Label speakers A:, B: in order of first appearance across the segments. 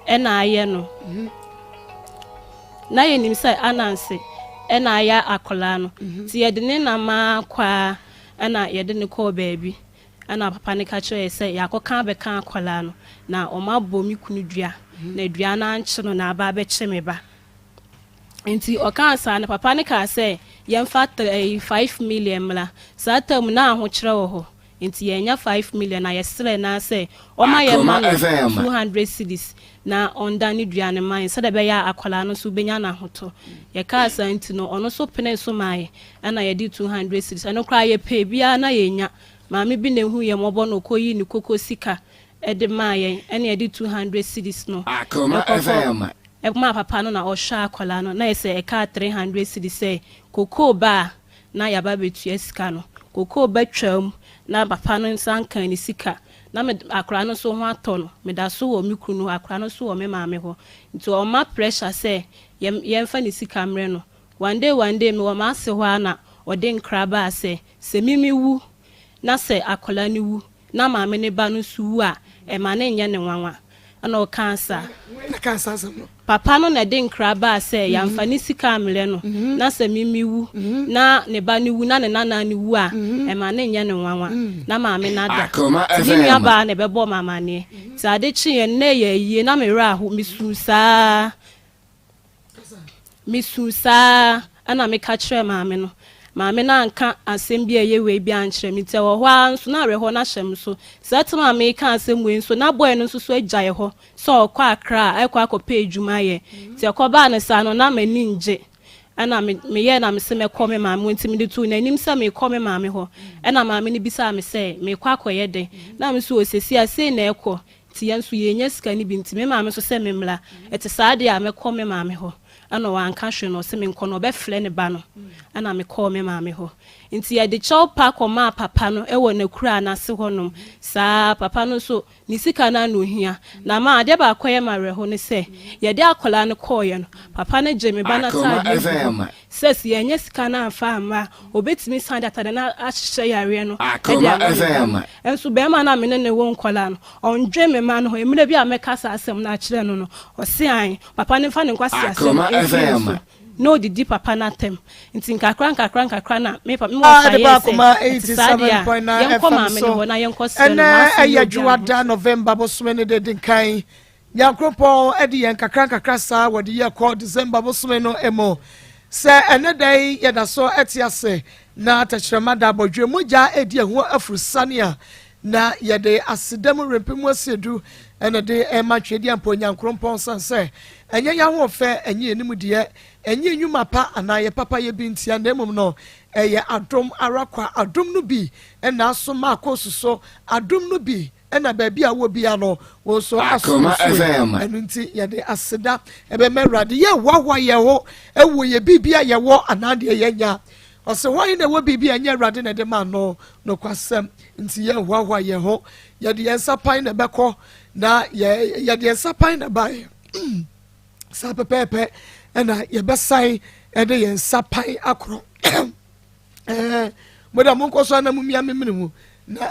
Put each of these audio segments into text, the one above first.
A: na ayɛ no. Na yɛnim sɛ Ananse na ayɛ akwadaa no. Nti yɛde ne nam ara kɔ ara ɛna yɛde no kɔɔ baabi. Ɛna papa no ka kyerɛɛ yɛ sɛ yɛakɔka abɛka akwadaa no na wɔabɔ me kunu dua na dua no ankye no na aba abɛkye me ba. Nti ɔkaa saa no papa no kaa sɛ yɛmfa 5 million mmra. Saa time na ahokyerɛ wɔ hɔ. Nti yɛnya 5 million na yɛsrɛ naa sɛ ɔma yɛ ma no 200 cedis na ɔnda ne dua no ma yɛn sɛdeɛ ɛbɛyɛ a akwadaa no nso bɛnya n'ahotɔ. Yɛkaa saa nti no ɔno nso pene so maa yɛ ɛna yɛde 200 cedis. Ɛno koraa yɛpɛ biara na yɛnya. Maame bi na ehu yɛn mmɔbɔ na ɔkɔyi ne koko sika ɛde maa yɛn ɛna yɛde 200 cedis no ɛkɔkɔ ɛmaa papa no na ɔhwɛ akwadaa no na yɛ sɛ ɛkaa 300 cedis sɛ kokoo ba a na yɛaba abɛtua sika no. Kokoo bɛtwam na papa no nsa nka ne sika na me akwadaa no nso ho atɔ no. Meda so wɔ me kunu hɔ, akwadaa no nso wɔ me maame hɔ. Nti ɔma pressure sɛ yɛmfa ne sika mmerɛ no. One day, one day, mewɔ m'ase hɔ a na ɔde nkra baa sɛ mimi wu na sɛ akwadaa no wu na maame ne ba no nso wu a, ɛma ne nyɛ ne nwanwa. Ɛna ɔkaa saa. Papa no na ɛde nkra baa sɛ yɛamfa ne sika ammerɛ no na sɛ mimi wu na ne ba no wu na ne nana no wu a, ɛma ne nyɛ ne nwanwa na maame no ada. Nti me nua baa na ɛbɛbɔ me amanneɛ. Nti ade kyeeɛ no na ɛyɛ ayie na me werɛ aho, mesu saa. Mesu saa ɛna meka kyerɛɛ maame no. Maame no anka asɛm bi a ɛyɛ wei bi ankyerɛ me. Nti ɛwɔ hɔ ara nso na awerɛhoɔ no ahyɛ me so. Saa time a meka asɛm wei nso na boy no nso so agyae hɔ sɛ ɔkɔ Accra a ɛkɔ akɔpɛ adwuma ayɛ. Nti ɛkɔbaa no saa no na m'ani ngye. Ɛna me meyɛɛ na mese mɛkɔ me maame hɔ nti mede too n'anim sɛ mekɔ me maame hɔ. Ɛna maame no bisaa me sɛ mekɔ akɔyɛ dɛn. Na me nso osesi a sei na ɛkɔ. Nti yɛn nso yɛnya sika no bi nti me maame nso sɛ memmra. Ɛte saa deɛ a mɛkɔ me maame hɔ. Ɛna wanka hwee na ɔse menkɔ no ɔbɛfrɛ ne ba no. Ɛna mekɔɔ me maame hɔ. Nti yɛde kyɛw pa kɔmaa papa no ɛwɔ n'akura n'ase hɔnom. Saa papa no nso ne sika no ano ohia. Na ma adeɛ baako yɛ ma awerɛho ne sɛ yɛde akwadaa no kɔɔeɛ no papa no gye me ba no ataadeɛ gu hɔ sɛ sɛ yɛnyɛ sika no amfa amma a obɛtumi san de atade no ahyehyɛ yareɛ no ɛde ama me ba no. Nso bɛrima no a me ne ne wo nkwadaa no ɔndwe me ma no ho. Mmerɛ bi a mɛka saa asɛm no akyerɛ no, ɔse an papa no mfa ne nkwasi asɛm mfiri so na odidi papa no atɛm. Nti nkakra nkakra nkakra na me pa me wɔ fa yɛ sɛ ɛte saa deɛ a yɛnkɔ maame no hɔ na yɛnkɔ srɛ no.
B: Ɛnɛ
A: Maase
B: ɛyɛ
A: nyɛ obi
B: dwoada November bosome no de di nkan. Nyankopɔn de yɛn kakra nkakra saa wɔde yɛ kɔ December bosome no mu. Sɛ ɛnɛ da yi yɛda so ɛte ase na tɛkyerɛma da abɔdwe mogya edi ɛho afurusane a, na yɛde aseda mu rempe mu asiedu ɛna de ɛma twɛdi ampa Onyankopɔn san sɛ ɛnyɛ yɛn ahoɔfɛ, ɛnyɛ yɛn nimdeɛ, ɛnyɛ nnwuma pa anaa yɛ papa yɛ bi ntia, na mmom no ɛyɛ adom ara kwa. Adom no bi ɛna aso maakɔ so adom no bi ɛna baabi a wɔ bia no wɔn nso aso so. Ɛno nti yɛde aseda ɛbɛma Awurade. Yɛ hoahoa yɛn ho ɛwɔ yɛ biribi a yɛwɔ anaa deɛ yɛnya. Ɔsɛ wɔn na ɛwɔ biribi a ɛnyɛ Awurade na ɛde ma no. Nokwasɛm nti yɛn hoahoa yɛn ho. Yɛde yɛn nsa pan na ɛbɛkɔ na yɛ yɛde yɛn nsa pan na ɛbaeɛ saa pɛpɛɛpɛ ɛna yɛbɛsan ɛde yɛn nsa pan akorɔ. Mo da mo nkɔ so ana mo mia memene mu na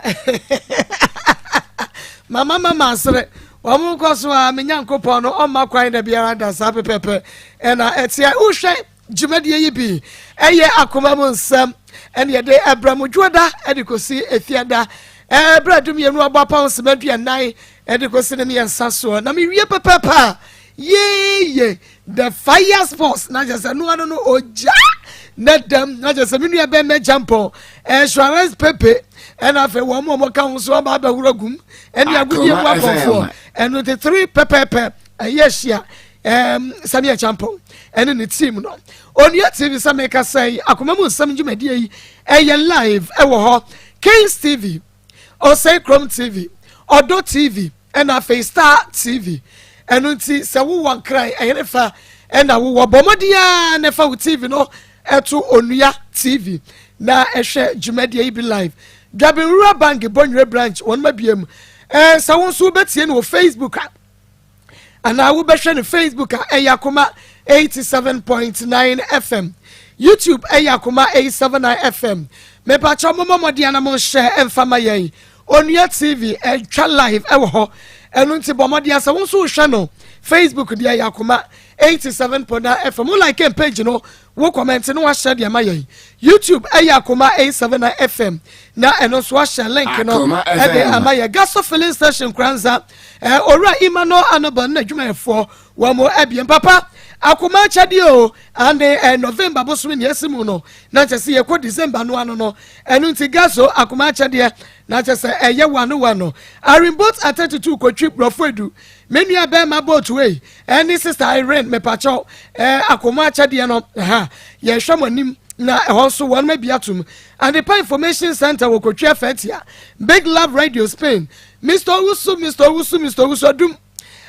B: mama asere wɔn nkɔ so a me Nyankopɔn no ɔmma kwan da biara da. Saa pɛpɛpɛ ɛna ɛteɛ. Wohwɛ dwumadie yi bi, ɛyɛ Akoma Mu Nsɛm, ɛne yɛde ɛbrɛ mo dwoda ɛde kɔsi efiada ɛbrɛ 12 abɔ apam sima 40 ɛde kɔsi ne 3 soɔ. Na mewie pɛpɛpɛ a yeye the fire sports na kyerɛ sɛ noa no ogya na dɛm na kyerɛ sɛ me nua bɛn mɛgya mpɔn insurance pepe ɛna afei wɔn mu a wɔka ho so aba abɛhoro gum ɛne agodie mu akɔnfoɔ. Ɛno te three pɛpɛɛpɛ ɛyɛ ahyia Sami Acheampong ɛne ne team no. Onua TV sɛ meka sɛ Akoma Mu Nsɛm dwumadie yi ɛyɛ live ɛwɔ hɔ. Kings TV, Ɔsɛe Krom TV, Ɔdɔ TV ɛna afei Star TV. Ɛno nti sɛ wowɔ Nkran ɛyɛ fa ɛna wowɔ bɔ mmɔden a na ɛfa wo TV no ɛto Onua TV na ɛhwɛ dwumadie yi bi live. Dwabin Rural Bank Bɔnwere branch wɔn ma biem. Sɛ wo nso wobɛtie no wɔ Facebook a anaa wobɛhwɛ no Facebook a, ɛyɛ Akoma 87.9 FM. YouTube ɛyɛ Akoma 879 FM. Mepakyɛ mommɔ mmɔden ana monhyɛ ɛmfa ma yɛn. Onua TV ɛtwa live ɛwɔ hɔ. Ɛno nti bɔ mmɔden sɛ wo nso wohwɛ no Facebook deɛ yɛ Akoma 87.9 FM. Wo like page no, wo comment no, wahyɛ deɛ ma yɛn. YouTube ɛyɛ Akoma 879 FM, na ɛno nso wahyɛ link no
C: Akoma
B: ɛde
C: FM.
B: ama yɛ. Gaso Filling Station Kranza, Owura Emmanuel Anaba no n'adwumayɛfoɔ wɔn mo abien papa akoma akyɛdeɛ o. Ane November bosom ne esi mu no, na kyɛ sɛ yɛkɔ December no ano no. Ɛno nti Gaso akoma akyɛdeɛ na kyɛ sɛ ɛyɛ wano wano. Arimbot atatutu kotwi borɔfo edu, me nua bɛrima boat wei ɛne Sister Irene mepakyɛw, akoma akyɛdeɛ no ha yɛhwɛ mo anim, na ɛhɔ nso wɔn abi atum. Adepa Information Center wɔ Kotwi Afɛtia, Big Love Radio Spain, Mr Owusu, Mr Owusu, Mr Owusu Adum,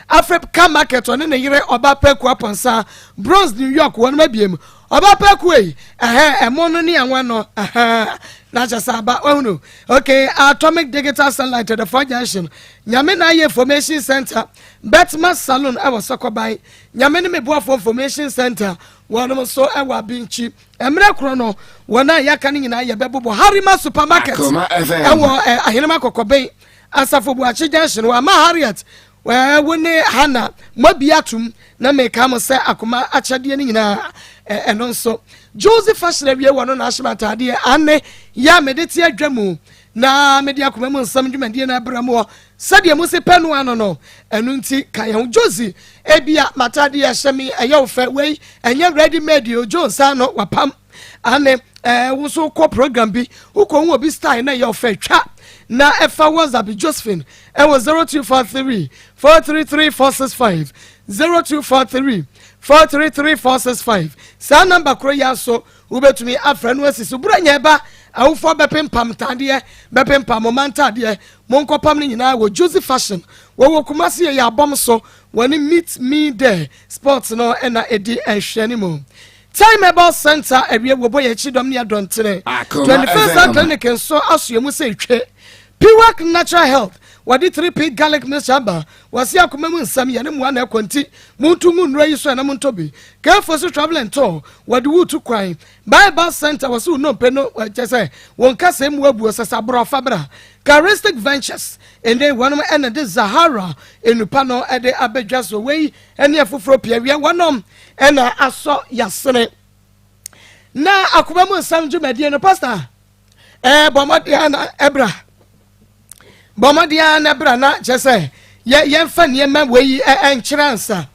B: Africa Market, ɔne ne yere Ɔba Pɛku Apɔnsa, Bronx, New York, wɔn abiem. Ɔba Pɛku yi ɛhɛ ɛmo no ne anwa no ɛhɛ na kyɛ sɛ aba ɔhunu. Okay, Atomic Digital Satellite, the Four Junction, Nyame na ayɛ Information Center, Betma Salon ɛwɔ Sɔkɔban, Nyame ne Meboafo Information Center, wɔn nso ɛwɔ Abinkyi. Mmerɛ korɔ no, wɔn a yɛaka no nyinaa yɛbɛbobɔ. Harima Supermarket
C: Akoma FM.
B: ɛwɔ Ahenema Kɔkɔbɛn, Asafo Buakye Junction, wɔ ama Harriet wo ne Hana moabi atom, na meka mo sɛ akoma akyɛdeɛ no nyinaa ɛno nso Joseph Fashion awie wɔ no na ahyem ataadeɛ ane yɛ a mede te adwa mu na mede akoma mu nsɛm dwumadie no abrɛ mu hɔ sɛdeɛ mo se pɛ no ano no. Ɛno nti ka yɛn ho. Josi, ebia m'ataadeɛ ɛhyɛ me ɛyɛ wo fɛ. Wei ɛnyɛ ready made o, Jo nsa no wapam ane. Wo nso kɔ program bi, wokɔ hu obi style na ɛyɛ ɔfɛ twa na ɛfa WhatsApp Josephine ɛwɔ 0243 433 465, 0243 433 465. Saa number koro yi aso wobɛtumi afrɛ no asi so. Bura nyɛ ba awofoɔ bɛpempam ntadeɛ, bɛpempam mo ma ntadeɛ, monkɔpam no nyinaa wɔ Josie Fashion. Wɔwɔ Kumase yɛ abɔm so, wɔne Meet Me There Sports no ɛna ɛdi nhwɛ no mu. Time Herbal Center awie wɔbɔ yɛn akyi dɔm ne adɔntene.
C: Akoma
B: 21st
C: FM.
B: Clinic nso asoɛ mu sɛ etwe. Piwak Natural Health wɔde 3P garlic mixture aba. Wɔsi akoma mu nsɛm yɛne mmoa na ɛkɔ, nti muntu ngu nnuro yi so ɛna montɔ bi. Kɛfo so Travel and Tour wɔde wutu kwan. Bible Center wɔsi wo nnompe no kyɛ sɛ wɔn kasa mu abuo sɛ saborɔfa bra. Charistic Ventures ɛnɛ wɔnom ɛna de Zahara enupa no ɛde abɛdwa so. Wei ɛne afoforɔ pii awia wɔnom ɛna asɔ yasene na akoma mu nsɛm dwumadie no. Pastor, bɔ mmɔden na ɛbra, bɔ mmɔden na ɛbra, na kyerɛ sɛ yɛ yɛmfa nneɛma wei ɛnkyerɛ ansa.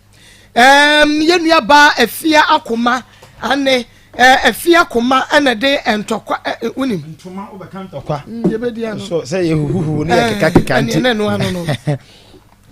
B: Yɛn nua baa Afia Akoma ane Afia Akoma ɛna de ntɔkwa ɛ wunim.
D: Ntoma wobɛka ntɔkwa.
B: Yɛbɛdi ano.
D: So sɛ yɛ huhuhu ne yɛ kekakeka nti.
B: Ɛne ɛno ano no.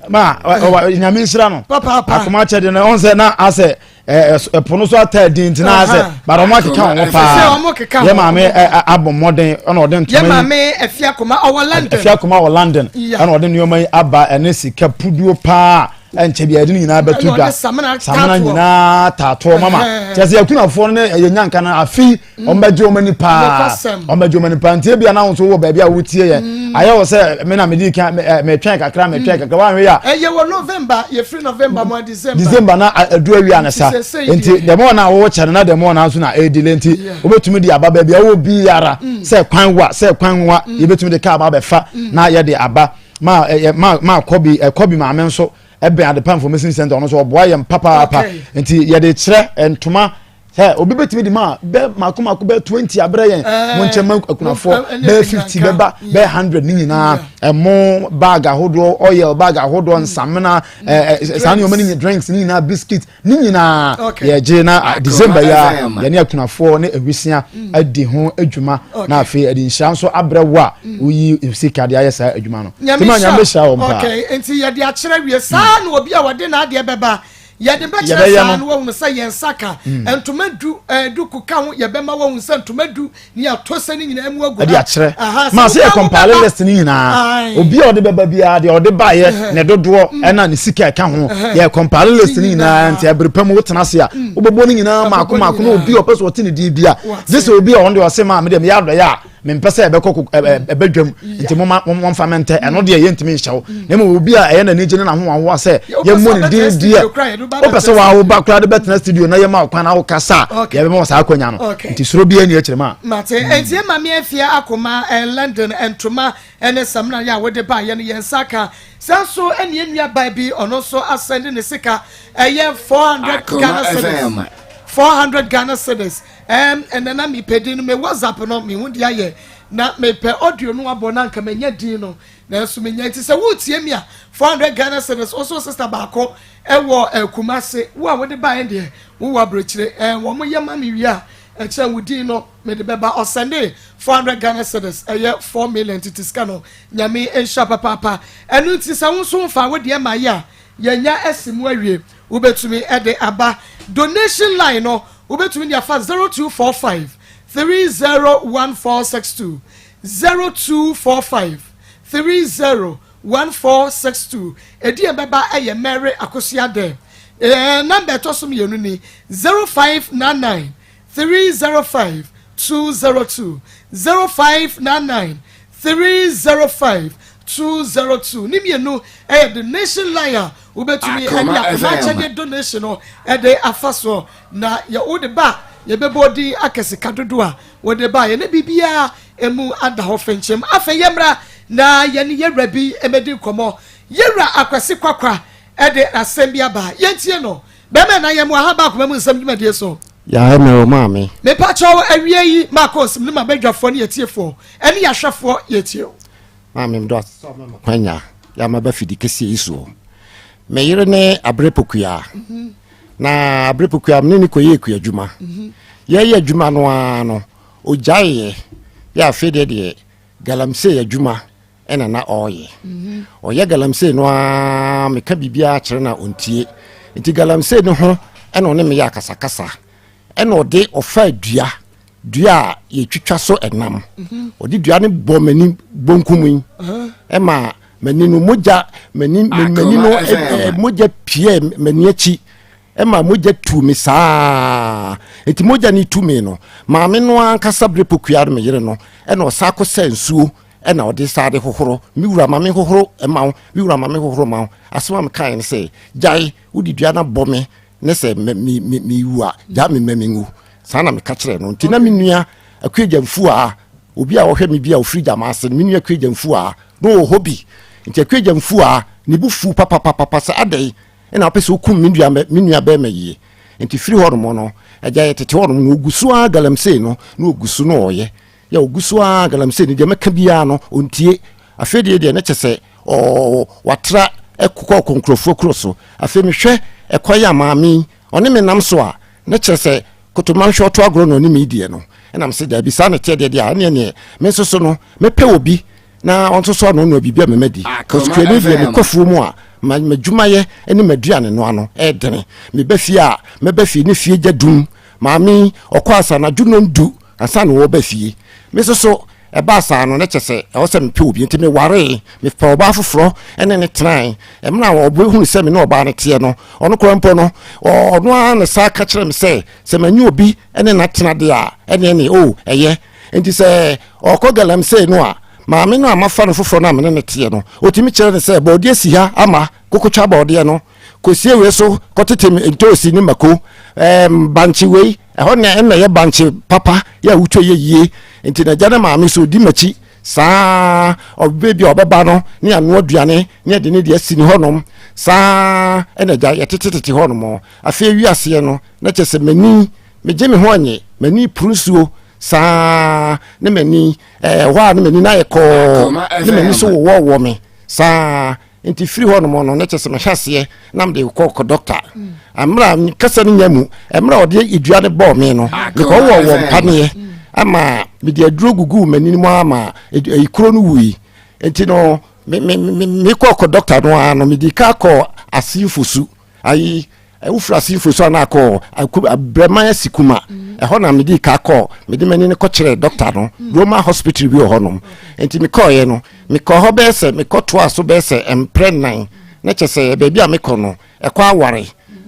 D: Ma Nyame nhyira no.
B: Papaapa.
D: Akoma kyɛde no ɔn sɛ na asɛ ɛpo no so ata din nti na asɛ bara ɔmo akeka wɔn
B: Sɛ
D: paa.
B: ɔmo keka ho.
D: Yɛ maame abɔ mmɔden ɛna ɔde
B: yɛ
D: ntoma yi.
B: Maame Afia Akoma ɔwɔ London.
D: Afia Akoma wɔ London. Ɛna ɔde nneɛma yi aba, ɛne sika puduo paa ɛnkyɛ bi ɛde ne nyinaa bɛto
B: Ɛna
D: dwa.
B: ɔde samina
D: samina
B: taatoɔ.
D: Nyinaa taatoɔ mama. Kyerɛ sɛ akunafoɔ no ne ɛyɛ nyanka no afi ɔmo bɛgye wɔn ani paa.
B: Nokwasɛm.
D: Ɔmo bɛgye wɔn ani paa, nti ebia na nso wɔ baabi a wotie yɛn ayɛ wɔ sɛ me na medi kan mɛtwɛn kakra, mɛtwɛn kakra wɔn ahwɛ yɛ a.
B: Ɛyɛ wɔ November, yɛfiri November mu a December.
D: December na adu awia ne sa.
B: Nti sɛsɛi
D: nti
B: deɛ-
D: dɛm ɔna a wɔwɔ kyɛ no na dɛm ɔna nso na ɛdi nti wobɛtumi de aba baabi a wɔwɔ biara, sɛ kwan wa, sɛ kwan wa, yɛbɛtumi de kaa ba abɛfa na yɛde aba ma ɛyɛ ma kɔbi kɔbi maame nso ɛbɛn Adepa Information Center, ɔno nso ɔboa yɛn papaapa. Nti yɛde kyerɛ ntoma sɛ obi bɛtumi de ma bɛ mako mako bɛ 20 abrɛ yɛn mo nkyɛn ma akunafoɔ
B: ɛne
D: bɛyɛ 50
B: nyanka.
D: bɛba bɛyɛ 100 ne nyinaa, ɛmo bag ahodoɔ, oil bag ahodoɔ, nsamena, ɛɛ ɛ saa nneɛma ne drinks ne nyinaa, biscuit ne nyinaa yɛgye na December yi a
C: FM.
D: yɛne akunafoɔ ne awisia adi ho adwuma na afei ɛde nhyira nso abrɛ wo a woyi sika de ayɛ saa adwuma no.
B: Nyame
D: Nti ma Nyame hyira wɔn paa.
B: Okay, nti yɛde akyerɛ wie saa na obi a wɔde n'adeɛ bɛba yɛde bɛkyerɛ
D: Yɛbɛyɛ
B: saa
D: no.
B: no wɔhunu sɛ yɛn nsa ka ntoma 10, duku ka ho, yɛbɛma wɔhunu sɛ ntoma 10 ne yɛato sɛ ne nyinaa mu agu
D: ɛde
B: ha.
D: akyerɛ
B: Aha, sɛ
D: maa sɛ yɛ
B: woka
D: compile
B: wobɛba-
D: list ne nyinaa. Obi a ɔde bɛba biara deɛ ɔde baayɛ ne dodoɔ ɛna ne sika ɛka ho, yɛ compile list ne nyinaa. Nti ɛbere pɛ mu wotena ase a wobɛbɔ ne nyinaa maako
B: Wobɛbɔ ne
D: maako na
B: nyinaa.
D: obi a ɔpɛ sɛ ɔte ne din bi a
B: Wate.
D: gye sɛ obi a ɔno deɛ ɔse maa me deɛ meyɛ adɔyɛ a Mempɛ sɛ ɛbɛkɔ ɛbɛdwam, nti moma momfa me ntɛ. Ɛno deɛ yɛntumi nhyɛ wo, na mmom obi a ɛyɛ n'ani gye ne n'ahoahoa sɛ yɛmmɔ ne din deɛ, wopɛ sɛ wawo ba koraa de bɛtena studio na yɛma wo kwan na wokasa a, yɛbɛma wɔ saa akwanya no. Nti suro biara ni akyerɛ mu a.
B: Mate. Nti ɛma me afie akoma London ntoma ne samina yɛ a wode ba yɛ no, yɛn nsa ka. Saa nso ɛne yɛn nua baa bi, ɔno nso asɛnde ne sika, ɛyɛ 400 Ghana cedis, 400 Ghana cedis. Ɛnɛ na mepɛ din no, me WhatsApp no mehu de ayɛ na mepɛ audio no abɔ na anka manya din no, nanso menya. Nti sɛ wotie mi a, 400 Ghana cedis ɔso sister baako ɛwɔ Kumase. Wo a wode baeɛ deɛ, wowɔ aburokyire, wɔn yɛ ma me wie a, ɛkyerɛ wo din no mede bɛba. Ɔsɛnde 400 Ghana cedis, ɛyɛ 4 million tete sika no. Nyame nhyira papaapa. Ɛno nti sɛ wo nso mfa wo deɛ ma yɛ a, yɛnya asi mu awie, wobɛtumi ɛde aba. Donation line no, wobɛtumi de afa 0245 301462, 0245 301462. Edi yɛn bɛba ɛyɛ Mary Akosua dɛ. Number ɛtɔ so mmienu ni 0599 305 202, 0599 305 202. Ne mmienu ɛyɛ donation line a wobɛtumi ɛde akoma akyɛdeɛ donation no ɛde afa soɔ, na yɛ wode ba, yɛbɛbɔ din akɛsika dodo a wode ba yɛ ne biribiara emu ada hɔ fɛnkyɛm. Afei yɛmmra na yɛne yɛwura bi ɛmɛdi nkɔmmɔ. Yɛwura Akwasi Kwakwa ɛde asɛm bi aba, yɛntie no. Bɛrima na yɛn mu aha baako mu nsɛm dwumadie so.
C: Yàrá mɛrɛ maame.
B: Mepakyɛw, awie yi maakɔ nsɛm ne ma bɛdwafoɔ ne yɛtiefoɔ ɛne yɛahwɛfoɔ, yɛtie o.
C: Maame, mdo ase sɛ ɔma kwanya yɛ ba fidi kɛseɛ yi soɔ. Me yere ne Abere Pokua, na Abere Pokua mene ne kɔyɛ ekua adwuma. Yɛyɛ adwuma no ara no, ogyaeɛ yɛ. Afei deɛ galamsey adwuma ɛna na ɔreyɛ. Ɔyɛ galamsey no ara, meka biribiara kyerɛ na ɔntie, nti galamsey no ho ɛna ɔne meyɛ akasakasa, ɛna ɔde ɔfa dua dua a yɛtwitwa so ɛnam, ɔde dua no bɔ m'ani bonkum yi, ɛma m'ani no mogya, m'ani no mogya pie m'ani akyi, ɛma mogya tu me saa. Nti mogya no tu me no, maame no ankasa bere Pokua no, me yere no, ɛna ɔsa akɔ sɛ nsuo ɛna ɔde saa de hohoro me. Wura, ma me hohoro ɛma wo. Me wura, ma me hohoro ma wo. Asɛm a mekae no sɛ, gyae, wode dua no abɔ me ne sɛ mewu a, gyaa me ma menwu. Saa na meka kyerɛ no. Nti na me nua Akuagyamfu a obi a wɔhwɛ me bi a ofiri gyama ase no, me nua Akuagyamfu a na ɔwɔ hɔ bi, nti Akuagyamfu a ne bu fu papapapapa sɛ adɛn ɛna wopɛ sɛ wokum me nua bɛrima yie. Nti firi hɔ nom no, agya, yɛ tete hɔ nom na ogu so a galamsey no na ogu so na ɔyɛ yɛ, ogu so a galamsey no deɛ, mɛka biara no ɔntie. Afei deɛ ne kyɛ sɛ ɔɔ watra ɛkokɔ nkurɔfoɔ kuro so. Afei mehwɛ ɛkwan a maame yi ɔne me nam so a, ne kyerɛ sɛ kotomanhwɛ ɔto agorɔ na ɔne me deɛ no, ɛnam sɛ daabi, saa ne teɛ deɛ a, ɛneɛ neɛ me nso so no mepɛ obi na ɔnso so ɔno no biribi a mema di kɔsukuani deɛ, mekɔ fuo mu a, m'adwumayɛ ne m'aduane noa no ɛɛdene. Meba fie a, mɛba fie ne fie gya dum. Maame ɔkɔ asa anadwo 10 ansa na wɔba fie. Me nso so ɛbaa saa no, ne kyɛ sɛ ɛwɔ sɛ mepɛ obi, nti mewaree, mepɛ ɔbaa foforɔ ɛne ne tenae. Mmerɛ a ɔbɛhunu sɛ me ne ɔbaa no teɛ no, ɔno koraa mpo no, ɔno ara ne saa ka kyerɛ me sɛ manye obi ne natena deɛ a, ɛneɛ ne o ɛyɛ. Nti sɛ ɔkɔ galamsey no a, maame no a mafa no foforɔ no a mene ne teɛ no, ɔtumi kyerɛ no sɛ bɔɔdeɛ si ha ama kokotwa bɔɔdeɛ no, kɔsie wei so, kɔtete ntoosi ne mako, bankye wei ɛhɔ na ɛna yɛ bankye papa yɛ a wotwa yɛ yie. Nti n'agya ne maame so odi m'akyi saa. Ɔbɛ bi a ɔbɛba no ne ano aduane ne ɛde ne deɛ asi ne hɔnom saa, ɛna agya yɛtetetete hɔnom. Afei wiaseɛ no na kyerɛ sɛ m'ani megye me ho anye, m'ani puru nsuo saa ne m'ani hɔ a ne m'ani no ayɛ kɔɔ ne m'ani so wowɔwɔ me saa. Nti firi hɔ nom no, ne kyɛ sɛ mehyɛ aseɛ na mede kɔ kɔ doctor. Mmerɛ a kasa no nya mu, mmerɛ a ɔde dua no bɔɔ me no, mekɔ wɔ wɔ mpaneɛ ama mede aduro gugu m'ani mu ama kuro no wui. Nti no mekɔ kɔ doctor no ara no, mede ka kɔ Asimfo su ayi, wofiri Asimfo so ana akɔ Brɛman asi kuma ɛhɔ na mede ka kɔ, mede m'ani no kɔkyerɛ doctor no. Roman hospital bi wɔ hɔnom. Nti mekɔɔyɛ no, mekɔ hɔ bɛyɛ sɛ mekɔtoa so bɛyɛ sɛ mprɛ nan, na kyɛ sɛ baabi a mekɔ no ɛkɔ aware,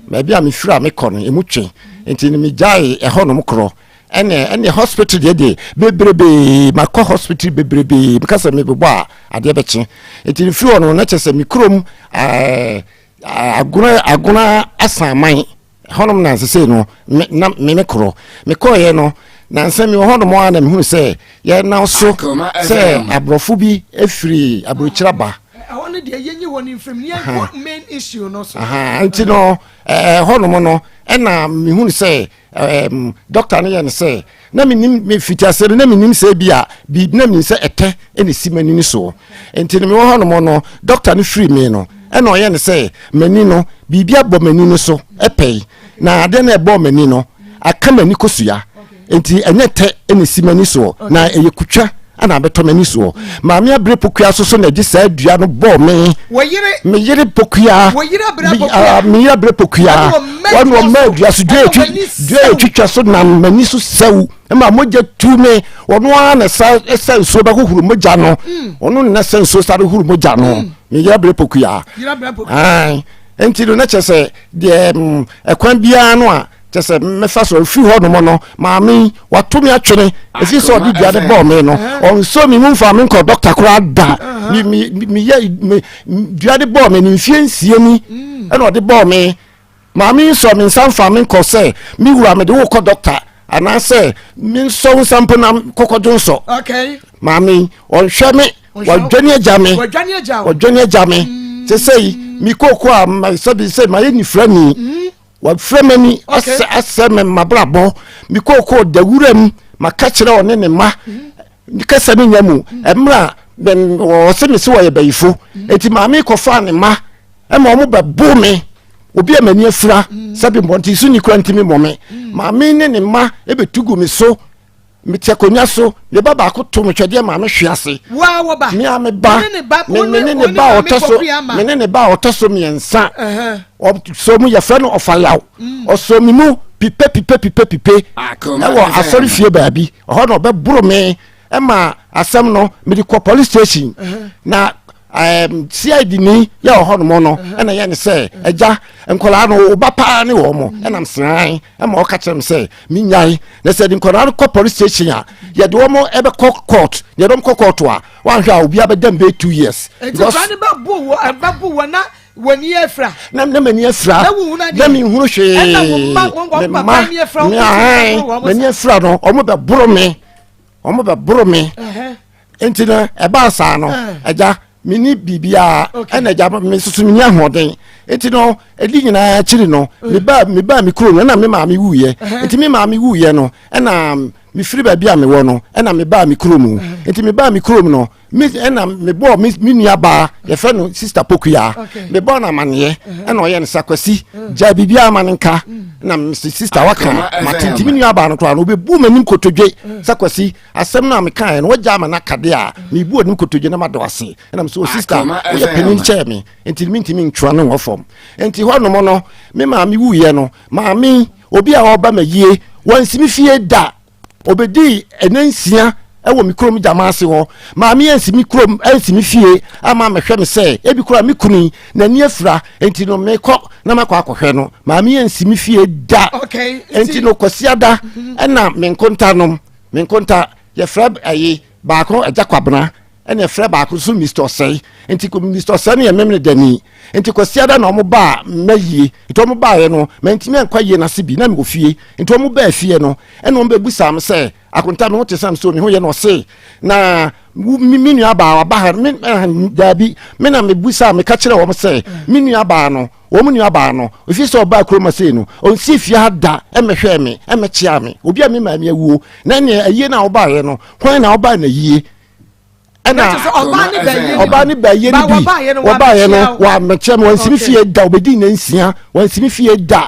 C: baabi a mefiri a mekɔ no ɛmu twe, nti no megyae ɛhɔnom korɔ. Ɛne ɛne hospital deɛ deɛ bebrebee makɔ hospital bebrebee meka sɛ mebobɔ a adeɛ bɛkye nti mfiri hɔ no na kyerɛ sɛ me kurom ɛɛ agona agona asaman hɔnom na sesei no me na me me korɔ mekɔɔyɛ no nansa mi wɔ hɔnom a na mehunu sɛ yɛnam so sɛ aborɔfo bi afiri aburokyire aba
B: ɛhɔ no deɛ yɛnyi hɔ no mfirim ne yɛnkɔ main issue no so
C: nti no ɛhɔnom no ɛna mehunu sɛ ɛɛm dɔkta no yɛ no sɛ na menim me fiti ase no na menim sɛ bi a biribi na menim sɛ ɛtɛ ɛna esi m'ani no soɔ nti no mewɔ hɔnom no dɔkta no firi me no ɛna ɔyɛ no sɛ m'ani no biribi abɔ m'ani no so ɛpɛi na adeɛ no ɛbɔɔ m'ani no aka m'ani kosua nti ɛnyɛ tɛ ɛna esi m'ani soɔ na ɛyɛ kutwa ɛna abɛtɔ m'ani soɔ maame abere pokua so so na ɛde saa dua no bɔɔ me me yere pokua me yere abere pokua wɔn wɔn mmaa dua so dua etwi dua etwitwa so nam m'ani so sɛw ɛma mogya tu me wɔn ara na ɛsa ɛsa nsuo bɛhohoro mogya no mm. wɔn na ɛsa nsuo sa hohoro mogya no mm. me yere abere pokua nti no na kyerɛ sɛ deɛ mm, ɛkwan biara no a kyɛ sɛ mɛfa so ɛfiri hɔ nom no maame yi wato me atwene ɛfiri sɛ ɔde dua de bɔɔ me no ɔnsɔ me mu mfa me nkɔ dɔkta koraa da meyɛ dua de bɔɔ me no mfie nsie ni mm. ɛna ɔde bɔɔ me maame yi sɔ me nsa mfa me nkɔ sɛ me wura mede wo kɔ dɔkta anaasɛ mensɔ wo nsa mpo na kɔkɔdwo nsɔ maame yi ɔnhwɛ me wadwane agya me wadwane agya me mm. te sɛ yi me kooko a sɛbi sɛ mayɛ nifrani mm. Wafira m'ani asɛ asɛ me m'abrabɔ. Me kookoo da wura mu. Maka kyerɛ ɔne ne mma. Ne kasa no nya mu. Mmerɛ a wɔse me se wɔyɛ bayifo. Enti maame kɔfaa ne mma ma wɔn bɛbo me. Obi a m'ani afira sɛbi mmɔnten so ni kura ntumi mmɔ me. Maame ne ne mma bɛtu gu me so. Mete akonnwa so, me ba baako to me twɛdeɛ maa me hwe ase.
B: Waa wɔ ba.
C: Me a me ba.
B: Ne ne ba.
C: Me me ne ne ba a ɔtɔ so me ne ne ba a ɔtɔ so mmiɛnsa. Ɔsɔ mu yɛfrɛ no ɔfayaw. Mm. Ɔsɔ me mu pipe pipe pipe pipe. Ɛwɔ asɔre fie baabi. Ɔhɔ na ɔbɛboro me ɛma asɛm no mede kɔ police station. Na um, CID ni yɛ wɔ hɔnom no ɛna yɛ ne sɛ agya nkwadaa no wo ba paa ne wɔn mo ɛnam sean ɛma ɔka kyerɛ me sɛ menyae na sɛ de nkwadaa no kɔ police station a yɛde wɔn ɛbɛkɔ court yɛde wɔn kɔ court a wɔanhwɛ a obi abɛda mbɛ two years.
B: nti nkwadaa no bɛbu wɔ ɛbɛbu wɔ na wɔn ani afira.
C: na na m'ani afira
B: na wohunu adeɛ
C: na menhunu hwee
B: ɛna wo mma wɔn papa ani afira
C: wɔn m'ani afira no wɔn bɛboro me wɔn bɛboro me nti no ɛbaa saa no agya menni biribiara ɛna agya me soso menni ahoɔden nti no ɛdi nyinaa akyiri no mm. mebaa mebaa me kuro no ɛna me maame wuiɛ nti me maame wuiɛ no ɛna mefiri baabi a mewɔ no ɛna mebaa me kuro mu nti mebaa me kurom no me ɛna mebɔɔ me me nua baa yɛfrɛ no sista pokuya mebɔɔ no amaneɛ ɛna ɔyɛ no sa kwasi mm. gya biribiara ma no nka mm. na mese sista waka mate nti me nua baa no koraa no ɔbɛbu m'anim kotodwe mm. sɛ kwasi asɛm no a mekaeɛ no wagya ama no aka de a mebu anim kotodwe na madɔ ase ɛna mesɛ o oh, sista woyɛ panin kyɛɛ me nti mentumi ntwa no wɔ fam nti hɔ nom no me maame wuyɛ no maame obi a ɔba ma yie wansi me fie da Ɔbɛdii nna nsia wɔ me kurom gyama ase hɔ. Maame ansi me kurom, ansi me fie ama ammɛhwɛ me sɛ ebi koraa me kunu yi n'ani afira nti no mekɔ na makɔ akɔhwɛ no. Maame ansi me fie da.
B: Okay,
C: nti no Kwasiada mhm. ɛna me nkonta nom, me nkonta yɛfrɛ ɛyi baako Agya Kwabena ɛna ɛfrɛ baako nso Mr. Ɔsɛe nti Mr. Ɔsɛe no yɛ memene dani nti Kwasiada na wɔn baa mmayie nti wɔn baeɛ no mantumi ankɔ ayie no ase bi na mewɔ fie nti wɔn baa fie no ɛna wɔn bɛbusaa me sɛ akonta me ho te sɛ me so me ho yɛ na ɔse na me me nua baa waba ha me daabi me na mebusaa meka kyerɛ wɔn sɛ me nua baa no wɔn nua baa no efi sɛ ɔbaa kurom ase no ɔnsi fie ha da ɛmɛhwɛɛ me ɛmɛkyea me obi a me maame awuo na ɛnea ayie no a ɔbaeɛ no hwan na ɔbaa na yie ɛna ɔbaa ne bɛyɛ no bi wɔbaeɛ no wɔamɛkyɛ me wɔnsimi fie da wɔbɛdi nna nsia wɔnsimi fie da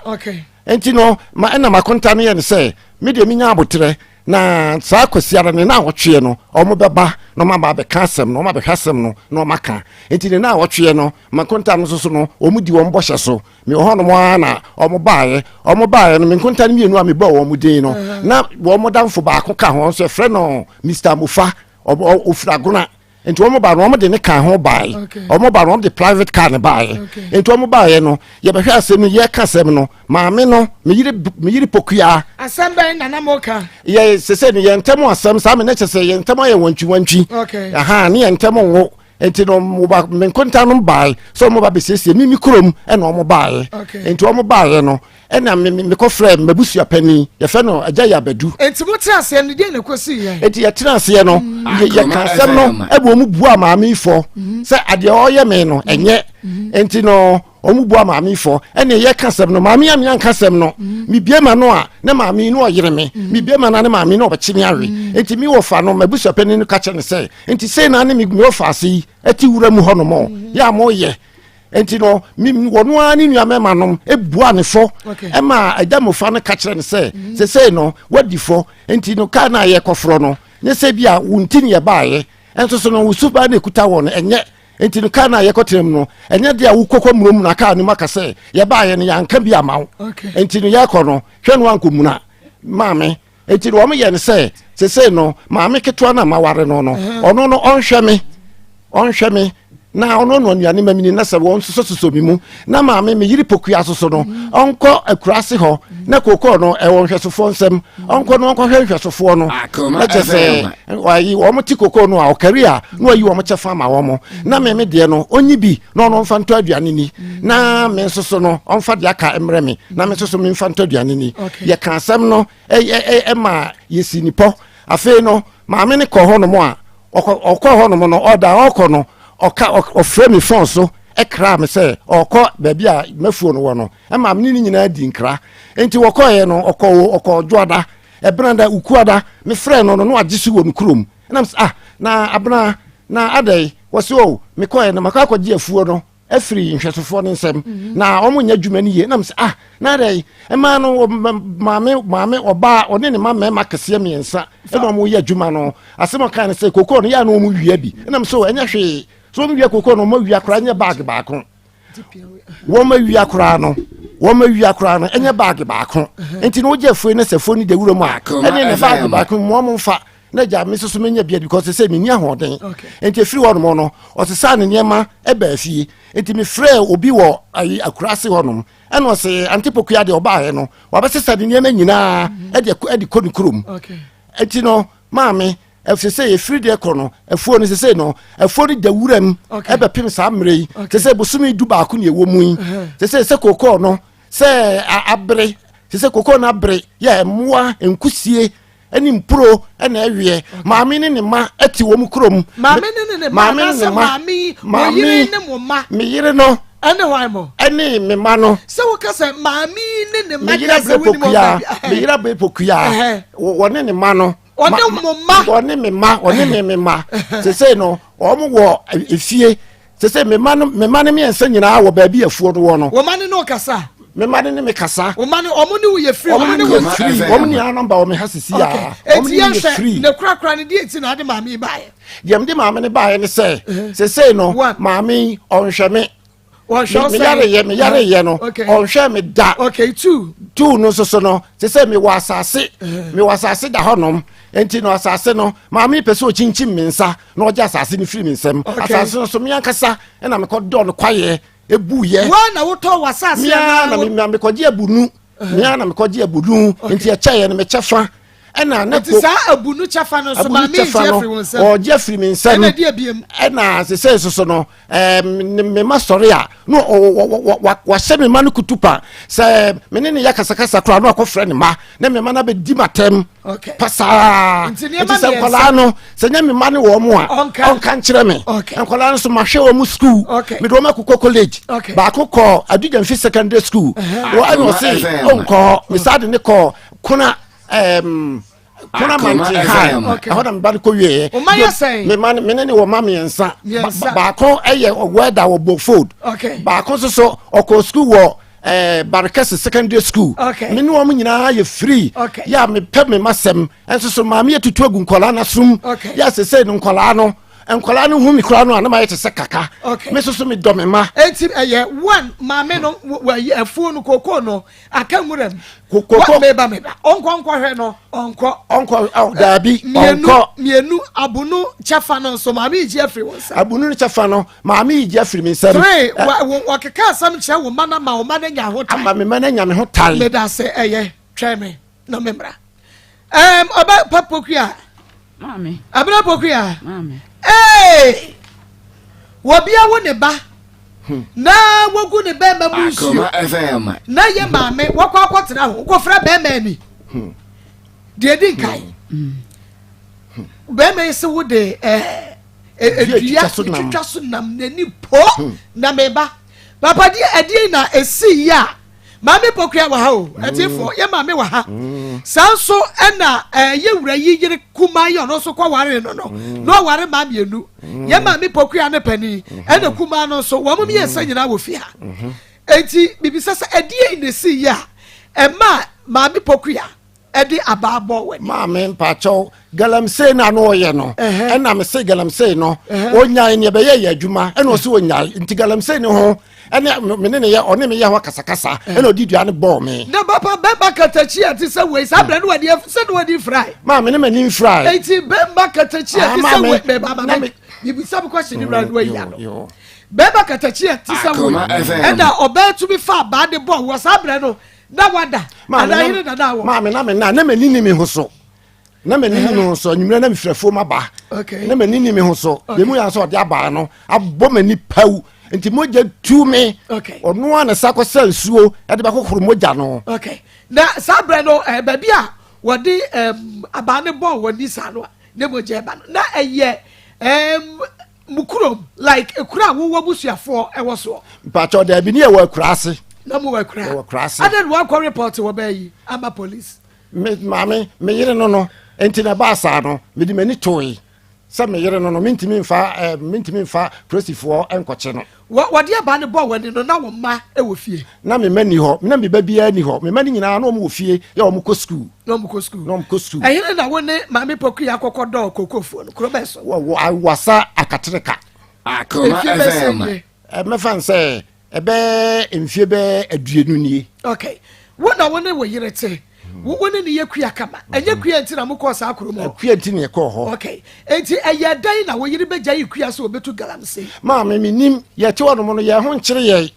C: nti no ma ɛna makonta no yɛ no sɛ me deɛ menya aboterɛ na saa kwasiara ne na awɔtweɛ no ɔmo bɛba na ɔmo aba abɛka asɛm no ɔmo abɛhwɛ asɛm no na ɔmo aka nti ne na awɔtweɛ no makonta no soso no ɔmo di wɔn bɔhyɛ so mewɔ hɔnom ara na ɔmo baeɛ ɔmo baeɛ no me nkonta no mmienu a mebɔɔ wɔn din no na wɔn damfo baako ka ho nso yɛfrɛ no Mr. Mofa ɔfiri Agona. Nti wɔn ba no wɔn de ne kaa ho bae. Wɔn ba no wɔn de private car ne baeɛ. Nti wɔn baeɛ no yɛbɛhwɛ asɛm no yɛka asɛm no maame no me yere me yere pokua.
B: Asɛm bɛn na na mo ka?
C: Yɛ sese no yɛn ntɛm asɛm saa me ne kyɛ sɛ yɛn ntɛm ayɛ wantwi wantwi. Aha ne yɛn ntɛm nwo. Nti no mo ba me nkonta no bae sɛ wɔn ba bɛsiesie me me kurom ɛna wɔn baeɛ. Nti wɔn baeɛ no ɛna me me mekɔfrɛ m'abusua panin yɛfrɛ no agya yɛ abadu.
B: Nti mo tena aseɛ no deɛ na ɛkɔsi yɛ.
C: Nti yɛtena aseɛ no mm. yɛ yɛka asɛm no ɛna wɔn bua maame yi fɔ mm-hmm. sɛ adeɛ ɔyɛ me no mm-hmm. ɛnyɛ mm-hmm. nti no wɔn bua maame yi fɔ ɛna yɛka asɛm no maame yi anka asɛm no mebie ma no a ne maame yi no ɔyere me mebie ma no a ne maame yi no ɔbɛkye me awe nti mi wɔ fa no m'abusua panin no ka kyerɛ no sɛ nti sei na ne mi wɔ fa ase yi ɛte wura mu hɔ nom yɛ a mo yɛ nti no wɔn ara ne nua mmarima nom bua ne fɔ ɛma agya mmɔfra no ka kyerɛ no sɛ mhm. sesei no wadi fɔ nti no kaa no a yɛkɔforɔ no ne sɛ bi a wo nti ne yɛbaeɛ nso so no wo suban no ɛkuta wɔ no ɛnyɛ nti no kaa no a yɛkɔtena mu no ɛnyɛ deɛ a wokɔkɔ mmuro mu na kaa no mu aka sɛ yɛbaeɛ no yɛanka bi ama wo nti no yɛkɔ no hwɛ no ankɔmuna maame nti no wɔn yɛ no sɛ sesei no maame ketewa no a maware no no ɔno no ɔnhwɛ me ɔnhwɛ me na ɔno no anuane ma mini na sɛ wɔn sosɔ mi mu na maame me yiri pokua soso no ɔnkɔ akuraase hɔ na kookoo no ɛwɔ nhwɛsofoɔ nsam ɔnkɔ no ɔnkɔhwɛ nhwɛsofoɔ no na kyɛ sɛ wayi wɔn te kookoo no a ɔkari a na wayi wɔn kyɛfa ama wɔn na me me deɛ no ɔnyi bi na ɔno ɔmfa ntɔ aduane ni na me nso so no ɔmfa deɛ aka mmerɛ me na me nso so memfa ntɔ aduane ni yɛka asɛm no ɛma yɛsi nipɔ afei no maame no kɔ hɔnom a ɔkɔ hɔnom no ɔda ɔkɔ no ɔka ɔfrɛ me fon so ɛkra me sɛ ɔkɔ baabi a mafuo no wɔ no ɛma me ne ne nyinaa di nkra nti wɔkɔɛ no ɔkɔ ɔkɔ dwoada ɛbenada ukuada mefrɛ no no na wagye so wɔ ne kurom ɛnam sɛ ah na abena na adɛn wɔsi o mekɔɛ no makɔ akɔgye afuo no afiri nhwɛsofoɔ no nsam mhm. na wɔn nyɛ adwuma no yie nam sɛ ah na adɛ mmaa no maame maame ɔbaa ɔne ne ma mmarima kɛseɛ mmiɛnsa ɛna wɔn yɛ adwuma no asɛm ɔka no sɛ kokoo no yɛ a na wɔn wia bi ɛnam so ɛnyɛ hwee so wɔn wia kokoo no wɔn wia koraa ɛnyɛ baage baako wɔn awia koraa no wɔn awia koraa no ɛnyɛ baage baako nti na wogye afuo no sɛ afuo no da wura mu a ɛne ne baage baako mu wɔn mfa na gya me soso menya bia because sɛ menni ahoɔden nti ɛfiri hɔ nom no ɔsesaa ne nneɛma ɛbaa fie nti mefrɛɛ obi wɔ ayi akuraase hɔ nom ɛna ɔse ante pokua deɛ ɔbaeɛ no wabɛsesa ne nneɛma nyinaa ɛde ɛde kɔ ne kurom nti no maame ɛfiri sɛ yɛfiri deɛ kɔ no afuo no sese no afuo no da wuram ɛbɛpem saa mmerɛ yi sɛ sɛ bosome du baako ne ɛwɔ mu yi sɛ sɛ sɛ kokoo no sɛ abere sɛ sɛ kokoo no abere yɛ mmoa nkusie ɛne mpuro ɛna ɛweɛ maame ne ne ma ɛte wɔn kurom.
B: Maame ne ne ne ma anaasɛ maame yi mo yere ne mo ma.
C: Me yere no.
B: Ɛne hwan mo.
C: Ɛne me ma no.
B: Sɛ woka sɛ maame yi ne ne ma deɛ sɛ wonim wɔn baabi.
C: Me yere abere pokuya wɔne ne ma no.
B: Ɔne mo ma.
C: Ɔne me ma ɔne me me ma sese no wɔn wɔ efie sese me ma no me ma no mmiɛnsa nyinaa wɔ baabi afuo no wɔ no.
B: Wɔn ma ne ne ɔkasa.
C: Me ma ne ne me kasa.
B: Wɔn ma ne wɔn ne wo yɛ free.
C: Wɔn ne yɛ free wɔn nyinaa nɔmba wɔ me ha sisi ya.
B: Wɔn ne yɛ free. Ne korakora ne deɛ ti na ade maame yi baayɛ.
C: Deɛ mede maame no baayɛ ne sɛ sese no maame yi ɔnhwɛ me. Meyareyɛ meyareyɛ no ɔnhwɛ me da.
B: Okay two.
C: Two no nso so no sese mewɔ asase mewɔ asase da hɔnom nti no asase no maame pɛ sɛ ɔkyinkyim me nsa na ɔgye asase no firi me nsam asase no so me ankasa ɛna mekɔdɔ no kwaeɛ ebuyɛ.
B: Wo na wotɔ w'asase
C: anaa? Mea na mekɔgye abunu. Mea na mekɔgye abunu. Nti ɛkyɛeɛ no mekyɛ fa. Ɛna ne
B: ko. Saa abunu kyɛfa no nso maame ngye afiri wo nsam.
C: Ɔgye afiri me nsam.
B: Ɛna di ebiem.
C: Ɛna sese soso no ɛɛ me ma sɔre a no wahyɛ me ma no kutupa sɛ me ne ne yɛ kasakasa koraa no akɔfrɛ ne ma na me ma no abɛdi m'atɛm. pasaa nti sɛ nkwadaa no sɛ nyɛ me ma ne wɔn mu a ɔnka nkyerɛ me nkwadaa no so mahwɛ wɔn mu sukuu mede wɔn akokɔ college baako kɔ adugyamfi secondary school wɔ ɛna ɔse ɔnkɔ mesaa de ne kɔ kona kona mante high ɛhɔ na meba no kɔ wieɛ mema me ne ne wɔ ma mmiɛnsa baako ɛyɛ wɛda wɔ bofod baako nso so ɔkɔ sukuu wɔ eh, Barekɛse secondary school
B: okay.
C: me ne wɔn nyinaa yɛ free
B: okay.
C: yɛ a mepɛ me ma sɛm ɛnso so maame yɛ tutu agu nkɔlaa n'asom
B: okay.
C: yɛ a sese no nkɔlaa no Nkwadaa no hu me koraa no a na mayɛ te sɛ kaka.
B: Okay.
C: Me soso me dɔ me ma.
B: Eti ɛyɛ one maame no wɔyi afuo no koko no aka nwura mu.
C: Koko
B: meba meba ɔnkɔ nkɔhwɛ no ɔnkɔ.
C: Ɔnkɔ ɔ daabi ɔnkɔ.
B: Mmienu abunu kyɛfa no nso maame yi gye afiri wɔn nsam.
C: Abunu no kyɛfa no maame yi gye afiri mi nsam.
B: Three wɔkeka asɛm kyerɛ wɔn mma na ma wɔn mma no nya ho tan.
C: Ama me mma no anya me ho tan.
B: Meda ase ɛyɛ twɛn me na me mmra. Um, ɔbɛ pa pokua.
E: Maame.
B: Abena pokua.
E: Maame.
B: Ee! Wɔbea wo ne ba. Hmm. Na wogu ne bɛrima mu nsuo. Na yɛ maame wɔkɔ akɔtena ho wokɔfrɛ bɛrima ani. Hmm. Deɛ di nkan. Hmm. Bɛrima yi sɛ wo de ɛɛ edua twitwa so nam n'ani po na meba. Papa deɛ ɛdeɛ na esi yi a. Maame Pokuya wɔ ha o, mm. ɛtifoɔ yɛ maame wɔ ha. Mm. Saa nso ɛna ɛɛ yɛ wura yi yere kumaa yi ɔno nso kɔ ware no no, mm. na ɔware maa mmienu. Yɛ maame Pokuya ne panin, mm-hmm. ɛna kumaa no nso wɔn mmiɛnsa nyinaa wɔ fie ha. Mm-hmm. Eti bibisa sɛ ɛdeɛ na esi yɛ a ɛma maame Pokuya ɛde abaa bɔ w'ani.
C: Maame mpakyɛw galamsey na ano ɔyɛ no ɛna me se galamsey no onyae ne ɛbɛyɛ yɛ adwuma ɛna ɔse onyae nti galamsey ne ho ɛne me ne ne yɛ ɔne me yɛ ho akasakasa ɛna ɔde dua no bɔɔ me.
B: Na papa bɛma katakyi a ɛte sɛ wei saa berɛ no wadi sɛ ne wadi mfrae.
C: Maame ne m'ani mfrae.
B: Eti bɛma katakyi a ɛte sɛ wei bɛma ma me bibisa me kwasi ne wura no ayi ano. Bɛma katakyi a ɛte sɛ wei ɛna ɔbaa tumi fa abaa de bɔɔ wɔ saa berɛ no na wada anaa yere na na wɔ.
C: Maame na me na na m'ani ni me ho so na m'ani ni me ho so anwummerɛ na mefiri afuom aba na m'ani ni me ho so deɛ mu yɛ sɛ ɔde abaa no abɔ m'ani paw nti mogya tu me ɔno a na sa kɔsɛ nsuo ɛde bɛhohoro mogya no.
B: Na saa berɛ no eh, baabi a wɔde abaa no bɔɔ wɔn ani saa no a ne mogya ɛba no na ɛyɛ Mo kurom like ekura a wowɔ busuafoɔ ɛwɔ soɔ.
C: Mpakyɛw daabi ne yɛwɔ akura ase.
B: Na mo wɔ akura.
C: Yɛwɔ akura ase.
B: Adɛn na wankɔ report wɔ bɛɛ yi ama police.
C: Me maame me yere no no nti na ɛbaa saa no mede m'ani toe sɛ me yere no no mentumi nfa ɛɛ eh, mentumi nfa polisifoɔ nkɔkye no.
B: Wɔ wɔde abaa no bɔɔ w'ani no na wo mma wɔ fie.
C: Na me mma nni hɔ na me ba biara nni hɔ me mma no nyinaa na wɔn wɔ fie yɛ wɔn kɔ sukuu.
B: Na wɔn kɔ sukuu.
C: Na wɔn kɔ sukuu.
B: Ɛhene na wo ne maame Pokuya akɔkɔ dɔɔ kokofoɔ no kuro bɛn so.
C: Wɔ wɔ wasa akatereka.
F: Akoma
B: Efie bɛn sɛ
F: FM.
B: nie.
C: Mɛfa no sɛ ɛbɛyɛ mfie bɛyɛ aduonu nie.
B: Okay. Wo na wo ne wo yere te. Wo wo ne ne yɛ kua kama. Ɛnyɛ kua nti na mokɔɔ saa kurom hɔ.
C: Kua nti na yɛkɔɔ hɔ.
B: Okay. Enti ɛyɛ dɛn na wo yere bɛgyae kua sɛ ɔbɛtu galamsey?
C: Maame, mennim. Yɛte hɔnom no, yɛn ho nkyere yɛn.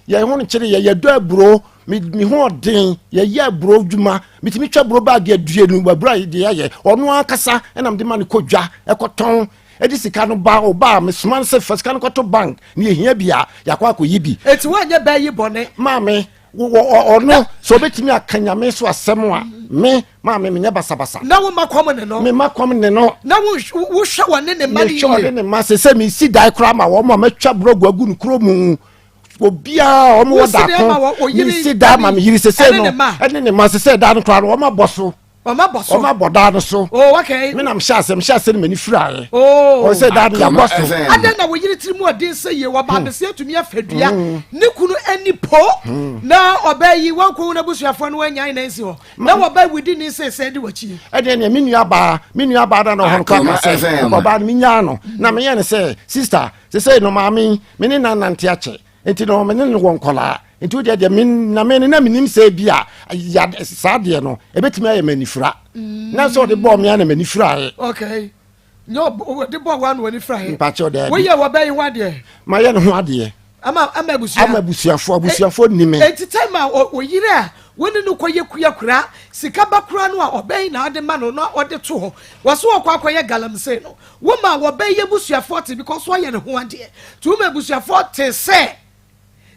C: Yɛn ho nkyere yɛn. Yɛdɔ aburo. Me, me ho ɔden. Yɛyɛ aburo adwuma. Metumi twa aburo baage aduonu wɔ aburo a yɛde ayɛ. Ɔno ankasa na mede ma no kɔ dwa kɔtɔn. Ɛde sika no ba, ɔba a, mesoma no sɛ fa sika no kɔto bank na yɛhia bi a, yɛakɔ akɔyi bi.
B: Enti woanyɛ bɛ yi bɔne?
C: Maame, ɔno sɛ ɔbɛtumi aka nyame so asɛm a me maame menyɛ basabasa.
B: Na wo ma kɔm ne no.
C: Me ma kɔm ne no.
B: Na wohwɛ wɔne ne mma no yie.
C: Mehwɛ wɔne ne mma sɛ sɛ mesi dan koraa ma wɔn a mɛtwa borɔgo agu no kuro mu obiara wɔn wɔ daako mesi dan ma me yiri sese no ɛne ne mma sese dan no koraa no wɔn abɔ so.
B: Wɔn abɔ so.
C: Wɔn abɔ daa no so.
B: Oh, okay.
C: Me na mehyɛ ase, mehyɛ ase no m'ani firaeɛ.
B: Oh.
C: Wɔn sɛ daa no yɛabɔ so.
B: Adɛn na wɔyere tiri mu ɔden sɛ yie wɔba hmm. abɛsɛ atumi afa dua hmm. ne kunu ani po hmm. na ɔbaa yi wɔnkɔ wɔn abusuafoɔ no wɔanyan na nsi hɔ na wɔba widi ne sɛ sɛ de wɔkyi.
C: Ɛdeɛ nea me nua baa me nua baa na na ɔhɔ no kɔ aka sɛ ɔbaa no menyaa no na meyɛ no sɛ sista sɛ sɛ no maame me ne nanante akyɛ nti no me ne no wɔ nkɔlaa nti wodeɛ deɛ me na me no na menim sɛ bi a ya saa deɛ no ɛbɛtumi ayɛ m'anifira mm. na sɛ ɔde bɔɔ me a na m'ani firaeɛ
B: okay nyɛ ɔde bɔɔ wa na w'ani firaeɛ
C: mpakyɛw daabi
B: woyɛ wɔbɛyi ho adeɛ
C: mayɛ ne ho adeɛ
B: ama ama abusua
C: ama abusuafoɔ abusuafoɔ ni me
B: enti time a ɔyere a wɔne no kɔyɛ kuya kura sika ba kura no a ɔbɛn na ade ma no na ɔde to hɔ wɔso ɔkɔ akɔyɛ galamsey no Woma wɔbɛyɛ abusuafoɔ te because wɔayɛ ne ho adeɛ nti woma abusuafoɔ te sɛ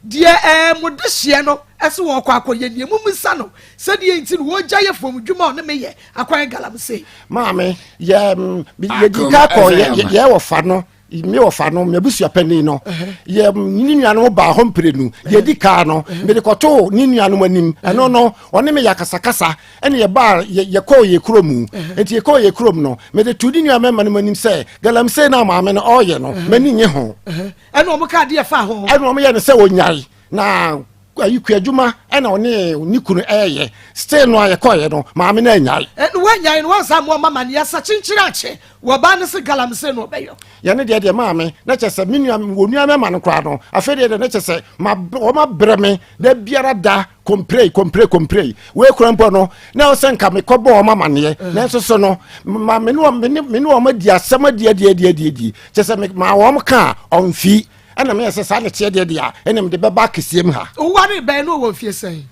B: deɛ ɛɛ mo dehyeɛ no ɛsɛ wɔkɔ akɔyɛ nie mo mmisa no sɛdeɛ nti no wɔgya yɛ fam dwuma ɔne me yɛ akɔyɛ galamsey.
C: Maame yɛ yɛdi ka kɔ yɛ yɛ wɔfa no me wɔfa no me abusua panin no yɛ ne nuanom baa hɔ mprenu deɛ di kaa no mede kɔtoo ne nuanom anim ɛno no ɔne me yɛ akasakasa ɛne yɛbaa yɛkɔɔ yɛ kurom mu nti yɛkɔɔ yɛ kurom no mede too ne nua mmarima no anim sɛ galamsey no a maame no ɔreyɛ no m'ani nye ho
B: ɛna wɔn kaa deɛ fa ho
C: ɛna wɔn yɛ no sɛ ɔnyae na Ayi kuadwuma ɛna ɔne ne kunu ɛɛyɛ still no a yɛkɔɔyɛ no maame no anyae.
B: Ɛna wanyae no wansa amoa mama no yɛsa kyenkyere akye wɔ baa no se galamsey na ɔbɛyɔ.
C: Yɛne deɛ deɛ maame na kyɛ sɛ me nua wɔ nua mɛma no koraa no afei deɛ deɛ na kyɛ sɛ ma wɔn abrɛ me da biara da komprei komprei komprei wei kura mpo no na ɛwɔ sɛ nka mekɔ bɔ wɔn amaneɛ nanso so no ma me ne wɔn me ne wɔn adi asɛm adi adi adi adi adi kyɛ sɛ me ma wɔn ka ɔnfi ɛna meyɛ sɛ saa na ɛteɛ deɛ deɛ a ɛna mede bɛba akɛseɛ mu ha.
B: Woware bɛn no wɔ mfie sɛn?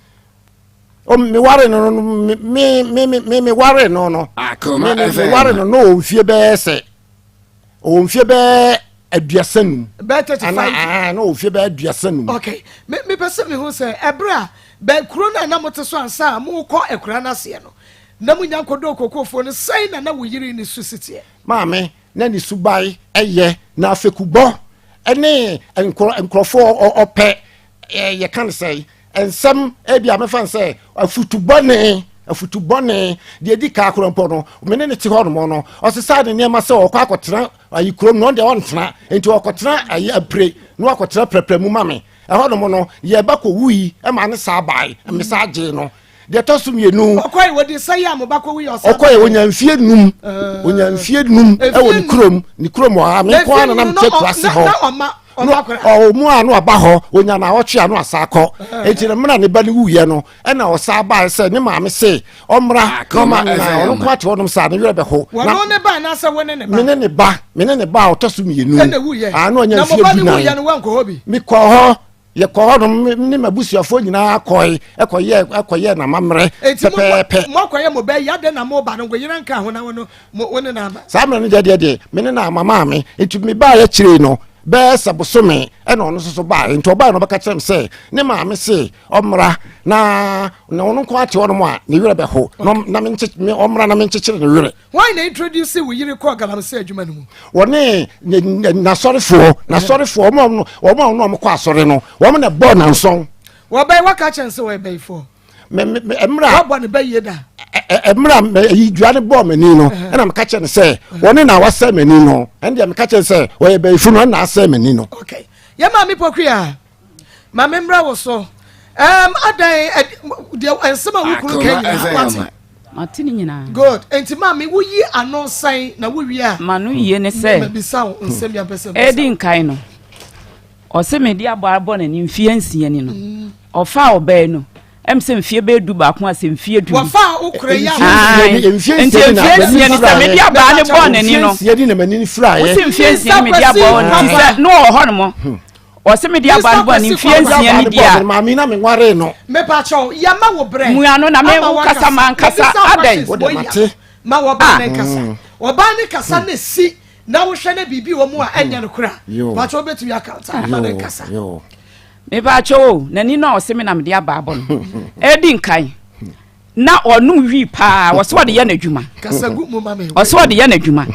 C: Meware no no me me me me meware no no me me meware no no wɔ mfie bɛyɛ sɛ ɔwɔ mfie bɛyɛ 35.
B: Bɛyɛ 35.
C: Ana na ɔwɔ mfie bɛyɛ 35.
B: Okay, me mepɛ sɛ mehu sɛ ɛberɛ a bɛ kuro no a na mote so ansa a mokɔ akura no aseɛ no na monya nkɔdɔɔ kokofoɔ no sɛn na na wo yere ne su si teɛ?
C: Maame na ne suban yɛ, na fekubɔ ne nkurɔfoɔ ɔpɛ yɛka no sɛ nsɛm ebi a mɛfa no sɛ afutu bɔne afutu bɔne deɛ edi kaa korɔ mpo no me ne ne te hɔ nom no ɔsesaa ne nneɛma sɛ ɔkɔ akɔtena ayi kurom no ɔno deɛ ɔntena nti ɔkɔtena ayi apire na wakɔtena prɛprɛ mu ma me ɛhɔ nom no yɛba kɔ wui ɛma ne saa bae me saa gyee no Deɛ ɛtɔ so mmienu.
B: Ɔkɔe, wɔde nsa yi a mo ba kɔwui ɔsan
C: Ɔkɔe, ɔnya mfie num. Ɔnya mfie num ɛwɔ ne kurom, ne kurom hɔ. Ah, me nko ara na na mete akurase hɔ.
B: Na ɔma ɔma akora.
C: Ɔwɔ mu a na ɔba hɔ, ɔnya naawɔtwe a na ɔsan akɔ. Enti no mmerɛ a ne ba no wuiɛ no, ɛna ɔsan baeɛ sɛ ne maame se ɔmmra na ɔma na ɔno nko ate hɔnom saa ne werɛ bɛho.
B: Wɔno ne ba anaasɛ wo ne ne ba?
C: Me ne ne ba, me ne ne ba a ɔtɔ so mmienu.
B: Ɛna wuiɛ.
C: Ah, na ɔnya
B: Na mo
C: mfie
B: ba no
C: dunan.
B: wuiɛ no woankɔ hɔ bi?
C: Mekɔɔ hɔ. Yɛkɔɔ hɔ nom, me ne m'abusuafoɔ nyinaa kɔe, kɔyɛɛ, kɔyɛɛ n'amammerɛ
B: Enti mo,
C: pɛpɛɛpɛ.
B: mo akɔyɛ mo bɛ yi, adɛn na mo ba no, wo yere nka ho na wo no, mo, wo ne no ama?
C: Saa mmerɛ no deɛ deɛ deɛ, me ne no amma maame. Enti mebaeɛ akyire yi no, bɛyɛ sɛ bosome ɛna ɔno nso so baeɛ. Nti ɔbaeɛ no ɔbɛka kyerɛ me sɛ, ne maame se ɔmmra na, na ɔno nko ara te hɔnom a, ne werɛ bɛho, na ɔm, na menkye, me, ɔmmra na menkyekyere ne werɛ.
B: Hwan na introduce wo yere kɔɔ galamsey adwuma no mu?
C: Wɔne n'asɔrefoɔ, n'asɔrefoɔ, wɔn a wɔn a wɔn kɔ asɔre no, wɔn na ɛbɔɔ nansɔn.
B: Wɔbɛn waka kyɛn sɛ wɔyɛ bɛyifoɔ.
C: Mɛ mɛ mmerɛ a.
B: Wɔabɔ ne bɛ yie da.
C: Mmerɛ a mɛ yi dua no bɔɔ m'ani no, ɛna meka kyerɛ no sɛ wɔne na wasɛe m'ani no, ɛne deɛ meka kyerɛ sɛ wɔyɛ bɛyifo no, ɛna asɛe m'ani no.
B: Okay, yɛ maame Pokuya. Ma me mmra wo so. Um, adan deɛ nsɛm a wo kunu ka nyinaa wate.
E: Mate ne nyinaa.
B: Good. Nti maame woyi ano sɛn na wowie a.
E: Ma no yie ne sɛ.
B: Mabisa wo nsɛm bi ampɛ sɛ.
E: Edi nkan no, ɔse mede abɔ abɔ n'ani mfeɛ nsia ni no. Ɔfaa ɔbaa no. Ɛm sɛ mfie bɛyɛ 11 asɛ mfie du.
B: Wɔfaa wo kora yi a.
E: Nti mfie nsia ni sɛ mede abaa ne bɔɔ n'ani no.
C: Mfie nsia ni na m'ani firaeɛ.
E: Wosi mfie nsia ni mede abɔ nti sɛ no wɔ hɔ nom. Ɔse mede aba no bɔ ne mfie nsia ne di a.
C: Maame na me nwaree no.
B: Mepakyɛw, yɛma wo brɛ.
E: Mua no na me wo kasa ma nkasa adɛn.
C: Wo de mate.
B: Ma wɔbaa ne nkasa. Ɔbaa ne kasa ne si na wohwɛ na biribi wɔ mu a ɛnyɛ no kora. Pakyɛw wobɛtumi akanta ma ne nkasa.
E: Mepakyɛw o, n'ani no a ɔse me na mede aba abɔ no. Edi nkan. Na ɔnom wii paa wɔsɛ ɔde yɛ n'adwuma ɔsɛ ɔde yɛ n'adwuma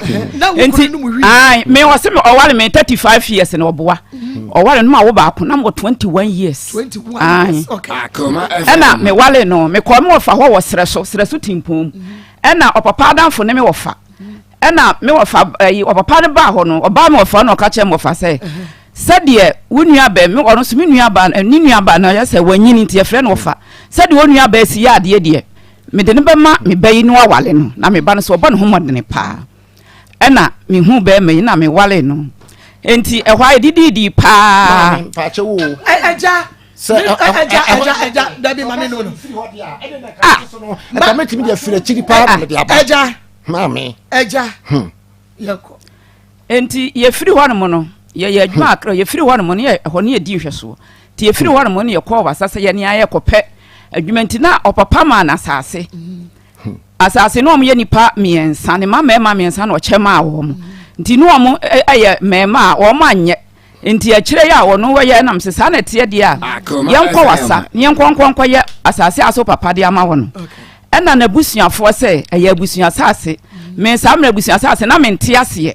E: nti ayi me ɔsɛ me ɔware me 35 years na ɔboa mm. ɔware no ma wo baako na mo 21 years ayi ɛna me wale no me kɔ me wɔfa hɔ wɔ serɛ so serɛ so timpom ɛna ɔpapa adanfo ne me wɔfa ɛna me wɔfa ɛyi ɔpapa no baa hɔ no ɔbaa me wɔfa na ɔka kyerɛ me wɔfa sɛ. Sɛdeɛ wo nua baa, me ɔno nso me nua baa, ne nua baa no ayɛ sɛ wanyini nti yɛfrɛ no ɔfa. Sɛdeɛ wo nua baa si yɛ adeɛ deɛ, mede no bɛma me ba yi na wawale no, na me ba no nso ɔbɔ ne ho mmɔdene paa. Ɛna mehuu barima yi na mewale no. Enti ɛhɔ a yɛdidiidii paa.
C: Maame, mpaakyɛ wo o.
B: Ɛgya, ɛgya, ɛgya, ɛgya, dabi maame no no.
C: Ah, ɛka mɛtumi de afiri akyiri paa na mede aba.
B: Ɛgya,
C: maame.
B: Ɛgya, yɛkɔ.
E: Enti yɛfiri hɔnom no, yɛyɛ adwuma kakra, yɛfiri hɔnom no, yɛ ɛhɔ no yɛdi nhwɛsoɔ. Nti yɛfiri hɔnom no yɛkɔɔ wasa sɛ yɛne ayɛ kɔpɛ adwuma nti na ɔpapa maa no asase. Asase no wɔn yɛ nipa mmiɛnsa, ne mma mmarima mmiɛnsa na ɔkyɛ maa wɔn. Nti ne wɔn yɛ mmarima a wɔn anyɛ. Nti akyire yi a ɔno wɔyɛ nam sɛ saa na ɛteɛ deɛ a, yɛnkɔ wasa na yɛnkɔ nkɔ nkɔyɛ asase a so papa de ama wɔ no. Ɛna n'abusuafoɔ sɛ ɛyɛ abusua asase. Me saa mmerɛ abusua asase na mente aseɛ.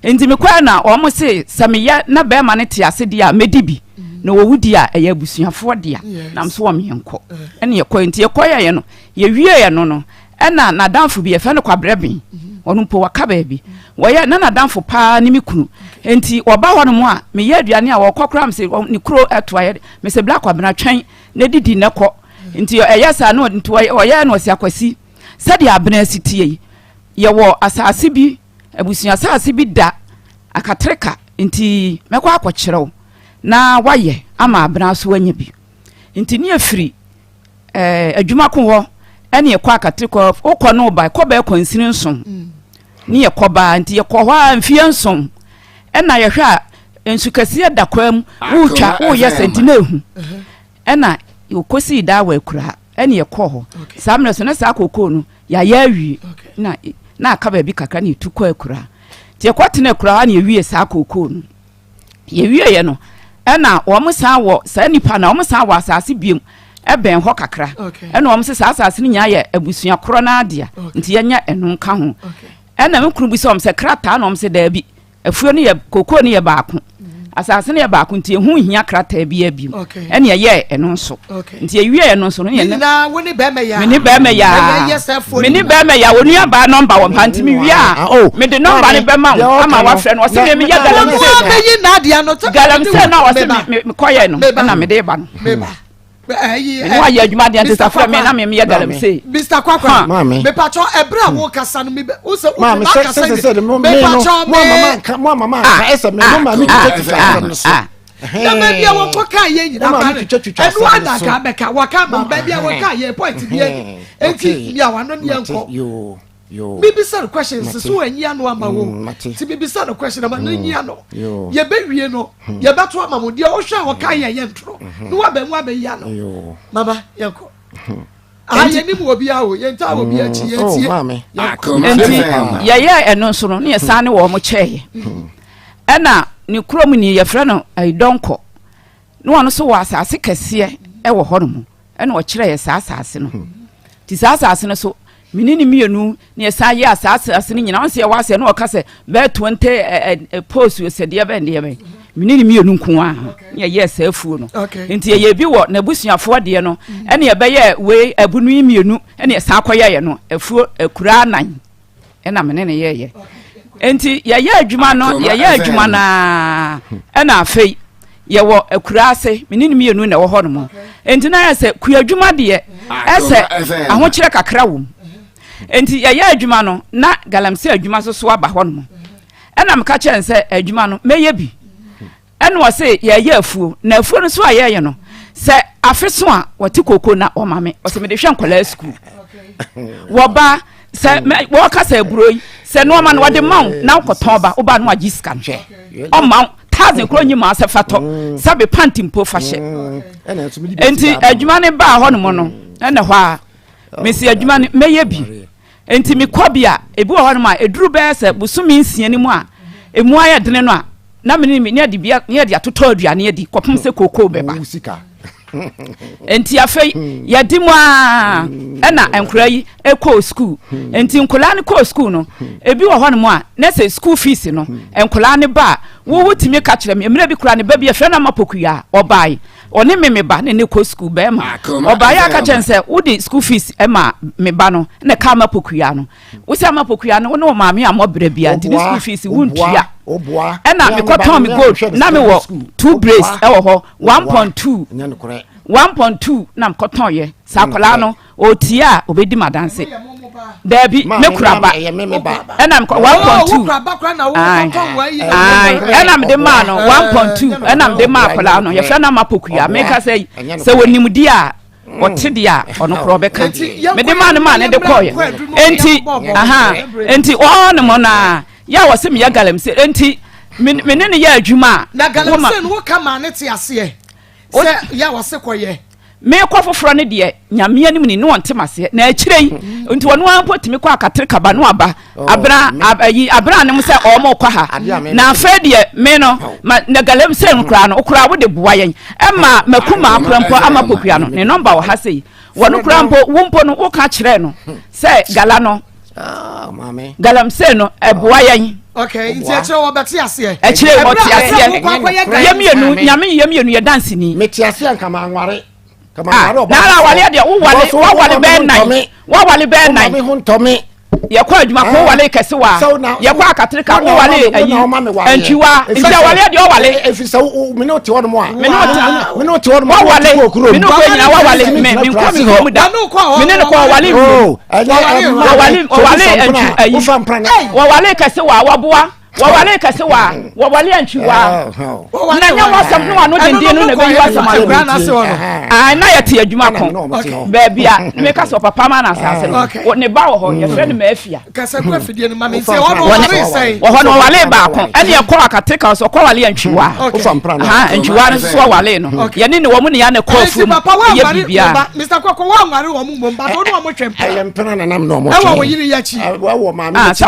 E: Nti mekɔɛ na wɔn se sɛ meyɛ na bɛrima no te ase deɛ a mɛdi bi na wɔwu deɛ a ɛyɛ abusuafoɔ dea. Nam so wɔn yɛnkɔ. Ɛna yɛkɔɛ nti yɛkɔyɛɛ no yɛwieɛ no no ɛna n'adamfo bi yɛfrɛ no Kwabrɛ Ben ɔno mpo waka baabi wɔyɛ na n'adamfo paa ne me kunu. Nti wɔba hɔ nom a meyɛ aduane a wɔkɔ koraa mese ne kuro ɛto ayɛ mese bla kwabena twɛn na didi na kɔ. Nti ɛyɛ saa no nti ɔyɛ na ɔsi akwasi sɛdeɛ abena asi tie yi yɛwɔ asase bi abusua asase bi da akatreka nti mɛkɔ akɔkyerɛw na wayɛ ama abena so anya bi. Nti ne yɛfiri eh, adwuma ko hɔ ɛne yɛkɔ akatreka wokɔ no ba kɔ bɛɛ kwansini nson. Mm. Ne yɛkɔ baa nti yɛkɔ hɔ a mfeɛ nson ɛna yɛhwɛ a nsu kɛseɛ da kwaa mu wotwa woyɛ sɛ nti na ehu ɛna yɛkɔsii daa wɔ akuraa ɛne yɛkɔɔ hɔ saa mmerɛ so na saa kokoo no yɛayɛ awie na na aka baabi kakra na yɛtu kɔ akuraa nti yɛkɔtena akuraa na yɛwie saa kokoo no Yɛwieeɛ no, ɛna wɔn san wɔ saa nipa na wɔn san wɔ asase biom ɛbɛn hɔ kakra. Ɛna wɔn sɛ saa asase no nyinaa yɛ abusua korɔ no adea, nti yɛnyɛ ɛno nka ho. Ɛna me kunu bisa wɔn sɛ krataa na wɔn sɛ daabi, afuo no yɛ kokoo no yɛ baako, mm. asase no yɛ baako nti ɛho nhia krataa bi abiem. Ɛna yɛyɛɛ ɛno nso. Nti yɛwie ɛno nso no yɛ ne me ne bɛrima yaa me ne bɛrima yaa onua baa nɔmba wɔ mpa nti me wie a ah, oh. me de nɔmba no bɛma wo ama wafrɛ no ɔsɛ me meyɛ galamsey no galamsey no a ɔsɛ me mekɔyɛ no ɛna me de ba no mene wayɛ adwuma deɛ nti safrɛ me na me meyɛ galamsey.
B: Mr. Kwakwa, mepatwɔ ɛberɛ a wokasa no wosɛ wokasa mepatwɔ me
C: mo ama ma nka ɛsɛ me mo ma me twitwa twitwa asɛm no so.
B: na baabi a wɔkɔ kaa yɛ nyina ba no ɛno ana ka bɛka wɔka ma baabi a wɔka yɛ point bi ani enti mia wano ne yɛnkɔ mebisa no question sɛ so anyi ano ama wo mm, nti mebisa no question ama no nyi ano yɛbɛwie no hmm. yɛbɛto ama mo deɛ wohwɛ a wɔka yɛ yɛ ntorɔ hmm. na woabɛ mu abɛyi ano mama yɛnkɔ hmm. Ah, yɛnim wɔ biara o yɛntaa wɔ bi akyi yɛtie
E: oh, nti yɛyɛɛ ɛno nso no ne yɛsan ne wɔ mo kyɛeɛ ɛna ne kurom ni yɛfrɛ no dɔnkɔ na ɔno nso wɔ asase kɛseɛ ɛwɔ hɔ nom ɛna ɔkyerɛ yɛ saa asase no nti saa asase no so mene ne mmienu ne yɛsan yɛ saa asase no nyinaa ɔnsɛ yɛwɔ asɛ na ɔka sɛ bɛɛ 20 post sɛ deɛ bɛn deɛ bɛn mene ne mmienu nko a ne yɛyɛɛ saa afuo no nti yɛyɛ bi wɔ n'abusuafoɔ deɛ no ɛne yɛbɛyɛ wei abunu yi mmienu ɛne yɛsan kɔyɛyɛ no afuo akuraa nan ɛna mene ne yɛyɛ nti yɛyɛ adwuma no yɛyɛ adwuma no ɛna afei yɛwɔ akura ase mene ne mmienu na ɛwɔ hɔ nom nti na yɛ sɛ kua adwuma deɛ ɛsɛ ahokyerɛ kakra wɔ mu nti yɛyɛ adwuma no na galamsey adwuma so so aba hɔ nom ɛna meka kyerɛ no sɛ adwuma no mɛyɛ bi ɛna ɔse yɛyɛ afuo na afuo no so a yɛyɛ no sɛ afe so a wɔte koko na ɔma me ɔsɛ mede hwɛ nkɔlaa sukuu wɔba sɛ wɔka sɛ aburo yi sɛ nneɛma no wɔde ma wo na wokɔtɔn ba woba no wagye sika no ɔma wo thousand koro nyi ma sɛ fa tɔ mm. sɛbe panty mpo fa hyɛ mm. nti adwuma no baa hɔ nom no ɛna hɔ a oh, mesi adwuma no mɛyɛ bi Enti mekɔ bi a, ebi wɔ hɔnom a, eduru bɛyɛ sɛ bosome nsia no mu a, emu ayɛ dene no a, na me ne me ne yɛde bi ne yɛde atotɔ aduane adi kɔpem sɛ kookoo bɛba. Enti afei yɛde mu a ɛna nkwadaa yi kɔɔ sukuu. Enti nkwadaa no kɔɔ sukuu no, ebi wɔ hɔnom a, na sɛ sukuu fees no, nkwadaa no ba a, wo wotumi ka kyerɛ me, mmerɛ bi koraa ne ba bi yɛfrɛ no Ama Pokuya a, ɔbae. Ɔne me me ba ne ne kɔ sukuu bɛrima. Ɔbaeɛ aka kyerɛ no sɛ wode school fees ma me ba no na ɛka ama pokua no. Wosɛ ama pokua no wo ne wo maame ammɔ berɛ bia nti ne school fees wontua. Ɛna mekɔtɔn me gold na mewɔ two brace ɛwɔ hɔ 1.2 1.2 na mekɔtɔn yɛ saa akwadaa no Ɔretie a, ɔbɛdi m'adanse. Daabi, me kura ba. Ɛna mekɔ 1.2. Ɛna mede maa no 1.2. Ɛna mede maa akwadaa no. Yɛfrɛ no ama pokuya. Meka sɛ sɛ wɔnim di a ɔte deɛ a ɔno korɔ ɔbɛka. Mede maa no maa no de kɔɔyɛ. Enti aha enti ɔɔ ne mo na yɛ a wɔse meyɛ galamsey. Enti me ne no yɛ adwuma a.
B: Na galamsey no woka maa ne te aseɛ. Sɛ yɛ a wɔse kɔyɛ.
E: Meekɔ foforɔ no deɛ, Nyame anim ni, ne ɔnte maseɛ. Na akyire yi, nti ɔno ara mpo tumi kɔ akatere kaba no aba, oh, abena, ayi, abena ne mu sɛ ɔmo kɔ ha. Na afei deɛ, me no, ma, na galamsey no koraa no, koraa wode boa yɛn. Ɛma maku maa koraa mpo ama pokua no, ne nɔmba wɔ ha sei. Wɔno koraa mpo, wo mpo no, woka kyerɛɛ no sɛ gala no, ah, galamsey no, ɛboa yɛn.
B: Okay, nti akyerɛ wɔ bɛte aseɛ.
E: Akyerɛ wɔ te aseɛ. Yɛ mmienu, nyame yɛ mmienu yɛ danseni.
C: Mete aseɛ nka ma nware.
E: Ah, na ara awale deɛ wowale, wawale bɛɛ nan. Wawale bɛɛ nan.
C: Wo ho ntɔme.
E: Yɛkɔ adwuma ko wale kɛse wa. Yɛkɔ akatrika ko wale ayi. Antwiwa. Nti awale deɛ ɔwale.
C: Efi sɛ me ne wote hɔ nom a.
E: Me ne wote.
C: Me ne wote hɔ nom a.
E: Wawale. Me ne wokɔ nyina wawale. Me me nkɔ me kurom da. Me ne no kɔ ɔwale nfuo. Ɔwale ɔwale antwi ayi. Wɔwale kɛse wa waboa. Wɔwale kɛse wa wɔwale antwi wa. Na nyɛ wasɛm ne wano denden no na ɛbɛyi wasɛm ano. Ah, na yɛte adwuma ko baabi a meka sɛ ɔpapa ma no asase no ne ba wɔ hɔ yɛfrɛ no maafia wɔ hɔ no ɔwale baako ɛne ɛkɔ akateka sɛ ɔkɔ wale antwiwa antwiwa no nso ɔwale no yɛne ne wɔn ne yɛ na ɛkɔ afuom yɛ biribiara sɛ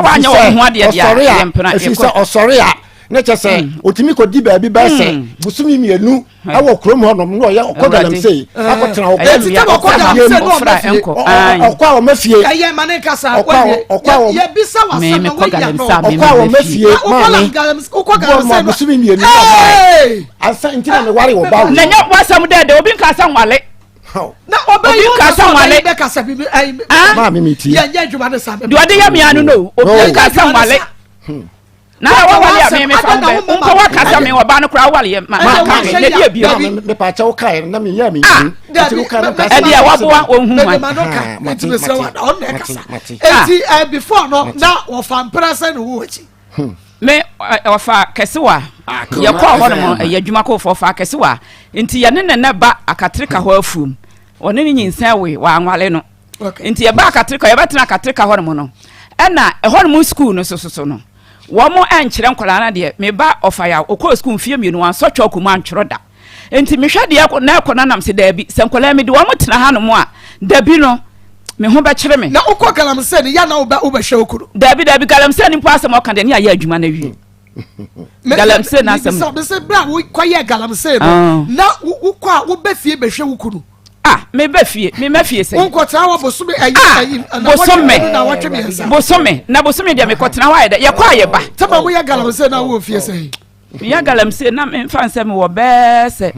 E: woanyɛ wɔn ho adeɛ deɛ yɛ mpena
C: ɔsɔre a ne kyɛ sɛ ɔtumi kɔdi baabi bɛɛ sɛ bosome mmienu ɛwɔ kurom hɔ nom na ɔyɛ ɔkɔ galamsey akɔtena hɔ ɔkɔ a ɔma fie
B: ɛyɛ ma ne nkasa
C: ɔkɔ a
B: yɛbisa wasɛm na wɔyɛ no
C: ɔkɔ a ɔma fie maame bɔ ma bosome mmienu na ɔma ansa nti na meware wɔ ba
E: na nyɛ wasɛm dɛ dɛ obi nkasa nwale
B: na ɔbɛyi
E: obi nkasa nwale
B: bɛkasa bibi ɛyi
C: maame mi tie
B: yɛnyɛ adwuma ne sa
E: deɛ ɔde yɛ mea no no obi nkasa nwale na wawale a me mefa wo bɛ mpo wakasa me ɔba no koraa wale yɛ ma ka me na deɛ bio
C: mepa kyɛw kae na meyɛ me ah.
E: nti wo kae no ka ɛdeɛ waboa ɔhu
B: hwan nti mesrɛ wa ɔno na ɛkasa enti eh, before no na wɔfa mpra sɛ ne wo akyi
E: hmm. me ɔfa kɛse wa yɛkɔɔ hɔ nom ɛyɛ adwuma kɔfoɔ ɔfa kɛse wa nti yɛne ne nɛ ba akatreka hɔ afuom ɔne ne nyinsɛn we wanwale no Nti yɛbaa Katrika, yɛbɛtena Katrika hɔ nom no, ɛna ɛhɔ nom sukuu no sososo no, wɔn ɛnkyerɛ nkwadaa no adeɛ. Me ba Ɔfayaw, ɔkɔɔ sukuu mfeɛ mmienu, wansɔ chalk mu antwerɛ da. Nti mehwɛ deɛ na ɛkɔ no nam sɛ daabi, sɛ nkwadaa mede wɔn tena ha nom a, dabi no, me ho bɛkyere me.
B: Na wokɔ galamsey no, yɛ na wobɛhwɛ wo kunu?
E: Daabi, daabi, galamsey no mpo asɛm ɔka deɛ ne yɛayɛ adwuma no awie. Galamsey no asɛm.
B: Mebisa, mese berɛ a wokɔyɛɛ galamsey no, ah. na wokɔ a wobɛ fie bɛhwɛ wo kunu?
E: Ah, meba fie, mema fie sɛ.
B: Wonkɔtena hɔ bosome ayi ah, ayi
E: bosome
B: na wɔtwe mmiɛnsa.
E: Bosome na bosome deɛ mekɔtena hɔ ayɛ dɛ yɛkɔ a yɛba.
B: Tɛma moyɛ galamsey na wowɔ fie sɛ.
E: Meyɛ galamsey na memfa nsɛ mewɔ bɛɛ sɛ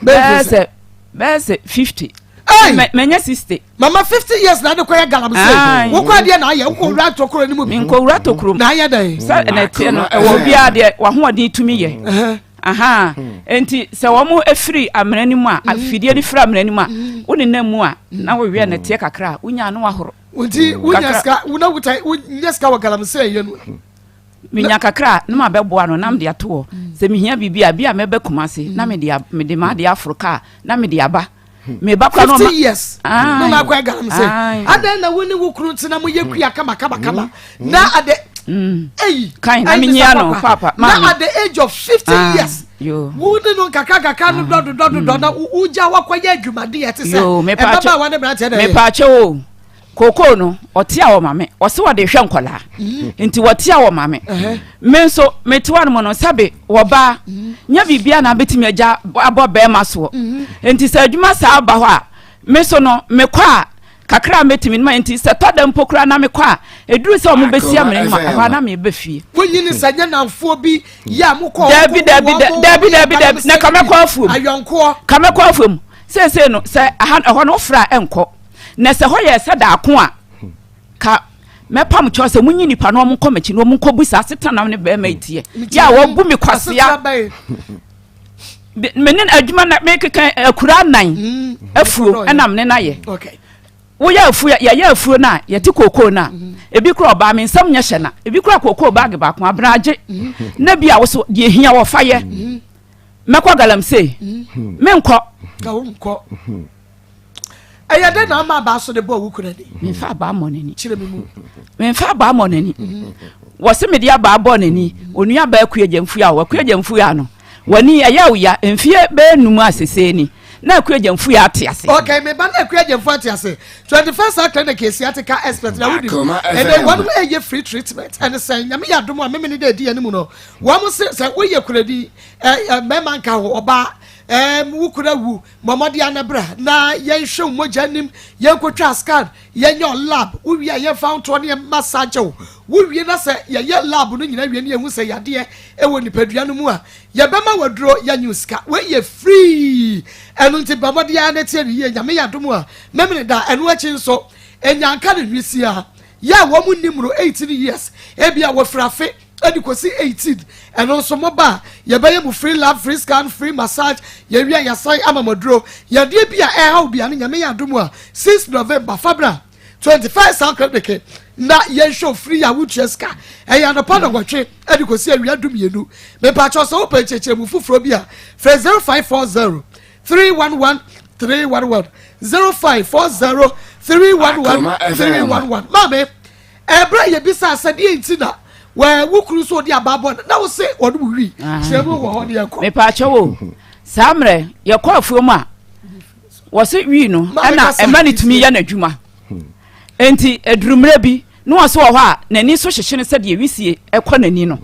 E: bɛɛ sɛ bɛɛ sɛ 50. Mɛnyɛ 60.
B: Mama 50 years na ade kɔyɛ galamsey. Wokɔ adeɛ na ayɛ wokɔ wura tokuro no mu
E: bi. Menkɔ wura tokuro mu.
B: Na ayɛ dɛn.
E: Sɛ ɛna ɛteɛ no ɛwɔ obiara deɛ wahoɔden tumi yɛ. Ahaa, enti sɛ wɔn firi amena no mu a, mm. afidie no firi amena no mu a, mm. wo nenam mu a, na woweɛ no teɛ kakra a, wonya ano ahoro.
B: Nti wonya sika, wona wuta, wonya sika wɔ galamsey yɛ no.
E: Menya kakra a, na mabɛboa no, na mede ato hɔ. Mm. Sɛ mehia biribi a, bi a mɛbɛ Kumase, na mede mede m'adeɛ aforo kaa, na mede aba.
B: meba kora no 50 years na na akɔ galamsey adɛn na wo ne wo kunu tena mo yɛ kua kama kama kama mm. na at the mm. eyi
E: kan na menyia no papa
B: na at the age of 50 ah, years wo ne no nkakra kakra no dɔ dodɔ dodɔ na wogya wakɔyɛ adwumade ɛte sɛ ɛbabaawa ne mmeranteɛ na ɛyɛ
E: mepaakyɛ o Kookoo no, ɔte a ɔma me. Ɔse ɔde hwɛ nkɔlaa. Mm. Nti wɔte a ɔma me. Me nso, mete hɔ nom no, sɛbe wɔbaa, mm. nyɛ biribia na abɛtumi agya abɔ bɛrima soɔ. Mm. Nti sɛ adwuma saa ba hɔ a, me so no, mekɔ a, kakra a mɛtumi no ma nti sɛ tɔ da mpo koraa na mekɔ a, ɛduru sɛ ɔmo bɛsi amena mu a, ɛhɔ a na meba fie.
B: Wonyini sɛ nyɛ namfoɔ bi yɛ a mokɔ
E: Dabi, dabi, dabi, dabi, dabi, na ka mɛkɔ afuom.
B: Ayɔnkoɔ.
E: Ka mɛkɔ afuom. Seesei no, sɛ aha ɛhɔ no wofra a ɛnkɔ. Na sɛ hɔ yɛ sɛ daako a, ka mɛpam kyɛw sɛ munyi nipa na wɔn nkɔ m'akyi na wɔn nkɔ bu saa asetena nam ne bɛrima yi teɛ. Yɛ a wɔbu me kwasea. Me ne adwuma na mekeka akura nan mm. afuo ɛnam ne na yɛ. Woyɛ afuo yɛyɛ afuo no a yɛte kookoo no a mm-hmm. ebi kura ɔbaa me nsam nyɛ hyɛ na ebi kura kookoo baage baako abragye mm-hmm. na bi a woso deɛ hia wɔfa yɛ mm-hmm. mɛkɔ galamsey menkɔ.
B: Ɛyɛ dɛn na ama abaa so de bɔɔ wo kunu ani?
E: Memfa abaa mmɔ n'ani.
B: Kyerɛ me mu.
E: Memfa abaa mmɔ n'ani. Wɔse mede abaa bɔɔ n'ani. Onua baa Akua Gyamfua a Akua Gyamfua no, w'ani ɛyɛ wo ya. Mfie bɛyɛ num a sesei ni na Akua Gyamfua ate ase.
B: Okay, me ba na Akua Gyamfua ate ase. 21st Health Clinic yɛ sciatica expert na wonim. Ɛnɛ wɔnom ɛyɛ free treatment. Ɛne sɛn? Nyame yɛ adom a memene dɛ ɛdi anim no. Wɔn se sɛ woyɛ kunani, mmarima nka ho, ɔbaa, ɛɛ wo kunu awu, Bɔ mmɔden ara na bra na yɛnhwɛ wo mogya anim, yɛnkɔtwa scan, yɛnyɛ wo lab, wowie a yɛmfa wo ntoɔ ne yɛn massage wo. Wowie na sɛ yɛyɛ lab no nyinaa wie na yɛhu sɛ yadeɛ wɔ nipadua no mu a, yɛbɛma wo aduro, yɛnnye wo sika. Wei yɛ free. Ɛno nti bɔ mmɔden ara na tie no yie. Nyame yɛ adom a, Memeneda, ɛno akyi nso, nya nka ne nwisiaa. Yɛ a wɔn nni mmoro 18 years, ebia wɔfiri afe de kɔsi 18, ɛno nso moba a yɛbɛyɛ mo free lab, free scan, free massage, yɛwie a yɛasan ama mo aduro. Yadeɛ bi a ɛreha wo biara no Nyame yɛ adom a 6 November fa bra 21st South Clinic na yɛnhwɛ wo free a wontua sika. Ɛyɛ anɔpa nnɔnwɔtwe de kɔsi awia dumienu. Mepakyɛw sɛ wopɛ nkyerɛkyerɛmu foforɔ bi a frɛ 0540 311 311 0540 311 311. Maame, ɛberɛ a yɛbisaa sɛ deɛ nti na wo kunu nso ɔde aba bɔ na wo se ɔno mu wi kyerɛ mu wɔ hɔ ne yɛnkɔ.
E: Mepaakyɛ wo saa mmerɛ yɛkɔ afuo mu a wɔse wii no ɛna ɛma ne tumi yɛ n'adwuma nti aduru mmerɛ bi na wɔse wɔ hɔ a n'ani so hyehye no sɛdeɛ wisie ɛkɔ n'ani no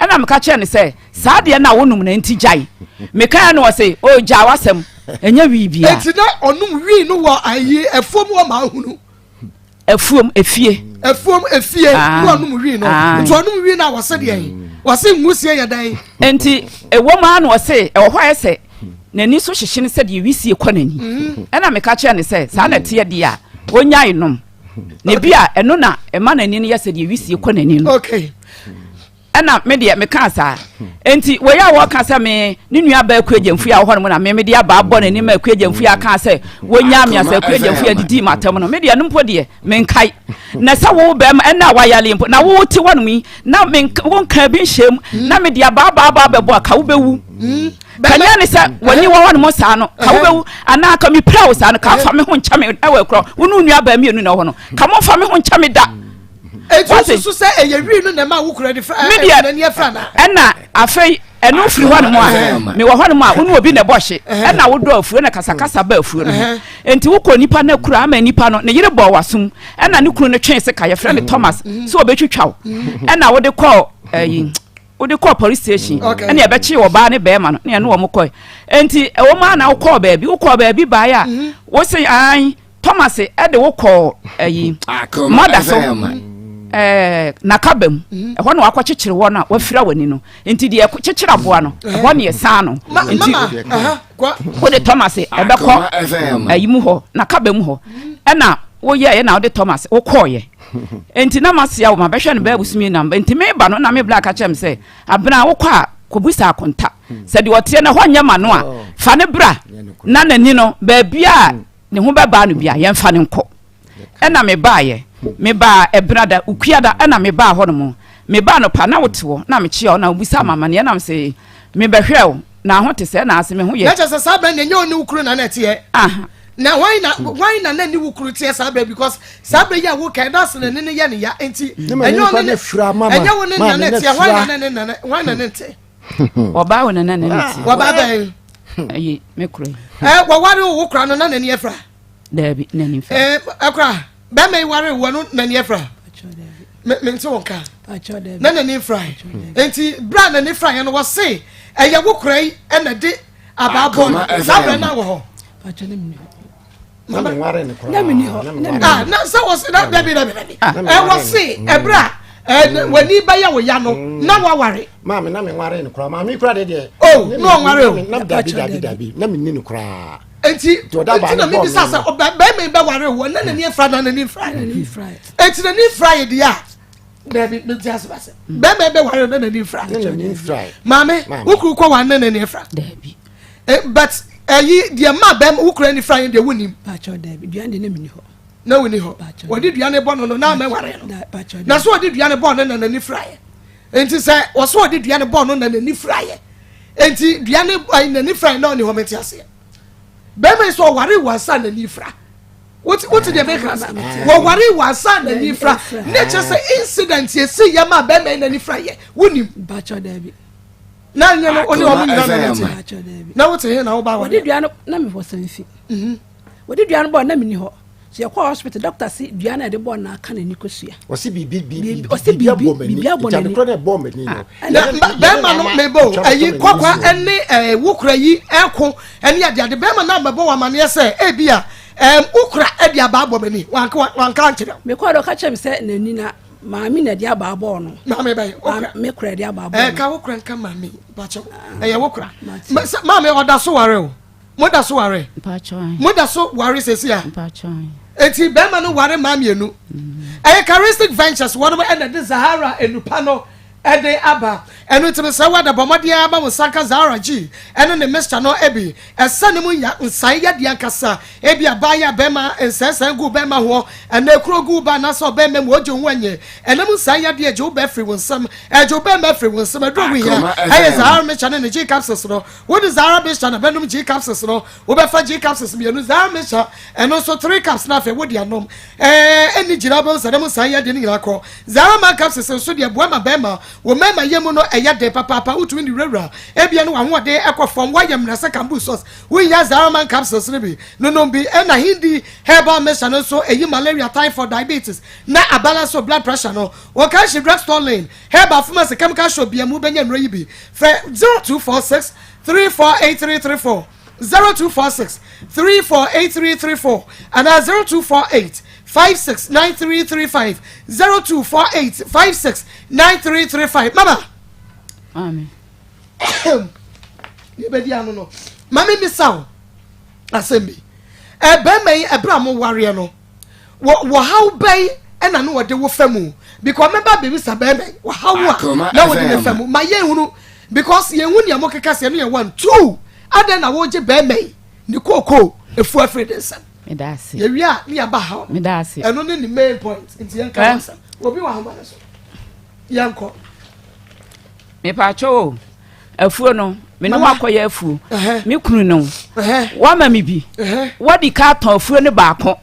E: Ɛna meka kyerɛɛ no sɛ, Saa deɛ na wonom no, enti gyae. Mekaeɛ no ɔse, O gyaa w'asɛm, ɛnyɛ wii biara.
B: Enti na ɔnom wii no wɔ ayi afuom hɔ ma ahunu.
E: Afuom, efie.
B: Afuom, efie, na ɔnom wii no. Nti ɔnom wii no a wɔse deɛn? Wɔse nwusie yɛ dɛn?
E: Enti ɛwɔ mu ara na ɔse, ɛwɔ hɔ ayɛ sɛ n'ani so hyehye no sɛdeɛ wisie kɔ n'ani. Ɛna meka kyerɛɛ no sɛ, saa na ɛteɛ deɛ a, ɔnyae nom. Na ebi a ɛno na ɛma n'ani no yɛ sɛdeɛ wisie kɔ n'ani no.
B: Okay.
E: Ɛna me deɛ mekaa saa. Enti wei a wɔka sɛ me ne nua baa Akua Gyamfui a wɔ hɔ nom na me mede abaa bɔ n'anim ma Akua Gyamfui aka sɛ wɔnyaa me asɛ Akua Gyamfui adidii m'atam no, me deɛ no mpo deɛ menkae. Na sɛ wo bɛrima ɛna a wayale mpo na wo te hɔ nom yi na wonkaa bi nhyɛ mu na mede abaa baa baa bɛbɔ a ka wobɛwu. Kanyɛ ne sɛ w'ani wɔ hɔ nom saa no ka wobɛwu anaa ka mepira wo saa no ka fa me ho nkyɛ me ɛwɔ akurɔ wo ne wo nua baa mmienu na wɔ hɔ no ka momfa me ho nkyɛ me da.
B: Eti wosusu sɛ ɛyɛ wii no na ɛma wo kura de fra
E: medeɛ
B: n'ani afra na.
E: Ɛna afei ɛno firi hɔ nom a mewɔ hɔ nom a wo ne obi na ɛbɔ hye ɛna wodɔ afuo na kasakasa ba afuo no ho nti wokɔ nipa no akura ama nipa no ne yere bɔɔ w'asom ɛna ne kunu no twee sika yɛfrɛ no Thomas sɛ ɔbɛtwitwa wo ɛna wode kɔɔ ɛyi wode kɔɔ police station ɛna ɛbɛkye ɔbaa ne bɛrima no ne ɛne wɔn kɔɛ nti ɛwɔ mu a na wokɔɔ baabi wokɔɔ baabi baeɛ a wose an Thomas de wo kɔɔ ayi mɔda so ɛɛ n'akaba mu mhm. ɛhɔ na wakɔkyekyere wɔn a wafira w'ani no nti deɛ kyekyere aboa no ɛhɔ ne ɛsan no nti wode Thomas ɛbɛkɔ ayi mu hɔ n'akaba mu hɔ ɛna woyɛɛ na wode Thomas wokɔɔyɛ nti na masia wo ma bɛhwɛ no bɛɛ busumi nam nti meba no na me bla ka kyerɛ me sɛ abena wokɔ a kɔbusa akonta sɛ deɛ ɔteɛ no ɛhɔ nyɛ ma no a oh. fa ne bra na n'ani no baabi a hmm. ne ho bɛbaa no bi a yɛmfa no nkɔ ɛna mebaeɛ mebaa ɛbenada ukuada ɛna mebaa hɔ nom mebaa no pa na wote hɔ na mekyea wo na wobisa ma amaneɛ nam sɛ mebɛhwɛ wo na ho te sɛ na ase me ho yɛ
B: na kyɛ sɛ saa bɛn na ɛnyɛ wo ne wo kunu na na ɛteɛ na hwan na hwan na na ne wo kunu teɛ saa bɛn because saa bɛn yi a woka ɛda ase na ne ne yɛ ne ya nti ɛnyɛ wo ne ɛnyɛ wo ne na na ɛteɛ hwan na ne ne hwan na ne nte
E: Ɔbaa wo na na n'ani te.
B: Wɔbaa bɛn?
E: Ɛyi me kura yi.
B: Ɛ wɔware wo kura no na n'ani afira.
E: Daabi n'ani fira.
B: Ɛ ɛkura bɛrima yi ware wo no n'ani afira. Me me nte wɔn ka. Na n'ani fira yi. Nti bere a n'ani fira yɛ no wɔse ɛyɛ wo kura yi ɛna de abaa bɔ no saa bere na wɔ hɔ.
C: Na me nware ne koraa. Na me ni
B: hɔ. Ah, na sɛ wɔ se na dabi dabi dabi. Ɛ wɔ se ɛbrɛ a ɛ w'ani bɛyɛ wo ya no mm. na waware.
C: Maame na me nware ne koraa maame kura de deɛ.
B: O oh, na ɔnware o.
C: Na dabi dabi dabi na me ni ne koraa.
B: Eti eti na mi bisa sɛ ɔbɛ bɛrima yi bɛware wɔ na n'ani efra na n'ani nfra. Eti n'ani nfra yɛ deɛ a dabi mi ti ase ba sɛ bɛrima yi bɛware na n'ani nfra. Maame wokuru kɔ wa na n'ani efra.
E: Dabi.
B: Eh, but ɛyi eh, deɛ ma bɛm wo kura ni fra yɛn deɛ wonim.
F: Pakyɛw daabi dua deɛ na mi ni hɔ.
B: Na wo ni hɔ. Wɔde dua ne bɔ no no na amɛ ware no. Na so wɔde dua ne bɔ no na n'ani fra yɛ. Nti sɛ wɔso wɔde dua ne bɔ no na n'ani fra yɛ. Nti dua ne ayi n'ani fra yɛ na ɔni hɔ mɛ ti aseɛ. Bɛrima yi sɛ ɔware wɔ ansa n'ani fra. Wote wote deɛ meka sa. Wɔware wɔ ansa n'ani fra. Ne kyerɛ sɛ incident yɛ si yɛ ma bɛrima yi n'ani fra yɛ. Wonim.
F: Pakyɛw daabi.
B: na nyɛ no ɔne ɔmo nyina na nate na wote he na woba
F: wɔde dua no na mewɔ sanfi mhm. wɔde dua no bɔɔ na menni hɔ so yɛkɔ hospital doctor se dua no a yɛde bɔɔ no aka n'ani kɔsua
C: ɔse biribi biribi ɔse biribi biribi abɔ n'ani nti adekorɔ ɛbɔɔ m'ani no
B: ah, na bɛrima no mebɔ ayi kɔkwa ɛne ɛɛ wokura yi ɛko ɛne adeade bɛrima no amɛbɔ wɔ amaneɛ sɛ ebi a ɛɛm wokura ɛde aba abɔ m'ani wanka wanka ankyerɛ
F: mekɔɔ dɛ ɔka kyerɛ me sɛ n'ani na Maame na ɛde abaa bɔɔ no.
B: Maame bɛyɛ okura.
F: Me kura ɛde abaa bɔɔ no.
B: Ɛka wo kura nka maame bakyɛw. Ah. Ɛyɛ wo kura. Maame ɔda so ware o. Mo da so ware. Mo da so ware sɛsi a. Eti bɛrima no ware maa mmienu. Mm. Ɛyɛ Charistic Ventures wɔnom ɛna de Zahara enupa no ɛde aba. Ɛno nti mesrɛ wo ada bɔ mmɔden ara ma wo nsa nka Zahara G ɛne ne mixture no bi. Ɛsane mu nya nsae yadeɛ ankasa. Ebia baa yɛ a bɛrima nsɛesɛe gu bɛrima hoɔ anaa ekuro gu wo ba anaasɛ ɔbɛrima mu ogye wo ho ɛnyɛ. Ɛnam nsae yadeɛ egye wo bɛ firi wo nsam. Ɛgye wo bɛrima firi wo nsam. Aduro a wohia ɛyɛ Zahara mixture ne ne G capsules no. Wode Zahara mixture na bɛnom G capsules no. Wobɛfa G capsules mmienu, Zahara mixture ɛno nso 3 cups na afei wode anom. Ɛɛ ɛnni gyina wobɛhu sɛ ɛnam nsae yadeɛ no nyinaa kɔ. Zahara man capsules nso deɛ ɛboa ma bɛrima wo mmarima yɛ mu no ɛyɛ den papaapa wotumi de wurawura ebia no w'ahoɔden ɛkɔ fam woayɛ mmerɛ sɛ kambu sauce wohia Zahara man capsules no bi nonom bi. Ɛna Hindi herbal mixture no nso ɛyi malaria, typhoid, diabetes na abalance wo blood pressure no. Wɔ Kanshi drugstore lane, herbal pharmacy, chemical shop bia mu wobɛnya nnuro yi bi. Frɛ 0246 348334, 0246 348334 anaa 0248 569335, 0248 569335. Mama,
E: Maame.
B: Yɛbɛdi ano no, maame misa wo asɛm bi. Ɛbɛrima yi ɛberɛ a mowareɛ no, wɔ wɔhaw bɛn ɛna ne wɔde wo fa mu? Because mɛba bɛbisa bɛrima yi wɔhaw a na wɔde ne fa mu ma yɛnhunu, because yɛnhu nea mokeka sɛ ɛno yɛ one two. Adɛn na wogye bɛrima yi ne kookoo efu afiri ne nsam? Yɛwie a ne yɛba haw no, ɛno ne ne main point, nti yɛnka ho asɛm. Obi wɔ ahoma no so, yɛnkɔ.
E: Mepaakyɛw o, afuo no me ne wakɔyɛ afuo, me kunu no wama me bi, wadi ka atɔn afuo no baako.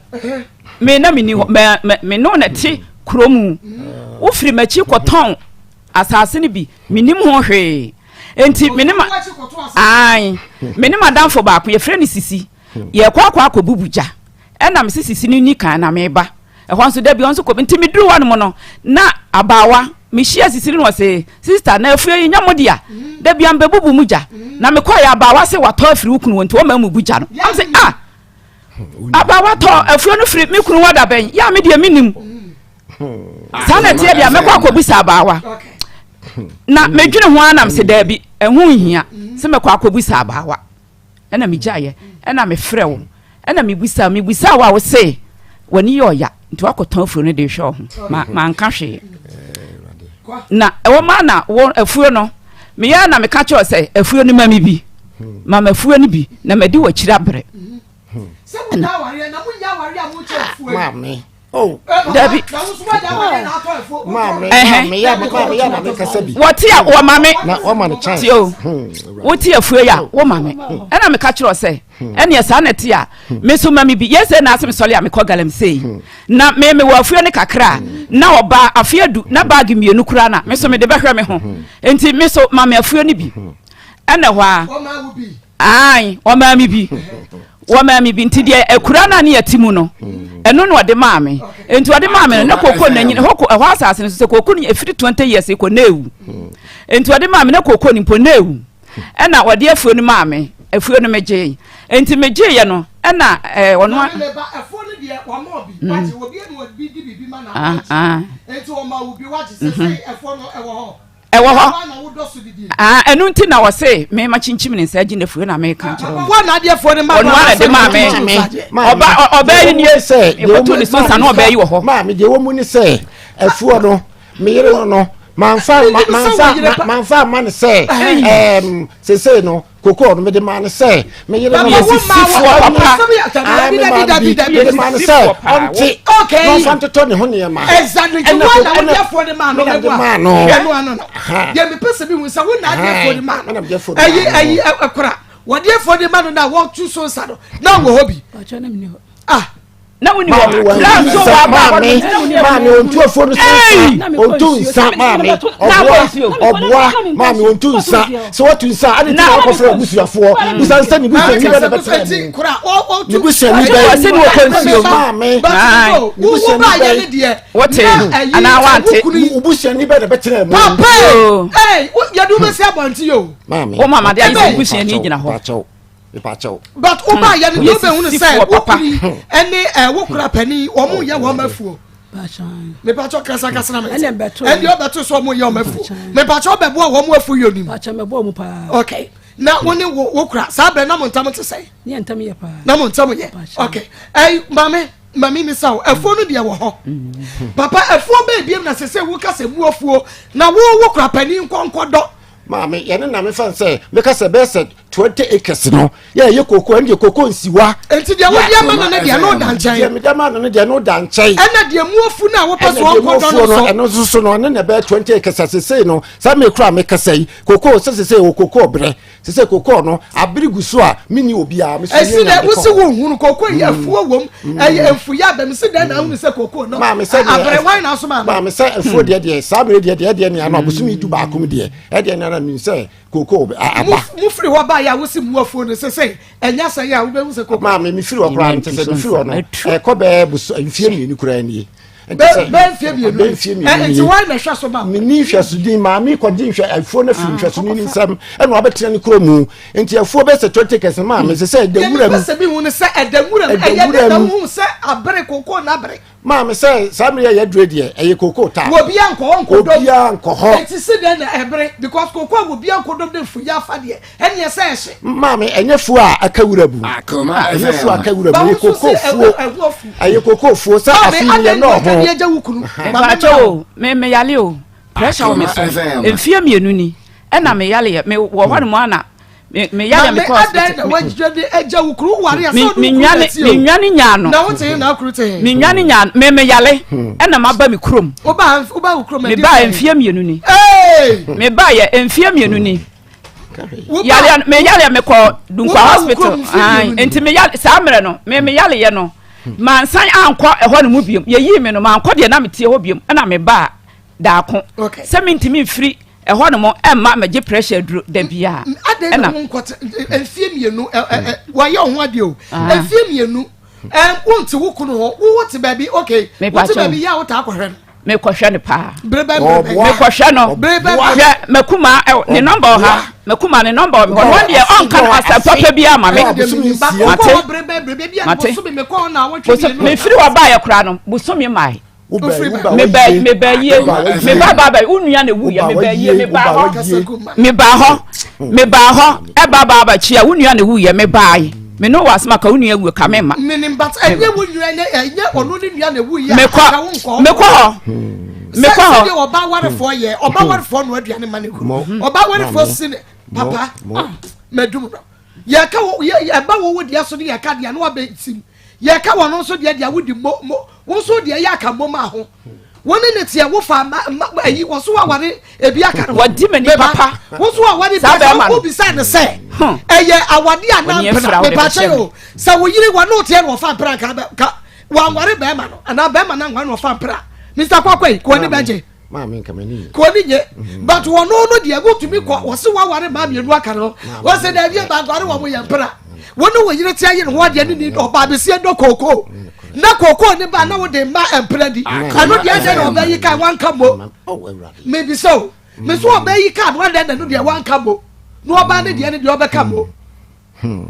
E: Me na me ni hɔ, mɛ me no na te kuro mu, wofiri m'akyi kɔtɔn asase no bi, menim ho hwee. Nti me ne ma ae me ne madamfo baako yɛfrɛ no Sisi, yɛkɔ akɔ akɔbubu gya, ɛna me se Sisi no ni kan na meba ɛhɔ nso da bi ɔnso kɔ. Nti meduru hɔ nom no na abaawa mehyia Sisi no, ɔse sista na afuo yi nyɛ mo dea, da bia mbɛbubu mu gya. Na mekɔɛ abaawa se watɔ afiri wo kunu wɔ nti wɔma mu bu gya no. Am se ah, abaawa tɔ afuo no firi me kunu hɔ da bɛn? Yɛ a me deɛ menim saa na ɛteɛ deɛ mɛkɔ akɔbisa abaawa. Na medwene ho ara nam se daabi, ɛho nhia sɛ mɛkɔ akɔbisa abaawa. Ɛna megyaeɛ, ɛna mefrɛ wo, ɛna mebisa mebisa wo a wo se w'ani yɛ ɔya nti wakɔtɔn afuo no de hwɛ wo ho. Ma manka hwee na ɛwɔ ma na wɔ afuo no meyɛ na meka kyerɛ sɛ afuo no ma me bi, ma ma afuo no bi na madi w'akyiri abrɛ.
B: Sɛ mo nya awareɛ na mo nya awareɛ a mo kyɛ afuo yi.
C: Maame. Oh.
E: Dabi.
C: Maame, maame, ya maame, ya maame kasa bi.
E: Wɔte a wɔ maame.
C: Na wɔma no chance.
E: Tie o. Wote afuo yi a wɔ maame. Ɛna meka kyerɛ sɛ ɛneɛ saa na ɛte a me nso ma me bi. Yɛ sɛ na asɛm sɔle a mekɔ galamsey. Na me mewɔ afuo no kakra a na ɔbaa afe adu na baage mmienu koraa na me nso mede bɛhwɛ me ho. Nti me nso ma me afuo no bi. Ɛna hɔ a. Aane, wɔmaa me bi. Wɔmaa me bi. Nti deɛ akura no a ne yɛte mu no, ɛno na ɔde maa me. Nti ɔde maa me no, na kooko na nyini. Ɛhɔ ɛhɔ asase no so sɛ kooko no ɛfiri 20 years kɔ na ewu. Nti ɔde maa me na kooko no mpo na ewu. Ɛna ɔde afuo no maa me. Afuo no megyee. Nti megyeeɛ no, ɛna ɛɛ ɔno a.
B: Afuo no deɛ wɔma obi wagye, obi na obi de biribi ma na wagye. Nti wɔma wo bi wagye. Sɛsɛi afuo no ɛwɔ hɔ.
E: Ɛwɔ hɔ. Ah, ɛno nti na ɔse me ma kyinkyim ne nsa agye n'afuo na meka nkyerɛ wo.
B: Wɔn na adeɛ fuo no ma
E: Ɔno ara de maa me. Ɔba ɔbaa yi nie. Ɛkɔto ne so nsa na ɔbaa yi wɔ hɔ.
C: Maame deɛ wɔ mu ne sɛ afuo no me yere no no manfa manfa manfa ama ne sɛ ɛɛm sese no Kokoo no mede maa no sɛ me yere no.
E: Yɛ sisifoɔ papa.
C: Mede maa no sɛ ɔnte na ɔmfa ntotɔ ne ho nneɛma.
B: Exactly. Nti wo na wode afoɔ de maa no
C: mede maa no.
B: Ɛno ano no. Deɛ mepɛ sɛ mehu sɛ wo na ade afoɔ de maa no. Ɛyi ɛyi ɛkora wɔde afoɔ de maa no na wɔtu so nsa no na wɔ hɔ bi. Ah.
E: Na woni hɔ na nso wɔ aba
C: maame maame ontu afuo no so nsa ontu nsa maame ɔboa ɔboa maame ontu nsa sɛ watu nsa adi ti na akɔfra abusuafoɔ busa nsa ne busuani bɛ na bɛtena mu ne busuani bɛ
E: ɔsi ne wɔkɔ nsuo
C: maame ne busuani bɛ
E: wɔte anaa wante
C: wo busuani bɛ na bɛtena mu
B: papa ee yɛde wo bɛsi abɔnten o
C: maame
E: wo mama de ayɛ sɛ busuani gyina hɔ.
C: Mepakyɛw.
B: But wo ba yɛ no deɛ wobɛhunu sɛ wo kunu ɛne ɛ wo kura panin wɔn yɛ wɔn afuo. Mepakyɛw kasa kasa na mɛ ɛne ɔbɛto so wɔn yɛ wɔn afuo. Mepakyɛw ɔbɛboa wɔn afuo yɛ onim. Okay na wo ne wo wo kura saa bɛn na mo ntam te sɛ. Na mo ntam yɛ okay ɛy maame. Mami mi sa o, afuo no deɛ wɔ hɔ. Papa, afuo bɛɛ biem na sese wo kasa mu afuo na wo wo kura panin nkɔnkɔ dɔ.
C: Maame, yɛne na mefa sɛ meka sɛ bɛyɛ sɛ 20 acres no yɛ ɛyɛ koko ɛne deɛ koko nsiwa.
B: Nti deɛ wode ama no no deɛ no da nkyɛn.
C: Deɛ mede ama no no deɛ no da nkyɛn.
B: Ɛna deɛ mu afu no a wopɛ so ɔnkɔdɔ no so.
C: Ɛno nso so no ɛno na ɛbɛyɛ 20 acres sesei no saa mekura mekasa yi koko sɛ sesei wɔ koko brɛ. Sese kokoo no abere gu so a menni obiara me so
B: Esi dɛ wosi wo nhunu kokoo yi afuo wom ɛyɛ mfuyi aba mu si dɛn na ahunu sɛ kokoo no
C: Maame sɛ deɛ
B: abere wan na asoma
C: ano. Maame sɛ afuo deɛ deɛ saa bere deɛ deɛ ɛdeɛ nea no abosomi du baako mu deɛ ɛdeɛ nea na menim sɛ kokoo aba.
B: Mo firi hɔ baeɛ a wosi mu afuo no sese ɛnyɛ sɛ yɛ a wobɛhu sɛ kokoo.
C: Maame mefiri hɔ koraa no kyɛ sɛ mefiri hɔ no ɛkɔ bɛɛ boso mfie mmienu koraa nie.
B: Bɛɛ mfie mmienu
C: bɛɛ mfie mmienu
B: nie. Nti wɔn na ɛhwɛ so ma.
C: Menni nhwɛsodin maame kɔgye nhwɛ afuo no firi nhwɛsoni ne nsam ɛna wabɛtena ne kuro mu nti afuo bɛ sɛ 20 acres maame sɛ sɛ ɛda wura mu.
B: Yɛn sɛ bi hu ne sɛ ɛda wura mu ɛyɛ de na hu sɛ abere koko na abere.
C: Maame sɛ saa mmiri yɛ yɛdure deɛ ɛyɛ koko taa.
B: Obiara nkɔ hɔ nkɔdɔm.
C: Obiara nkɔ hɔ.
B: Nti si dɛn na ɛbere because koko a obiara nkɔdɔm de mfuyi afa deɛ ɛneɛ sɛ ɛhye.
C: Maame ɛnyɛ fuo a aka wura mu. Ɛnyɛ fuo a aka wura mu ɛyɛ koko fuo. Ɛyɛ koko fuo sɛ afi ni yɛ nɔɔ
B: ho.
E: Mpakyɛ o me me yale o pressure wɔ me so mfie mmienu ni ɛna me yale yɛ me wɔ hɔ nom ana me me yale me kɔ hospital.
B: Maame adan na wagya agya wo kuru ware a sɛ ɔde wo kuru
E: na ti o. Me nwane nyaa no.
B: Na wo te na akuru te.
E: Me nwane nyaa no me me yale ɛna ma ba me kurom.
B: Wo ba wo ba wo kurom.
E: Me ba mfie mmienu ni. Me ba yɛ mfie mmienu ni. Yale me yale me kɔ Dunkwa hospital. Nti me yale saa mmerɛ no me me yale yɛ no mansan ankɔ ɛhɔ no mu biom yɛyii me no mankɔ deɛ na metie hɔ biom ɛna me ba daako sɛ mentumi mfiri ɛhɔ nom ɛmma mɛgye pressure aduro da biara.
B: Adɛn na wonkɔ mfie mmienu wɔayɛ wo ho adeɛ o mfie mmienu wonte wo kunu hɔ wowɔ te baabi ok wote baabi yɛ a wotaa kɔhwɛ no.
E: Mekɔhwɛ no paa.
B: Bere bɛn bere bɛn.
E: Mekɔhwɛ no.
B: Bere bɛn
E: hwɛ makuma ne nɔmba wɔ ha makuma ne nɔmba wɔ hɔ wɔn deɛ ɔnka no asɛm papa bi ama me.
B: Mate
E: mate. Mefiri hɔ baayɛ koraa no bosome mae. Meba meba yie meba ba ba wo nua na ewu yɛ meba yie meba hɔ meba hɔ meba hɔ ɛba ba ba kyia wo nua na ewu yɛ meba yi me no wɔ asoma ka wo nua ewu ka me ma.
B: Menim but ɛnyɛ wo nua ɛnyɛ ɛnyɛ ɔno ne nua na ewu yɛ
E: mekɔ mekɔ hɔ mekɔ hɔ.
B: Sɛdeɛ ɔba awarefoɔ yɛ ɔba awarefoɔ no aduane ma ne kunu ɔba awarefoɔ si ne papa mɛdum no yɛka wo yɛ ɛba wo wo deɛ so ne yɛka deɛ no abɛ nsim. Yɛka wɔn nso deɛ deɛ wodi mo mo wo nso deɛ yɛ aka mo ma ho wo ne ne teɛ wo fa ma ma ayi wɔ so aware ebi aka no
E: wɔdi m'ani papa
B: wo nso aware bi aka wo bisa ne sɛ ɛyɛ awade a na mpena mepa kyɛ o sɛ wo yere wɔ ne teɛ na wɔfa mpena ka ka wɔanware bɛrima no anaa bɛrima no anware na wɔfa mpena Mr. Kwakwa yi kò ani bɛgye
C: maame nka m'ani nye.
B: Kò ani nye mm-hmm. but wɔn no deɛ wotumi kɔ wɔsi wɔaware maa mmienu aka no wɔsi dɛ ebi baako wɔn yɛ mpira wɔn ne wɔn yere ti ayi ne ho adeɛ ne ni ɔbaa besi ɛdɔ kookoo na kookoo ne ba na wɔde mma mpira di ɛno deɛ ɛdɛ na ɔbɛyi kaa wanka mo mebisa o meso ɔbɛyi kaa no adɛ na ɛno deɛ wanka mo na ɔbaa ne deɛ ne deɛ ɔbɛka mo.
C: Hmm.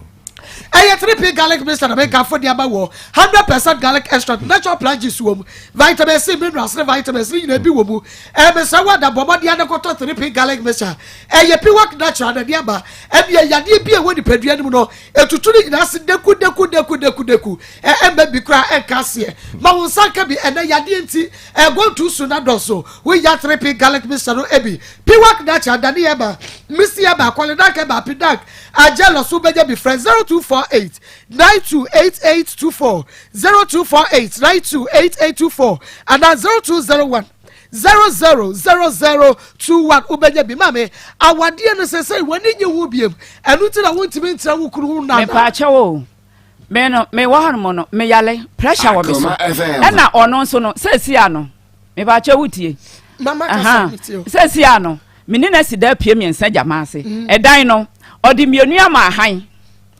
B: Ɛyɛ 3P garlic mixture na mekamfo de ama wɔ 100% garlic extract natural plant juice wɔ mu vitamin C minerals ne vitamins ne nyinaa bi wɔ mu ɛmesɛ wɔ da bɔ mmɔden ne kɔtɔ 3P garlic mixture ɛyɛ piwak natural na ɛde aba ɛne yadeɛ bi a ɛwɔ nipadua no mu no ɛtutu ne nyinaa ase deku deku deku deku deku ɛmma bi koraa ɛnka aseɛ ma wo nsa nka bi ɛnɛ yadeɛ nti ɛgɔntu so na dɔso woya 3P garlic mixture no ebi piwak natural dane ɛba misi ɛba akɔledak ɛba apidak Agyelo so wobɛnya bi frɛ 0248 928824, 0248 928824 anaa 0201 000021 wobɛnya bi. Maame, awadeɛ no sɛsɛi w'ani nye ho biem, ɛno nti na wontumi ntra wo kunu ho nna anaa?
E: Mepaakyɛw o, me no mewɔ hɔ nom no meyale pressure wɔ me so ɛna ɔno nso no sɛsi ano Mepakyɛ wo tie.
B: Mama kasa mi tie o.
E: Sɛsi a no, me ne no asi da apue mmiɛnsa gyama ase. Mm. Ɛdan no, ɔde mmienu ama ahan.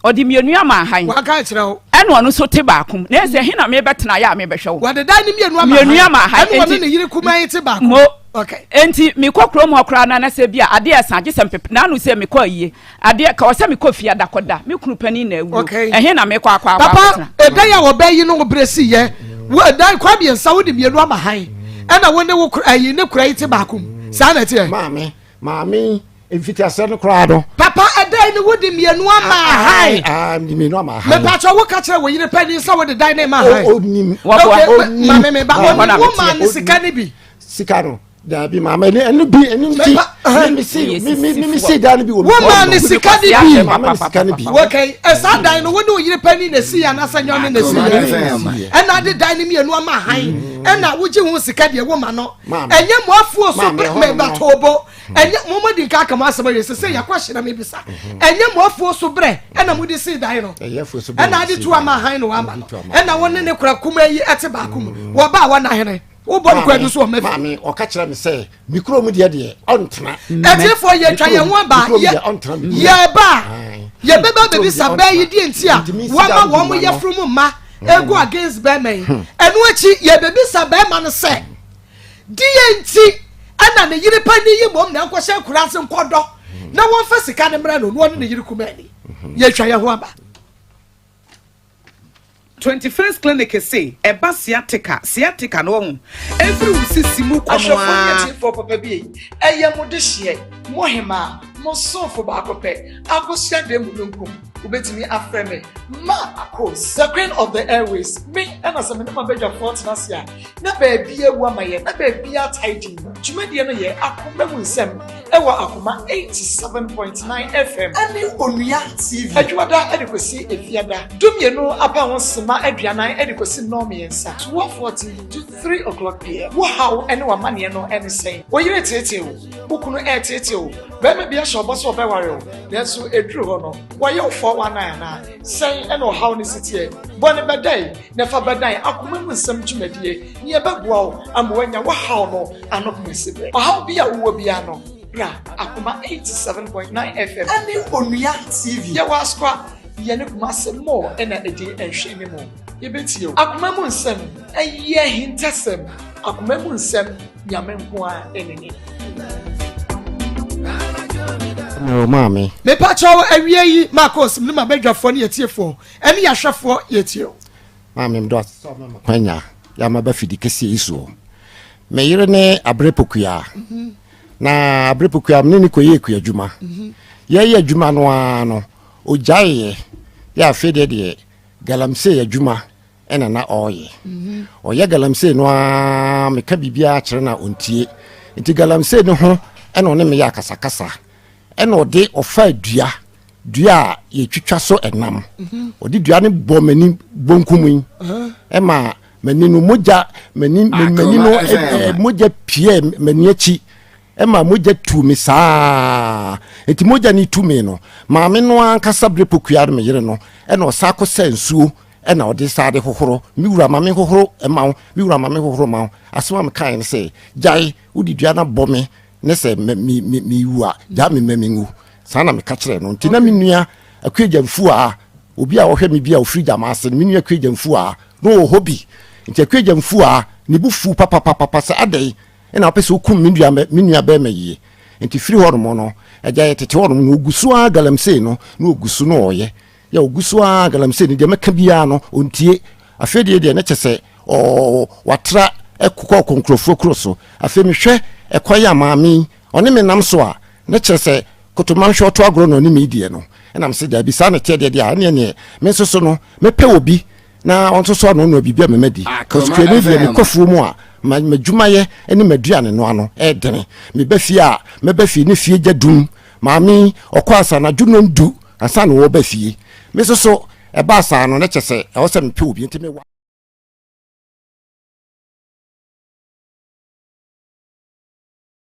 E: Ɔde mmienu ama ahan.
B: Waka akyerɛ wo.
E: Ɛna ɔno nso te baako mu. Na ɛsɛ he na mebɛtena yɛ a mebɛhwɛ wo.
B: Wɔde dan no mmienu ama ahan.
E: Mmienu ama ahan.
B: Ɛna ɔne ne yere kumaa yi te baako.
E: Mo.
B: Okay.
E: Enti mekɔ kurom hɔ koraa na na sɛ bi a adeɛ ɛsa gye sɛ mpep n'ano sɛ mekɔ ayie. Adeɛ ka ɔsɛ mekɔ fie adakɔda me kunu panin na awuo
B: okay.
E: ɛhe na mekɔ akɔ akɔ
B: papa ɛdan a wɔbɛyi no wo berɛ si yɛ wo ɛdan kɔ mmiɛnsa wo de mmienu ama han ɛna wo ne wo ayi ne kura yi te baako mu saa na ɛteɛ
C: maame maame. Mfitiaseɛ no koraa no.
B: Papa ɛdan no wode mmienu ama ahan.
C: Ah, mede mmienu ama ahan.
B: Mepatwa wo ka kyerɛ wo yere panin sɛ wode dan no ma ahan.
C: Onim.
B: Okay, maame me ba onim wo maa ne sika no bi.
C: Sika no. Daabi maame ɛne ɛne bi ɛne nti mi mi si mi mi mi mi si dan no bi wɔ mi.
B: Wo maa ne sika no bi.
C: Maame ne sika no bi.
B: Okay, ɛsaa dan no wo ne wo yere panin na esi yɛ anasɛ nyɛ ɔne na esi yɛ. Ɛna ade dan no mmienu ama ahan. Ɛna wogye ho sika deɛ wo ma no. Ɛnyɛ mo afuo so mɛbatoobo. Ɛnyɛ mo mo di nka aka mo asɛm awie sɛ sɛ yɛkɔ hyɛ na mebisa. Ɛnyɛ mo afuo so brɛ ɛna mo de si dan no. Ɛna ade tu ama han no ama no. Ɛna wo ne ne kora kuma yi ɛte baako mu. Wɔba a wɔna hene. Wobɔ no kwadu so wɔ mɛfi.
C: Maame ɔka kyerɛ me sɛ me kurom deɛ deɛ ɔntena.
B: Ɛtiefoɔ yɛtwa yɛn ho aba yɛba yɛbɛba bɛbisa bɛɛ yi deɛ nti a wɔama wɔn yɛforo mu mma egu against bɛrima yi. Ɛno akyi yɛbɛbisa bɛrima no sɛ. Deɛ nti ɛna ne yere panin yi mmom na nkɔhyɛ akuraase nkɔdɔ na wɔmfa sika no mmrɛ no na ɔne ne yere kumaani. Yɛtwa yɛn ho aba.
G: 21st Clinic se ɛba sciatica, sciatica no wahu, ɛfiri wo sisi mu kɔ no
B: Ahwɛfoɔ ne
G: ara.
B: atiefoɔ papa bi ei, ɛyɛ mo dehyeɛ, mo hemaa, mo somfo baako pɛ, Akosua Dɛm Mununkum. Wobɛtumi afrɛ me Ma Akos, the queen of the airways. Me ɛna sɛ me ne m'abadwafoɔ tena ase a, Na baabi awu ama yɛn, na baabi atae din. Dwumadie no yɛ Akoma mu Nsɛm wɔ Akoma 87.9 FM ne Onua TV. Adwumada de kɔsi Efiada, dumienu apa ho sema aduanan de kɔsi nnɔnmiɛnsa, 12:40 to 3 o'clock pm. Wo haw ne w'amaneɛ no ne sɛn? Wo yere reteetee wo? Wo kunu reteetee wo? Barima bi ahyɛ wo bɔ sɛ ɔbɛware wo, nanso ɛduru hɔ no, wayɛ wo 419 anaa? Sɛn na ɔhaw no si teɛ? Bɔ no bɛdae na fa bɛdan akoma mu nsɛm dwumadie na yɛbɛboa wo ama woanya wo haw no ano homesiberɛ. Ɔhaw bi a wowɔ biara no, bra Akoma 87.9 FM ne Onua TV. Yɛwɔ Asoa, yɛne Kumase Mall na ɛdi nhwɛanimu. Yɛbɛtie wo. Akoma mu nsɛm, ɛyɛ ahintasɛm. Akoma mu nsɛm. Nyame nko ara ne ne.
C: Mmerɛ maame.
B: Mepa kyɛw awie yi Marcos mene mabadwafoɔ ne atiefoɔ ɛne yɛahwɛfoɔ yɛtie o.
C: Maame medɔ ase sɛ ɔma me kwanya yɛ ama ba fidi kɛseɛ yi soɔ. Me yere ne Abrɛ Pokuaa. Na Abrɛ Pokuaa mene ne kɔyɛ akua adwuma. Yɛyɛ adwuma no ara no ɔgyaeɛ yɛ afei deɛ deɛ galamsey adwuma ɛna na ɔreyɛ. Ɔyɛ galamsey no ara meka biribiara kyerɛ no a ɔntie. Nti galamsey no ho ɛna ɔne me yɛ akasakasa. Ɛna ɔde ɔfaa dua, dua a yɛtwitwa so ɛnam. Ɔde dua no bɔ m'ani bonkum yi. Ɛma m'ani no mogya, m'ani m'ani no mogya pie m'ani akyi. Ɛma mogya tuu me saa. Nti mogya no tu me no, maame no ankasa bere pokua no me yere no, ɛna ɔsan kɔsa nsuo Ɛnna ɔde saa de hohoro, Me wura, ma menhohoro mma wo, me wura, ma menhohoro mma wo. Asɛm a mekaeɛ ne sɛ, Gyae, wode dua no abɔ me, ne sɛ mewu a, gyaa me ma menwu. Saa na meka kyerɛɛ no. Nti na me nua Akua Gyamfuaa, obi a ɔhwɛ me bi a ɔfiri Gyama ase no, me nua Akua Gyamfuaa, na ɔwɔ hɔ bi. Nti Akua Gyamfuaa, ne bo fuu papapapapa sɛ, Adɛn na wopɛ sɛ wokum me nua me nua barima yie? Nti firi hɔnom no, agya yɛtete hɔnom no, ɔgu so ara galamsey no, na ɔgu so na ɔreyɛ. Yɛ ɔgu so ara galamsey no deɛ mɛka biara no ɔntie. Afei deɛ deɛ ne kyɛ sɛ ɔɔ watra kɔ kɔ nkurɔfoɔ kuro so. Afei mehwɛ ɛkwan a maame yi ɔne me nam so a ne kyerɛ sɛ kotomanhwɛ ɔto agorɔ na ɔne me deɛ no. Ɛna mese daabi saa na ɛteɛ deɛ deɛ a ɛneɛ neɛ me nso so no mɛpɛ obi na ɔnso so anoanoa biribi a mema di. Cause kuani deɛ mekɔ fuo mu a ma m'adwumayɛ ne m'aduane noa no ɛɛdene. Meba fie a mɛba fie ne fie gya dum. Maame yi ɔkɔ ansa anadwo nnɔndu Ansa na wɔreba fie. Me nso so, ɛbaa saa no, na kyerɛ sɛ ɛwɔ sɛ mepɛ obi, enti mewa.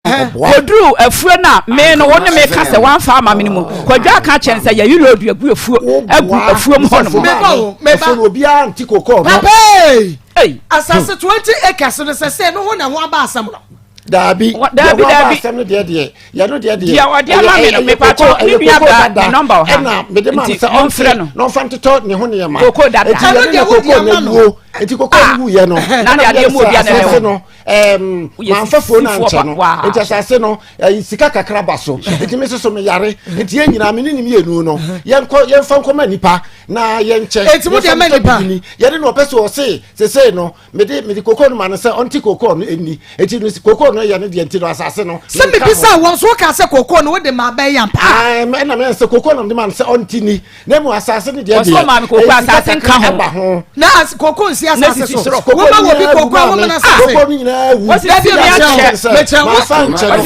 C: Ɔboa.
E: Kɔduruu afuo no a me no wo ne me ka sɛ woamfa ama me no mu. Kwadwo aka akyerɛ no sɛ yɛyi loadu agu afuo agu
C: Woboa.
E: afuom hɔ nom.
B: Meba o, meba.
C: Afuo no obiara nte kokoo no.
B: Papa ei!
E: Ei!
B: Asase 20 acres no sɛ sɛ no ho na ho aba asɛm no.
C: Daabi,
E: Daabi,
C: deɛ wɔaba
E: daabi.
C: asɛm no deɛ deɛ, yɛ no deɛ deɛ.
E: Deɛ ɔde ama me no,
C: ɛyɛ
E: mepa
C: koko-
E: kyɛw, me
C: ɛyɛ
E: nua
C: koko
E: baa
C: dada.
E: ne nɔmba wɔ ha.
C: Ɛna mede maa no
E: Nti,
C: sɛ
E: momfrɛ
C: ɔnte
E: no.
C: na ɔmfa ntotɔ ne ho nneɛma.
E: Koko dada.
C: Enti
B: Ɛno
C: yɛne
B: deɛ
C: na
B: wode
C: koko
B: ama
C: na
B: no.
C: wuo. Enti koko
E: Ah.
C: no wuyɛ no.
E: Na
C: Ɛna
E: deɛ adeɛ
C: meyɛ
E: mu
C: sɛ
E: obi a na ɛwɔ.
C: asase no, ɛɛm,
E: Woyɛ
C: mamfa fuo no
E: sisifoɔ
C: ankyɛ
E: pa-
C: no.
E: waa.
C: Enti asase no, ɛyi, sika kakra ba so. Enti me nso so meyare. Enti yɛn nyinaa, me ne ne mmienu no, yɛnkɔ, yɛmfa nkɔma nnipa na yɛnkyɛ.
B: Enti mode
C: Yɛmfa
B: ama
C: ntotɔ
B: nnipa?
C: biribi ni. Yɛne no ɔpɛ sɛ ɔse, sesei no, mede mede kokoo no ma no sɛ ɔnte kokoo no nni. Enti no kokoo no. no yɛ ne deɛ nti no asase no.
B: Sɛ mebisa wɔn so woka sɛ kookoo no wode ma bɛyɛ ampa.
C: Ɛna mɛ sɛ kookoo na mede ma no sɛ ɔnti ni na mu asase no deɛ deɛ
E: ɔsɛ maame kookoo asase nka ho.
C: Ɛba ho.
B: Na kookoo nsi asase so. Woma wɔ bi kookoo a woma no asase.
C: Kookoo no nyinaa wu.
B: Dabi
E: mekyerɛ
B: mekyerɛ
C: mafa nkyɛ no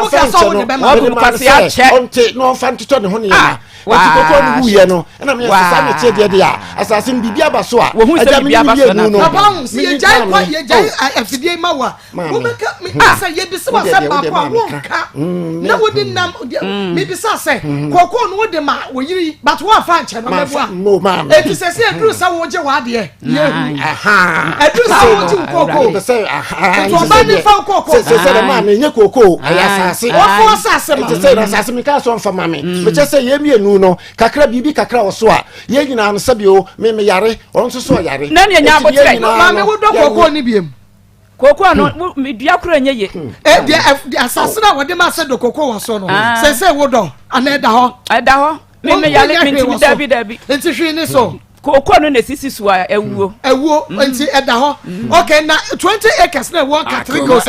E: mafa
C: nkyɛ no mede ma no sɛ ɔnte na ɔmfa ntotɔ ne ho nneɛma. Eti kookoo no wuyɛ no ɛna meyɛ sɛ saa na ɛteɛ deɛ deɛ a asase no biribi aba so a agya me ne mmienu no.
B: Papa ho si yɛgyae kwa yɛgyae afidie ma wo a wobɛka sɛ yɛbisa wo asɛm baako a wonka na wode nam mebisa sɛ kookoo no wode ma wo yere yi but woamfa nkyɛ no mɛboa eti sɛ sɛ ɛduru sɛ wogye w'adeɛ yɛhu ɛduru sɛ wogye wo kookoo nti ɔba ne fa wo kookoo
C: sɛ sɛ maa me nyɛ kookoo ɛyɛ asase
B: wɔfo asase ma
C: nti sɛ asase meka sɛ ɔmfa ma me mekyɛ sɛ yɛn mmienu no kakra biribi kakra wɔ so a yɛn nyinaa no sɛbi o me me yare ɔno nso so ɔyare
E: na ne nya abotrɛ
B: maame wodɔ kookoo ne biem
E: kookoo no hmm. dua koro nyɛ ye.
B: Hmm. ɛ eh, deɛ eh, asase na wɔde ma sɛ do kookoo wɔ so no ah. sɛ sɛ wodɔ ana ɛda hɔ.
E: ɛda hɔ me me yale me ntumi dabi dabi.
B: nti hwee ni so.
E: Hmm. Kookoo no na esisi so a ɛwuo.
B: Ɛwuo nti ɛda hɔ. Okay na 20 acres na ɛwɔ Catholic
C: Ɛno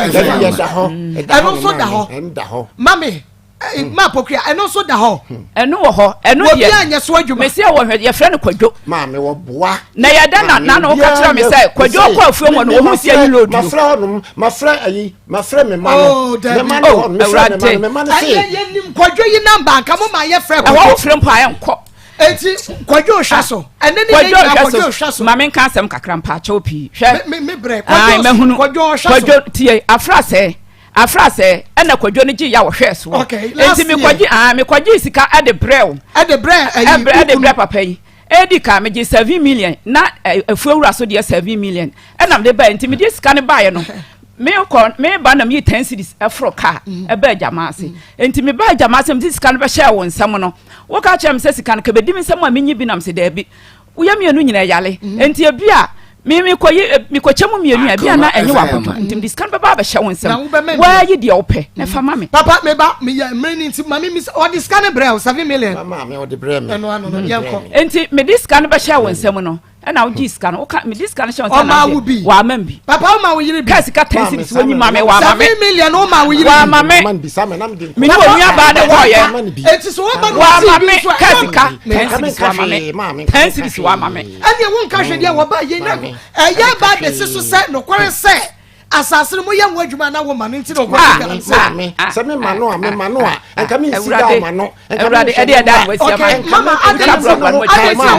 B: ɛno nso da hɔ. Mami ma pokua ɛno nso da hɔ.
E: Ɛno wɔ hɔ ɛno deɛ.
B: Obi anyɛ so adwuma.
E: Mesi ɛwɔ hwɛ yɛfrɛ no kwadwo.
C: Maame wɔ boa.
E: Na yɛda na na na ɔka kyerɛ me sɛ kwadwo kɔ afuo mu no ohun si ayi load.
C: Mafrɛ hɔnom mafrɛ ayi mafrɛ me ma no.
B: Oh dabi.
C: Me ma no hɔ mefrɛ me ma no me ma no se.
B: Ɛyɛ yɛ nim kwadwo yi namba nka mo ma yɛ frɛ kwadwo.
E: Ɛwɔ wofrɛ mpo a ɛnkɔ.
B: Eti kwadwo hwɛ so. Ɛnɛ ne yɛ nyinaa kwadwo hwɛ so.
E: Maame nka asɛm kakra mpaakyɛw pii. Hwɛ.
B: Me me brɛ kwadwo kwadwo hwɛ so.
E: Kwadwo tie afra sɛ afra sɛ ɛna kwadwo no gye ya wɔhwɛ soɔ.
B: Okay last
E: year. Eti mekɔgye ah mekɔgye sika ɛde brɛ wo.
B: Ɛde brɛ ɛyi
E: ɛde brɛ papa yi. Edi ka megye 7 million na afuowura so deɛ 7 million ɛna mede baeɛ. Nti mede sika no baeɛ no, mekɔ meba na meyi 10 cedis ɛforo kaa ɛbɛ agyama ase. Nti meba agyama ase, mede sika no bɛhyɛɛ wo nsam no, woka kyerɛ me sɛ sika no kɛbɛdi me nsam a menyi bi nam sɛ daabi, woyɛ mmienu nyinaa yale. Nti ebi a me mekɔyi mekɔkyɛ mu mmienu a ebi a na ɛnyɛ w'akɔtɔ. Nti mede sika no bɛba abɛhyɛ wo nsam, waayi deɛ wopɛ na ɛfa ma me.
B: Papa meba meyɛ mmerɛ ni nti maame mi ɔde sika no brɛ o 7 million.
C: Maame ɔde brɛ me.
B: Ɛno ano no yɛnkɔ.
E: Nti mede sika no bɛhyɛ wo nsam no ɛna wogye sika no woka mede sika no hyɛ wo nsam.
B: Ɔma wo bi.
E: Wama bi.
B: Papa woma wo yere bi.
E: Kaa sika 10 cedis wɔnyi ma me wama me.
B: 7 million woma wo yere bi.
E: Wama me. Me ne onua baa ne kɔɔyɛ.
B: Eti so wɔba no
E: wama me kaa sika 10 cedis wama me 10 cedis wama me.
B: Ɛnneɛ wonka hwɛ deɛ wɔba yɛ na ɛyɛ ba abɛsi so sɛ nokware sɛ asase no moyɛ ho adwuma na woma no nti na ɔkɔ
C: so galamsey. Sɛ me ma no a me ma no a nka me nsi da ma no.
E: Awurade ɛde ɛda no asi ama.
B: Okay mama adi nti na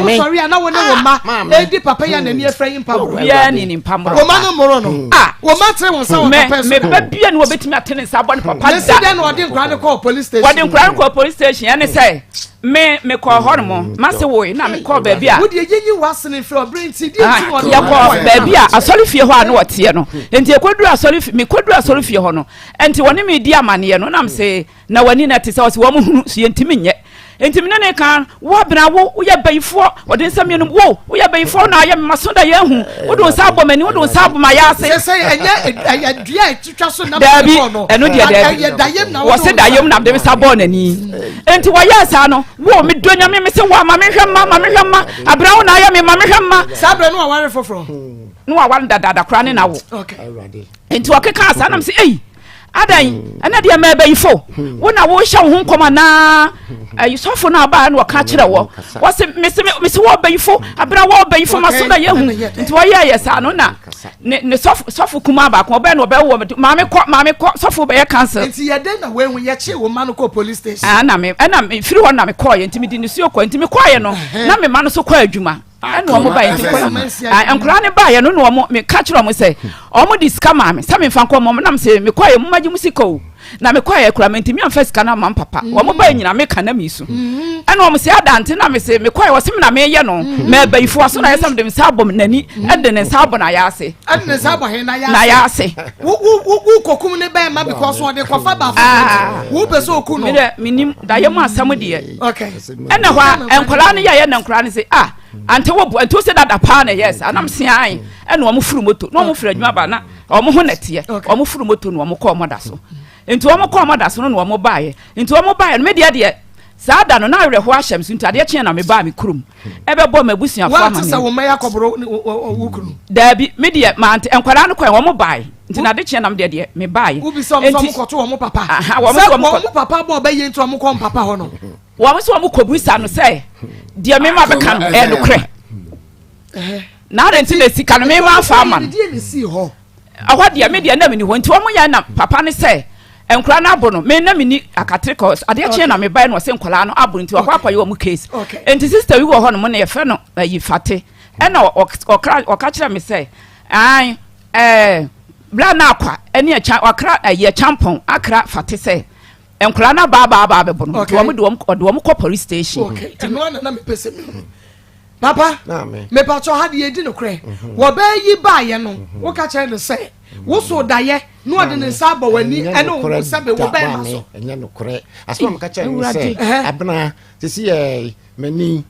B: wosɔre a na wo ne wo ma edi papa yi a n'ani afira yi mpa boro.
E: Obiara ni ne mpa boro.
B: Wo ma no mmoro no.
E: Ah
B: wo ma tere wɔn nsa wɔ papa so.
E: Me ba bia ni wɔbɛtumi ate ne nsa abɔ ne papa da.
B: Mesi dɛ na ɔde nkora no kɔɔ police station.
E: Wɔde nkora no kɔɔ police station ɛne sɛ me mekɔɔ hɔ nom mase woe na mekɔɔ baabi a.
B: Wodeɛ yɛnyi w'asene mfiri ɔbere nti deɛ nti na ɔde
E: yɛkɔɔ baabi a asɔre fie hɔ a na wɔteɛ no. Nti yɛkɔduru asɔre fie mekɔduru asɔre fie hɔ no nti wɔne me di amaneɛ no nam se na w'ani na te sɛ ɔse wɔn hunu so yɛntumi nyɛ. Nti mene ne ka wo abena wo woyɛ bayifoɔ ɔde nsɛm mmienu wo woyɛ bayifoɔ na ayɛ mmaso da yɛn hu wode wo nsa abɔ m'ani wode wo nsa abɔ m'ayɛ ase.
B: Sɛ sɛ ɛnyɛ ɛyɛ dua a ɛtwitwa so nam
E: daabi
B: bɔɔ no.
E: Ɛno deɛ daabi.
B: Ɛyɛ dayem na wode
E: wɔse dayem na mede me nsa bɔɔ n'ani. Nti wɔyɛɛ saa no wo medɔ Nyame me se wo a ma mehwɛ mma ma mehwɛ mma abena wo na ayɛ me ma mehwɛ mma.
B: Saa berɛ no waware foforɔ.
E: Na waware dadaada koraa ne na wo.
B: Okay.
E: Nti ɔkekaa saa nam sɛ ei adan ɛna deɛ mɛ bɛyifo wo na wohyɛ wo ho nkɔm anaa ɛyi sɔfo no abaa na ɔka kyerɛ wɔ wɔsi mesi mesi wɔ bɛyifo abena wɔ bɛyifo ma so na yɛ hu. Nti wɔyɛ yɛ saa no na ne sɔfo sɔfo kumaa baako ɔbɛn na ɔbɛwɔ maame kɔ maame kɔ sɔfo bɛyɛ council.
B: Nti yɛ dɛ na wɔn ehu yɛkye wɔn ma no kɔ police station.
E: Ɛna me ɛna me firi hɔ na me kɔɔ yɛ nti me di nisuo kɔ nti me kɔɔ yɛ no na me ma no so kɔ adwuma ɛna wɔn ba yɛ nti nkɔla nkɔla ne ba yɛ no na wɔn meka kyerɛ wɔn sɛ wɔn de sika maa me sɛ me nfa nkɔ wɔn nam sɛ mekɔ yɛ mo ma gye mo sika o na mekɔ yɛ kura me ntumi anfa sika no ama m papa. Wɔn ba yɛ nyina meka na mi su ɛna wɔn sɛ adante na me sɛ mekɔ yɛ wɔsɛ me na meyɛ no mɛ bɛyifoɔ so na yɛ sɛ mede me nsa abɔ n'ani ɛde ne nsa abɔ n'ayɛ ase.
B: Ɛde ne nsa abɔ he n'ayɛ ase.
E: N'ayɛ ase.
B: Wo wo wo wo kɔkum ne bɛn ma because ɔde kɔfa ba foforɔ wo pɛ sɛ oku no.
E: Mi dɛ mi nim dayɛ mu asɛm deɛ.
B: Okay.
E: Ɛna hɔ a nkɔla no yɛyɛ na nkɔla no sɛ ah ante wo bo nti wo sɛ dada paa na ɛyɛ sɛ anam sean ɛna wɔn furu moto na wɔn firi adwuma ba na wɔn ho na teɛ wɔn furu moto na wɔn kɔ wɔn da so. Nti wɔn kɔ wɔn da so no na wɔn baeɛ. Nti wɔn baeɛ no me deɛ deɛ saa da no na awerɛhoɔ ahyɛ me so. Nti adeɛ kyeɛ na me baa me kurom ɛbɛbɔ m'abusuafoɔ
B: Wɔn
E: ama
B: te sɛ wɔn mma yɛ akɔboro wo kunu.
E: Daabi, me deɛ mante nkwadaa no kɔɛ wɔn baeɛ. Nti na ade kyeɛ nam deɛ deɛ mebaeɛ.
B: Wobisa wɔn sɛ wɔn kɔto wɔn papa.
E: Wɔn
B: sɛ wɔn papa bɔ ɔbɛyɛ nti wɔn kɔ wɔn papa hɔ no.
E: Wɔn sɛ wɔn kɔbisa no sɛ deɛ mema bɛka no ɛyɛ nokorɛ. Na ade nti na sika no mema afa ama no. Ɛhɔ deɛ me deɛ na meni hɔ nti wɔn yɛ na papa no sɛ nkwadaa no abo no me na meni akatere kɔ adeɛ kyeɛ na mebaeɛ na ɔsɛ nkwadaa no abo nti wɔkɔ akɔyɛ wɔn case. Nti sister bi wɔ hɔ nom na yɛfrɛ no ayi fate ɛna ɔka kyerɛ me sɛ ae Ɛɛ, bra na akwa ɛne ɛkya wakra ɛyɛ kyampɔn akra fate sɛ nkwadaa no aba aba aba abɛbɔ no nti wɔn de wɔn ɔde wɔn kɔ police station.
B: Okay, ɛno ana na mepɛ sɛ mehu papa mepatwɔ ha deɛ ɛdi nokorɛ mhm. wɔbɛyi baayɛ no mhm. woka kyerɛ no sɛ woso dayɛ na ɔde ne nsa abɔ w'ani ɛne wo sɛ be wo bɛrima so
C: ɛnyɛ nokorɛ asɛm a meka kyerɛ no sɛ abena sɛsi yɛ m'ani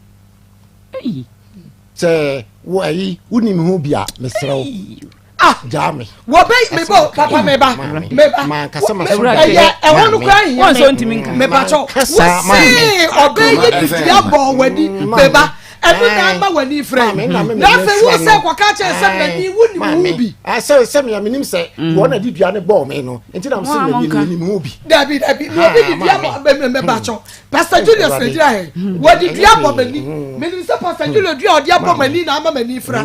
C: sɛ wo ayi wonim ho bi a mesrɛ wo
B: ah
C: gyaa me
B: wɔbɛ mebɔ papa meba meba
C: mankasa ma so
B: ɛyɛ ɛhɔ no kora hia
E: wɔn nso ntumi nka
B: meba kyɛw wosee ɔbɛ yɛ didua bɔ w'ani meba ɛno na ama w'ani frɛ na afei wo sɛ kɔka kyerɛ sɛ m'ani wonim ho bi
C: sɛ sɛ mea menim sɛ wɔn na didua no bɔɔ me no nti na mesɛ m'ani no menim ho bi
B: dabi dabi na obi didua bɔ meba kyɛw Pastor Julius na gyina ha yi. Wɔde dua bɔ m'ani. Menim sɛ Pastor Julius dua a ɔde abɔ m'ani na ama m'ani fira.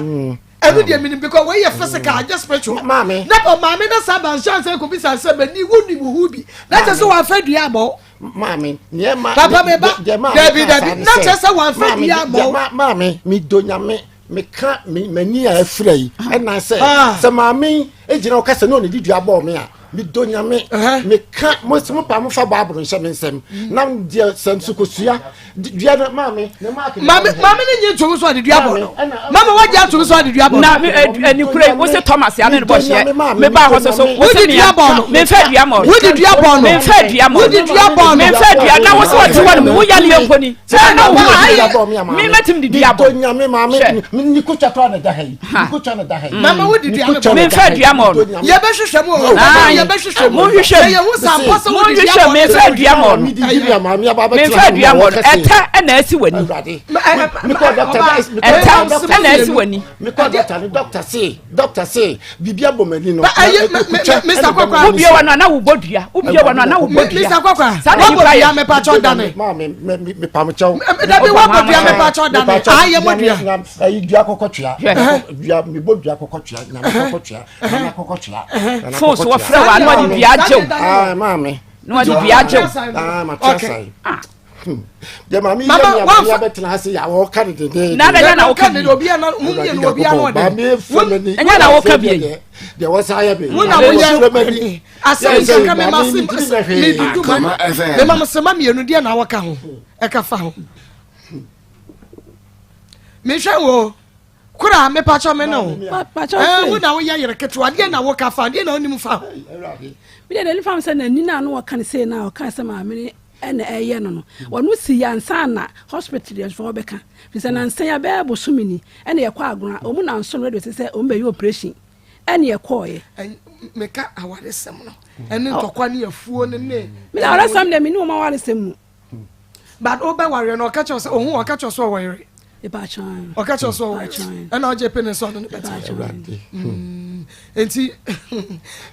B: Ɛno deɛ menim because wei yɛ physical, anyɛ spiritual.
C: Maame.
B: Na ɔmaame na saa banhyɛn sɛ kɔbisa sɛ m'ani wonim ho bi. Na kyerɛ sɛ wɔamfa dua ammɔ wo.
C: Maame, neɛ ma.
B: Papa me ba. Dabi dabi. Na kyerɛ sɛ wɔamfa dua ammɔ wo.
C: Maame, medɔ Nyame. Meka m'ani a afira yi ɛna sɛ sɛ maame gyina ɔka sɛ ne ɔne di dua bɔɔ me a medɔ nyame meka mo sɛ mopa mofa bible nhyɛ me nsɛm na deɛ sɛ nsukosua dua no maame ne maake
B: maame maame ne nye ntom so ɔde dua bɔ no maame wagye atom so ɔde dua bɔ no
E: na ɛni kure wo se Thomas ya ne ne bɔ hyɛ me ba hɔ so so wo se
B: dua bɔ no
E: me nfa dua mɔ
B: no wodi dua bɔ no
E: me nfa dua mɔ
B: wodi dua bɔ no
E: me nfa dua na wo se ɔte hɔ no wo yale yɛ mpo ni
B: Sɛ
E: na wo hu mi mɛtumi de dua bɔ.
C: Nyame maame ni ko twa to na da ha yi. Ni ko twa na da ha yi.
B: Mama wo di dua no bɔ.
E: Mi nfa dua mɔ no.
B: Yɛ bɛ hwehwɛ mu o. Yɛ bɛ hwehwɛ mu.
E: Mo hwehwɛ mu.
B: Sɛ yɛ hu sa mpɔ sɛ wo di dua bɔ.
E: Mi nfa dua mɔ no. Mi nfa dua mɔ no. Ɛtɛ ɛna ɛsi w'ani. Ɛtɛ ɛna ɛsi w'ani.
C: Mi kɔ dɔkta ni dɔkta se dɔkta se biribi abɔ m'ani no.
B: Ɛyɛ Mr. Kwakwa.
E: Wobie w'ano ana wobɔ dua. Wobie w'ano ana wobɔ dua.
B: Mr. Kwakwa.
E: Saa na nipa yɛ.
B: Wabɔ dua mepa kyɛw dane.
C: Maame me me pam kyɛw.
B: Dabi wabɔ dua mepa kyɛw dane. Ayɛ mo dua.
C: Ayi dua kɔkɔ twea. Dua mebɔ dua kɔkɔ twea. Nyame kɔkɔ twea. Nana kɔkɔ twea.
E: Fon so wɔfrɛ wa na ɔde dua agyew.
C: Ah maame.
E: Na ɔde dua agyew.
C: Ah ma tia sai. Deɛ maame yi yɛ mi a maame abɛtena ase yɛ a wɔka ne denden.
E: Na ɛnyɛ na woka bi.
B: Obi a na mu mmienu obi a na ɔde.
C: Maame efura m'ani.
E: Ɛnyɛ na woka bi.
C: Deɛ wɔsan ayɛ mi.
B: Wo na woyɛ asɛm kakra mi ma se mi dudu ma mi ma se ma mmienu deɛ na wɔka ho ɛka fa ho. Mehwɛ wo. Kora mepakyɛ me ne wo. Ɛɛ wo na woyɛ yere ketewa deɛ na woka fa deɛ na wonim fa ho.
F: Me deɛ n'ani fa ho sɛ n'ani no a na wɔka no sei no a ɔkaa sɛ maame no ɛna ɛyɛ no no wɔno si yɛ ansa na hospital deɛ nso wɔbɛka fi sɛ nansa yi abɛyɛ bosome ni ɛna yɛkɔ agona wɔn nanso no radio sɛ sɛ wɔn bɛyɛ operation ɛna yɛkɔɔyɛ.
B: Meka awaresɛm no ɛne ntɔkwa ne afuo no ne.
F: Me na awaresɛm deɛ me ne wɔn awaresɛm mu.
B: But wo bɛ wareɛ no ɔka kyerɛ sɛ ohun ɔka kyerɛ sɛ ɔwɔ yere. Ɔka kyerɛ sɛ ɔwɔ yere ɛna ɔgye pene sɛ ɔno ne bɛte. Mm. Nti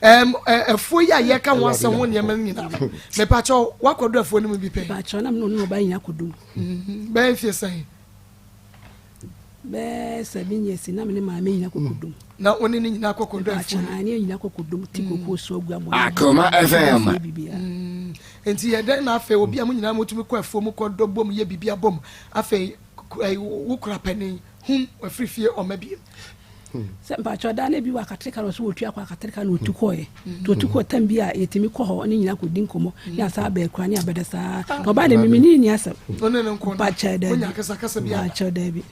B: ɛfuo yi a yɛka ho asɛm ho nneɛma no nyinaa no mepakyɛw wakɔdo afuo no mu bi pɛn.
F: Mepakyɛw na me ne ɔno ɔba nyinaa kɔdo mu.
B: Mm-hmm. Bɛyɛ fie sɛn?
F: Bɛyɛ 7 years na me ne maame nyina kɔ kɔdom.
B: Na wo ne ne nyinaa kɔ kɔdɔ afuo
F: no? Ne nyina kɔ kɔdom ti koko so agu abɔ.
H: Akoma FM.
B: Nti yɛ dɛn na afei obi a mo nyinaa motumi kɔ afuo mu kɔdɔ bom yɛ biribi abom afei wo kura panin hum wafiri fie ɔma biem.
F: Sɛ mpakyɛw daa na ebi wɔ akatreka na ɔsɛ wɔtu akɔ akatreka na ɔtu kɔɛ nti ɔtu kɔɔ tam bi a yɛtumi kɔ hɔ ne nyina kɔdi nkɔmmɔ ne asa abɛɛ kora ne abɛda saa na ɔbaa ne mimi ne ni asɛm mpakyɛw daabi mpakyɛw daabi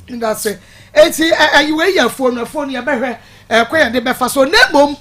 B: ndase eti ɛyi wei yɛ afuo no afuo no yɛbɛhwɛ ɛkɔ yɛde bɛfa so na mmom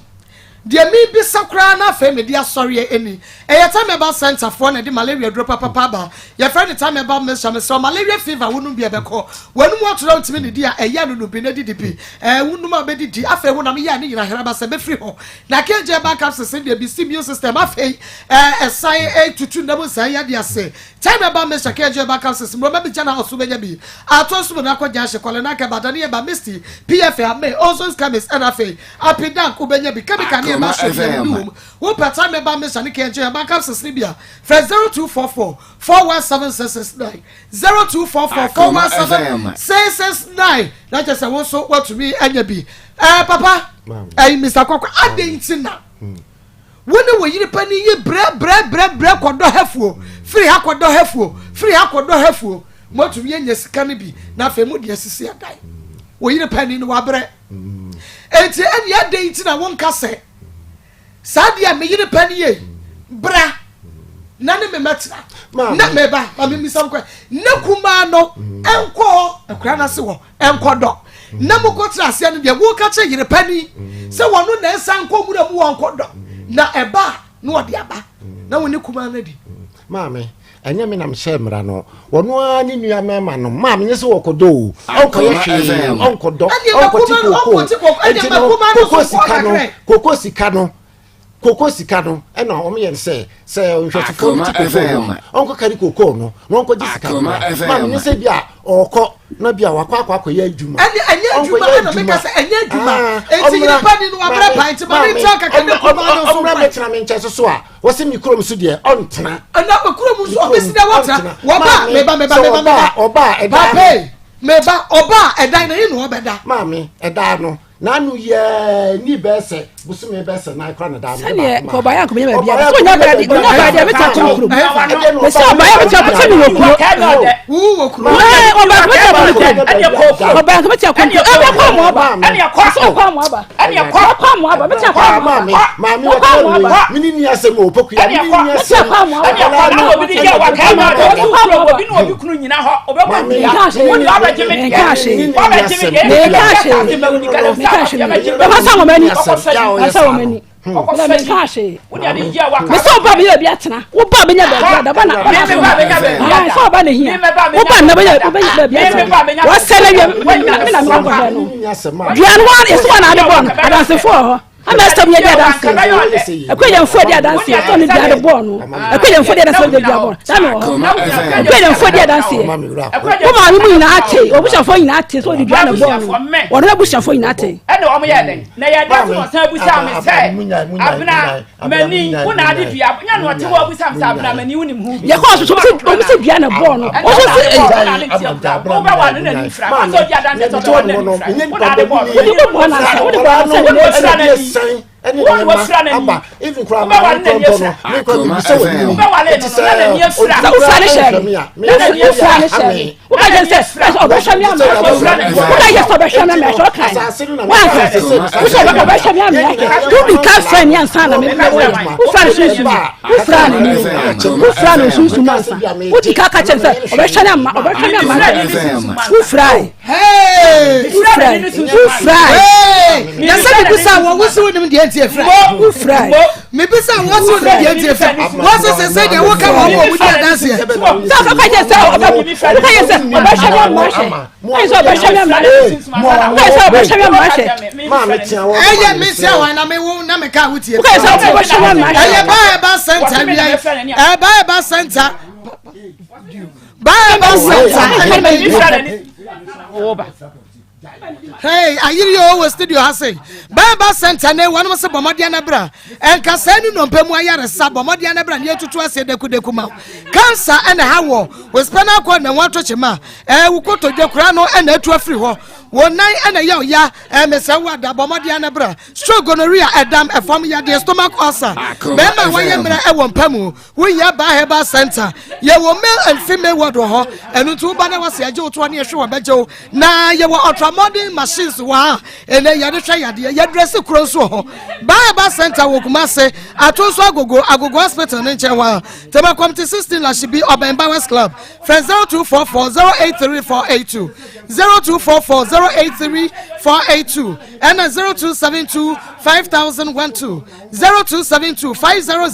B: Deɛ mebisa koraa na afei mede asɔreɛ ɛni. Ɛyɛ Time Herbal Centre foɔ na ɛde malaria duro papapa aba. Yɛfrɛ no Time Herbal Mixture. Mesrɛ wo malaria fever wonom bi a ɛbɛkɔ. W'anum ato na wontumi nnidi a, ɛyɛ a nonom bi na didi bi. Ɛɛ wonom a bɛdidi. Afei honam yɛ a ne nyina heraba sɛ bɛfiri hɔ. Na KJ Herbal Capsules no deɛ bisi immune system afei ɛɛ ɛsan ɛtutu nna mu nsaeɛ yadeɛ ase. Time Herbal Mixture, KJ Herbal Capsules, mmorɔma bi gya na ɔso bɛnya bi. Atɔ nso mu na akɔ Gyaahye, Kwale Nanka, Badane Herbal, Misty, PFA, Ame, Ozon's Chemist ɛna afei Apidank wobɛnya bi chemical ne. ne ɛma hyɛ bi a wɔ mu. Wopɛ time ɛba mesa ne kɛnkyɛn ɛba capsules ne bi a frɛ 0244 417 669 0244 417 669 na kyerɛ sɛ wo nso woatumi anya bi. Ɛɛ papa ɛyi Mr. Kwakwa adɛn nti na wo ne wo yere panin yi brɛ brɛ brɛ brɛ kɔdɔ hafuo firi ha kɔdɔ hafuo firi ha kɔdɔ hafuo moatumi anya sika no bi na afei mo de asisi adan wo yere panin no wabrɛ enti ɛne adɛn nti na wonka sɛ Saa deɛ me yere pɛ nie, bra na ne me mɛtena. Na meba, ma me mmisa nkɔ. Ne kumaa no nkɔ akura no ase hɔ nkɔdɔ. Na mokɔtena aseɛ no deɛ woka kyerɛ yere pɛ ni sɛ wɔno na ɛnsa nkɔ nwura mu wɔ nkɔdɔ. Na ɛba a na ɔde aba na wo ne kumaa no adi.
C: Maame, ɛnyɛ me na mehyɛ mmara no. Wɔno ara ne nua mmarima no. Maame, nyɛ sɛ wɔkɔdɔ o. Ɔnkɔyɛ hwee, ɔnkɔdɔ, ɔnkɔte kooko. Enti no, koko sika no, koko sika no, koko sika no, ɛna wɔn yɛ no sɛ, sɛ nhwɛsofoɔ no te koko no, ɔnkɔkari koko no, na ɔnkɔgye sika no. Maame, nyɛ sɛ bi a ɔkɔ na bi a wakɔ akɔ akɔyɛ adwuma.
B: Ɛne ɛnyɛ adwuma ɛna meka sɛ ɛnyɛ adwuma. Ah, Enti yere pa ni no wabrɛ pa nti ma ne ntra kaka ne kuma no nso.
C: Ɔmmra mɛtena me nkyɛn so so a wɔsi mi kurom so deɛ ɔntena.
B: Ɛna kurom nso ɔbɛsi dɛ wɔtena wɔba meba meba meba meba
C: ɔba ɛdan
B: pape meba ɔba ɛdan na yi na ɔbɛda.
C: Maame ɛdan no n'ano yɛɛ ni bɛɛ sɛ bosome bɛɛ sɛ nan kora na daa no.
F: Sɛdeɛ kɔbaeɛ akɔmenya baabi a sɛ ɔnya baabi ɔnya baabi a mɛtena kɔn kurom mɛsɛ ɔbaeɛ mɛtena kɔn sɛ mewɔ kuro ɔbaeɛ mɛtena kɔn kurom ɔbaeɛ mɛtena kɔn kurom ɛbɛ kɔ mu aba sɛ ɔkɔ mu aba ɔkɔ mu aba mɛtena kɔ mu aba
C: maame ɔkɔ mu aba mene ni asɛm o pokuya mene ni asɛm
E: akwadaa no obi ne obi kunu nyina hɔ ɔbɛbɔ dua wo deɛ ɔbɛgye me deɛ ɔbɛgye me deɛ
F: ɛfa wɔn ani ɛfa wɔn ani na menka hwee mesɛ woba bɛnya baabi atena woba bɛnya baabi ada ba na sɛ ɔba na hia woba nna bɛnya baabi atena wɔsɛ no wie me na mekɔkɔhwɛ no dua no yɛsɛ wɔn na ade bɔ no adansefoɔ hɔ ama ɛsɛ mi yɛ di adanseɛ ɛkɔ yɛn fo di adanseɛ sɛ ɔne dua de bɔɔ no ɛkɔ yɛn fo di adanseɛ ɔne dua bɔɔ no sami wɔ hɔ ɛkɔ yɛn fo di adanseɛ wo maame mu nyinaa te obusuafoɔ nyinaa te sɛ ɔde dua na bɔɔ no wɔn abusuafoɔ nyinaa te.
E: Ɛna wɔn yɛ dɛn na yɛ dɛ so na ɔsan busa mi sɛ abena mani wo na ade dua nya na ɔte hɔ abusa mi sɛ abena mani wo nim ho bi.
F: Yɛ kɔ ɔsoso wɔn sɛ dua na bɔɔ no wɔn sɛ
E: ɛyi. Wo bɛ wa ne na ni fira sɛ ɔdi adanseɛ sɛ ɔbɛ wa ne na ni fira wo na ade bɔɔ no.
F: Wo de bɔ na sɛ wo de bɔ na sɛ
E: ne fira na ni.
C: Ɛne
E: Wo na
C: nneɛma
E: wafira n'ani.
C: aba even koraa
E: Wobɛware
C: maame
E: n'ani
C: kora mpo no
E: afira.
C: me kora mebisa wɔ anim
E: Wobɛware
C: ɛte
E: no
C: sɛ
E: na n'ani afira.
F: Sɛ wofira ne hyɛ
C: ɔhwɛ me a
F: no wofira ne hyɛ no woka kyerɛ sɛ ɔbɛhwɛ me ama woka kyerɛ sɛ ɔbɛhwɛ me ama ɛhwɛ ɔkan wanka wosɛ ɔbɛhwɛ me ama ɛhwɛ wodi ka frɛ ne ansa na mebɛwɔ wofira ne sunsum wofira ne ni wofira ne sunsum ansa wodi ka ka kyerɛ sɛ ɔbɛhwɛ ne ama ɔbɛhwɛ me ama wofira
B: na sɛ mebisa wɔ wo se wonim deɛ nti ɛfira mebisa wɔ se wonim deɛ nti ɛfira wɔ se sɛ sɛ deɛ woka wɔ wɔ mudi adanseɛ
F: sɛ ɔka kyɛ sɛ ɔka yɛ sɛ ɔbɛhwɛ me ama hwɛ ɛyɛ sɛ ɔbɛhwɛ me ama hwɛ sɛ ɔbɛhwɛ me ama hwɛ
B: ɛyɛ mesia wɔn na mewo na meka wotie
F: woka yɛ sɛ ɔbɛhwɛ me ama hwɛ
B: ɛyɛ ba ɛba sɛnta wia ɛba ɛba sɛnta Bible Center. Hey, ayiri o wɔ studio ha se. Bible Center ne wɔn se bɔ mmɔden na bra. Ɛnka sɛ ne nnompe mu ayaresa bɔ mmɔden na bra ne etutu ase dekudeku ma. Cancer ɛna ha wɔ. Wɔ spinal cord na wɔn ato kyema. Ɛɛ wo kotodwe kura no ɛna etu afiri hɔ. Wɔn nan ɛna yɛ ɔya. Ɛɛ mesɛ wo ada bɔ mmɔden na bra. Stroke, gonorrhea, ɛdam, ɛfam yadeɛ, stomach ulcer. Bɛrima wɔyɛ mmerɛ ɛwɔ mpa mu. Wohia Baa Herbal Center. Yɛwɔ male and female ward wɔ hɔ. Ɛno nti woba na wɔsi agye wo toɔ ne yɛhwɛ wɔbɛgye wo. Na yɛwɔ ultramodern machines wɔ ha. Ɛnɛ yɛde hwɛ yadeɛ. Yɛdrɛse kuro nso wɔ hɔ. Baa Herbal Center wɔ Kumase, Ato nso Agogo, Agogo Hospital ne nkyɛn hɔ a. Tema Committee 16 Lashibi, ɔbɛn Bowers Club. Frɛ 0244 083 482, 0244 083 482 ɛna 0272 5012. 0272 500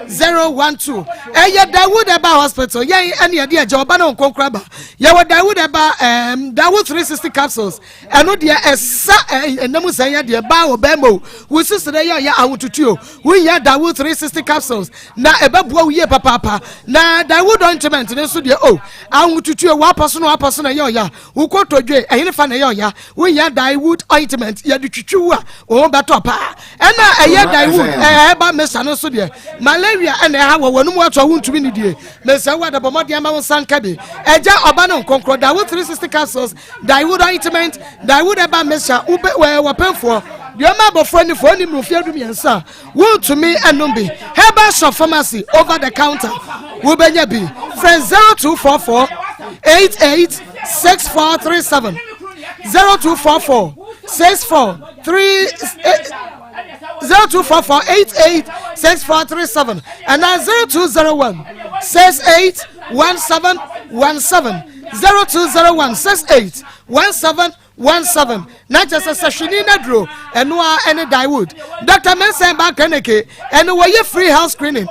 B: 012 ɛyɛ Dawood Ɛba Hospital yɛn ɛne yɛde ɛgya ɔba ne nkonkora ba yɛwɔ Dawood Ɛba ɛɛm Dawood 360 capsules ɛno deɛ ɛsa ɛnam sɛn yɛ deɛ baa wɔ bɛrima o wosisi dɛ yɛ ɔyɛ ahotutu o wohia Dawood 360 capsules na ɛbɛboa wo yie papaapa na Dawood ointment ne nso deɛ o ahotutu o wapɔ so na wapɔ so na ɛyɛ ɔyɛ wokɔtɔ dwe ɛhene fa na. na ɛyɛ ɔya wohia Daiwood ointment yɛde twitwi wo a wo ho bɛtɔ paa ɛna ɛyɛ Daiwood ɛba mesa no nso deɛ malaria ɛna ɛha wɔ wɔn mu ato a wontumi ne die mesa wo adabɔ mmɔden ama wo nsa nka bi ɛgya ɔba no nkonkoro Daiwood 360 capsules Daiwood ointment Daiwood ɛba mesa wobɛ wɔpɛnfoɔ deɛ ɔma abɔfra nifoɔ ne mfeɛ du mmiɛnsa a wontumi ɛnom bi. Herbal shop, pharmacy, over the counter wobɛnya bi. Frɛ 0244 88 6437, 0244 64 3 0244 88 6437 ɛna 0201 68 1717, 0201 68 1717. Na kyerɛ sɛ sɛhwene no aduro ɛno a ɛne Daiwood. Dr Mensa Herbal Clinic ɛne wɔyɛ free health screening.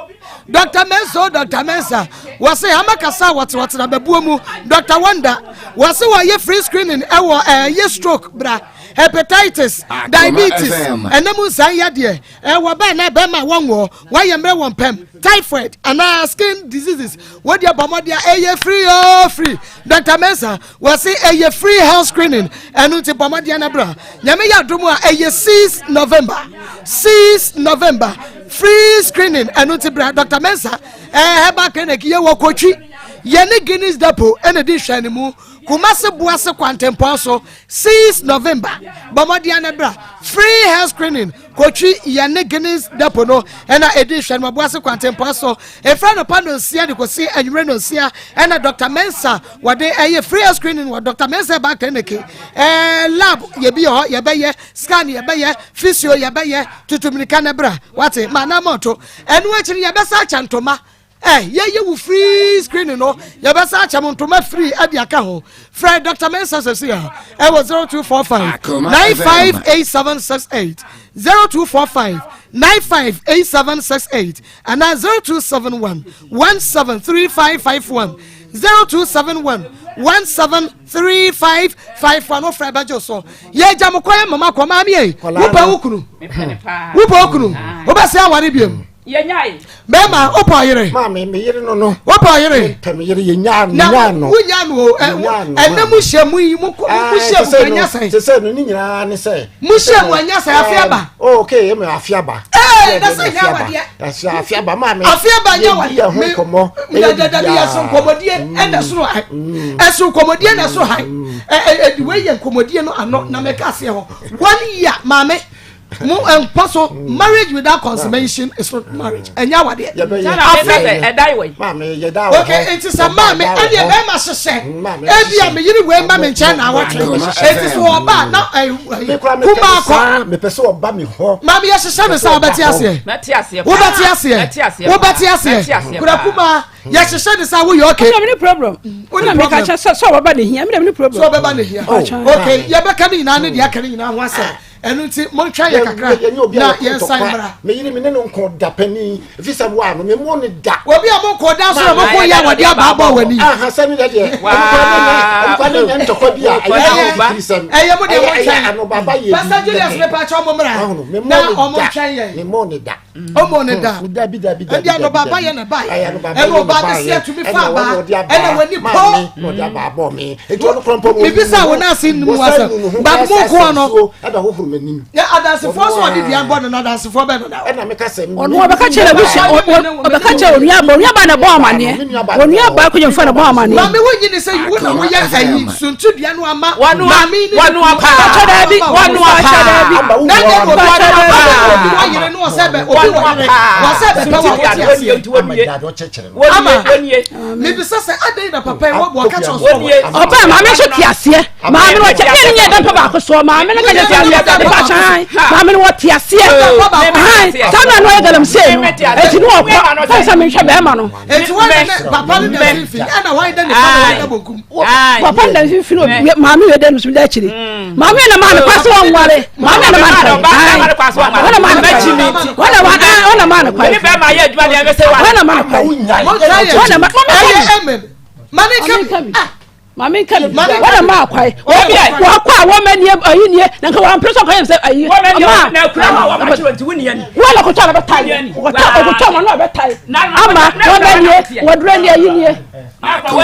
B: Dr Mensa o, Dr Mensa wɔse ama kasa a wɔtenatena bɛbuo mu. Dr Wonder wɔse wɔyɛ free screening ɛwɔ ɛyɛ stroke bra, hepatitis, diabetes, ɛnam nsan yadeɛ ɛwɔ bɛn na bɛrima wɔnwɔ wɔayɛ mmerɛ wɔn pɛm, typhoid anaa skin diseases. Wɔde abɔ mmɔden a ɛyɛ free o, free. Dr Mensa wɔse ɛyɛ free health screening, ɛno nti bɔ mmɔden no bra. Nyame yɛ adom a ɛyɛ 6 November, 6 November free screening, ɛno nti bra. Dr Mensa Herbal Clinic yɛ wɔ Kotwi, yɛne Guinness Depot ɛna di hwɛ ne mu, Kumase Boase kwantempɔn so. 6 November, bɔ mmɔden no bra, free health screening, Kotwi, yɛne Guinness Depot no ɛna ɛdi hwɛ no, Boase kwantempɔn so. Ɛfra no pa no nsia de kɔsi anwummerɛ no nsia ɛna Dr Mensa wɔde ɛyɛ free health screening wɔ Dr Mensa Herbal Clinic. Lab yɛbi wɔ hɔ, yɛbɛyɛ scan, yɛbɛyɛ physio, yɛbɛyɛ tutumirika ne bra wate ma na mɔto. Ɛno akyi no yɛbɛsa akyɛ ntoma ɛ yɛyɛ wo free screening no, yɛbɛsa akyɛ mo ntoma free ɛde aka ho. Frɛ Dr Mensa sɛsi a ɛwɔ 0245 958768, 0245 958768 anaa 0271 173551, 0271 173551. Wofrɛ bɛgye so. Yɛgya mo kɔ yɛ mama kɔ. Maame yɛ, wopɛ wo kunu, wopɛ wo kunu, wobɛsɛ aware biam.
E: Yɛnyae.
B: Bɛrima, wopɛ ɔyere?
C: Maame, me yere no.
B: Wopɛ ɔyere?
C: Pɛ me yere, yɛnyaa
B: na
C: nyaa no.
B: Wonya no o
C: Yɛnyaa no.
B: Ɛnɛ mo hyia mu yi, mo hyia mu anya sɛn?
C: Te sɛ no ne nyinaa ne sɛ
B: Mo hyia mu anya sɛn? Afe aba?
C: Oh, okay, ɛmɛ afe aba.
B: Na sɛ nyɛ awadeɛ.
C: Ɛsɛ afe aba, maame.
B: Afe aba nyɛ
C: Yɛdi yɛn ho nkɔmmɔ.
B: Dadadabi, yɛso nkɔmmɔdie ɛna soro han, ɛso nkɔmmɔdie na ɛsoro han. ɛ ɛ ɛdi wei yɛ nkɔmmɔdie no ano na mɛka aseɛ hɔ. One year, maame, mo mpa so. Marriage without consummation is not marriage, ɛnyɛ awadeɛ.
C: Yɛbɛyɛ.
B: Afe.
E: Ɛda wɔ yi.
C: Maame, yɛda wɔ hɔ.
B: Okay, nti sɛ maame ɛdeɛ bɛrima hyehyɛ
C: Maame
B: ebi a
C: hyehyɛ.
B: meyere wei ma me nkyɛn na awɔtwe, eti so ɔba na ɛ
C: Me kura mepɛ
B: kuma
C: no
B: akɔ
C: saa, mepɛ sɛ ɔba me hɔ.
B: Maame, yɛ hyehyɛ no sɛ wobɛte aseɛ.
E: Mɛte aseɛ paa.
B: Wobɛte aseɛ.
E: Mɛte aseɛ
B: Wobɛte
E: paa.
B: aseɛ.
E: Mɛte aseɛ
B: Kura
E: paa.
B: kuma yɛhyehyɛ ne sɛ woyɛ okay.
F: Mena mene problem.
B: Wone
F: na meka
B: problem.
F: kyɛ sɛ ɔbɛba ne hia, mena mene problem.
B: Sɛ ɔbɛba ne hia.
C: Oh.
B: Okay, yɛbɛka ne nyinaa ne deɛ aka ne nyinaa ho asɛm, ɛno nti montwɛn yɛ kakra
C: Yɛnyɛ obi a
B: na
C: yɛkɔ
B: yɛnsan
C: ntɔkwa.
B: mmra.
C: Me yere, me ne no nkɔ da panin ɛfiri sɛ woa no memmɔ ne da.
B: Obi a monkɔ da so na mokɔ yɛ a wɔde abaabɔ w'ani.
C: Aha, sɛ ne deɛ
E: Waa.
C: ɛnokwa ne nyɛ ntɔkwa bi a ɛyɛ
E: Ɛyɛ-
C: afirisɛm.
B: Ɛyɛ mo deɛ
C: Ɛyɛ
B: montwɛn.
C: anobaba yɛ
B: Pastor Julius, mepa kyɛ ɔmo mmra
C: Ɔhono, memmɔ
B: na
C: ne
B: ɔmo
C: da.
B: ntwɛn yɛn.
C: Memmɔ ne da.
B: Ɔmo ne da.
C: Dabi, dabi, dabi.
B: Ɛnde anobaba yɛ ne bae.
C: Ɛyɛ anobaba
B: Ɛna
C: yɛ ne
B: ɔbaa
C: baeɛ.
B: bɛsi atumi fa
C: Ɛna
B: abaa.
C: wɔn na ɔde abaa
B: Ɛna w'ani
C: maa
B: pɔ.
C: me, na ɔde abaa bɔ me. Enti ɔno koraa mpo
B: Mebisa
C: wɔn
B: wo na ase nnim
C: wɔsan
B: asɛm.
C: nu ne ho
B: But
C: koraa
B: mo
C: sɛ
B: nkoa no-
C: nsuo ɛna hohoro m'anim.
B: Yɛ adansefoɔ so ɔde dua bɔ no na adansefoɔ bɛ no da.
C: Ɛna meka sɛ
F: Ɔno ɔbɛka kyerɛ n'abusua, ɔbɛka kyerɛ onua ba, onua ba na ɛbɔ amaneɛ, onua ba akɔgyamfa na ɛbɔ amaneɛ.
B: Maame, wo nyi ni sɛ wo na woyɛ ayi suntudua no ama
E: Wanoa-
B: maame ne
E: wanoa paa.
F: Mpakyɛ daabi.
E: Wanoa
F: Mpakyɛ daabi.
E: paa.
C: Aba wo
B: Na
C: wɔ
B: de
C: ama.
B: obi
F: Mpakyɛ daabi.
B: obi wɔ yere no ɔsɛ bɛ obi wɔ yere wɔsɛ bɛ pɛ wɔ wote aseɛ.
C: Ama gyaade ɔkyɛkyerɛ no.
B: Ama.
E: Wɔnie.
B: Mebisa sɛ adɛn na papa yi wɔ wɔka kyerɛ ɔsɔ
E: Wɔnie.
F: Ɔbaa maame nso te aseɛ, maame no wɔkyɛ ne nyɛ dɛmpa baako soɔ, maame no ka kyerɛ sɛ nipa kyan maame no wɔte aseɛ han saa na no ɔyɛ galamsey no, eti ne ɔkɔ sɛ sɛ mehwɛ bɛrima no.
B: Eti wɔn ne papa no da mfimfini ɛna wɔn da ne fa na wɔn da bonkum.
F: Papa no da mfimfini, obi maame wei da no so da akyire, maame na maa no kwa sɛ wɔnware, maame na maa no kwa, wɔn na maa no kwa, wɔn na wɔn na maa no kwa,
E: Mene bɛrima yɛ adwuma deɛ ɛbɛsɛ wa.
F: wɔn na maa no kwa.
C: Wonyae.
B: Wɔn try yɛ
F: Wɔn na ma-
B: ɛyɛ amen maame
F: Maame
B: nka
F: nka
B: bi
F: bi.
B: Ah.
F: Maame nka bi.
B: Maame nka
F: wɔn na
B: bi.
F: maa kwae
E: Obi a-
F: wɔkɔ a wɔn mɛ nie ayi nie na nka wɔn mpere sɛ ɔkɔ yɛn sɛ ayi.
E: Wɔn mɛ
F: ɔmaa-
E: na akura ma wɔn akyerɛ nti wo nia ni.
F: Wɔn na kɔtɔ a bɛtae wɔtɔ ɔkɔtɔ wɔn na bɛtae
E: Na-
F: ama
E: na-
F: wɔn bɛ
E: na-
F: nie wɔdurɛ nie ayi nie.
B: Ɛwɛ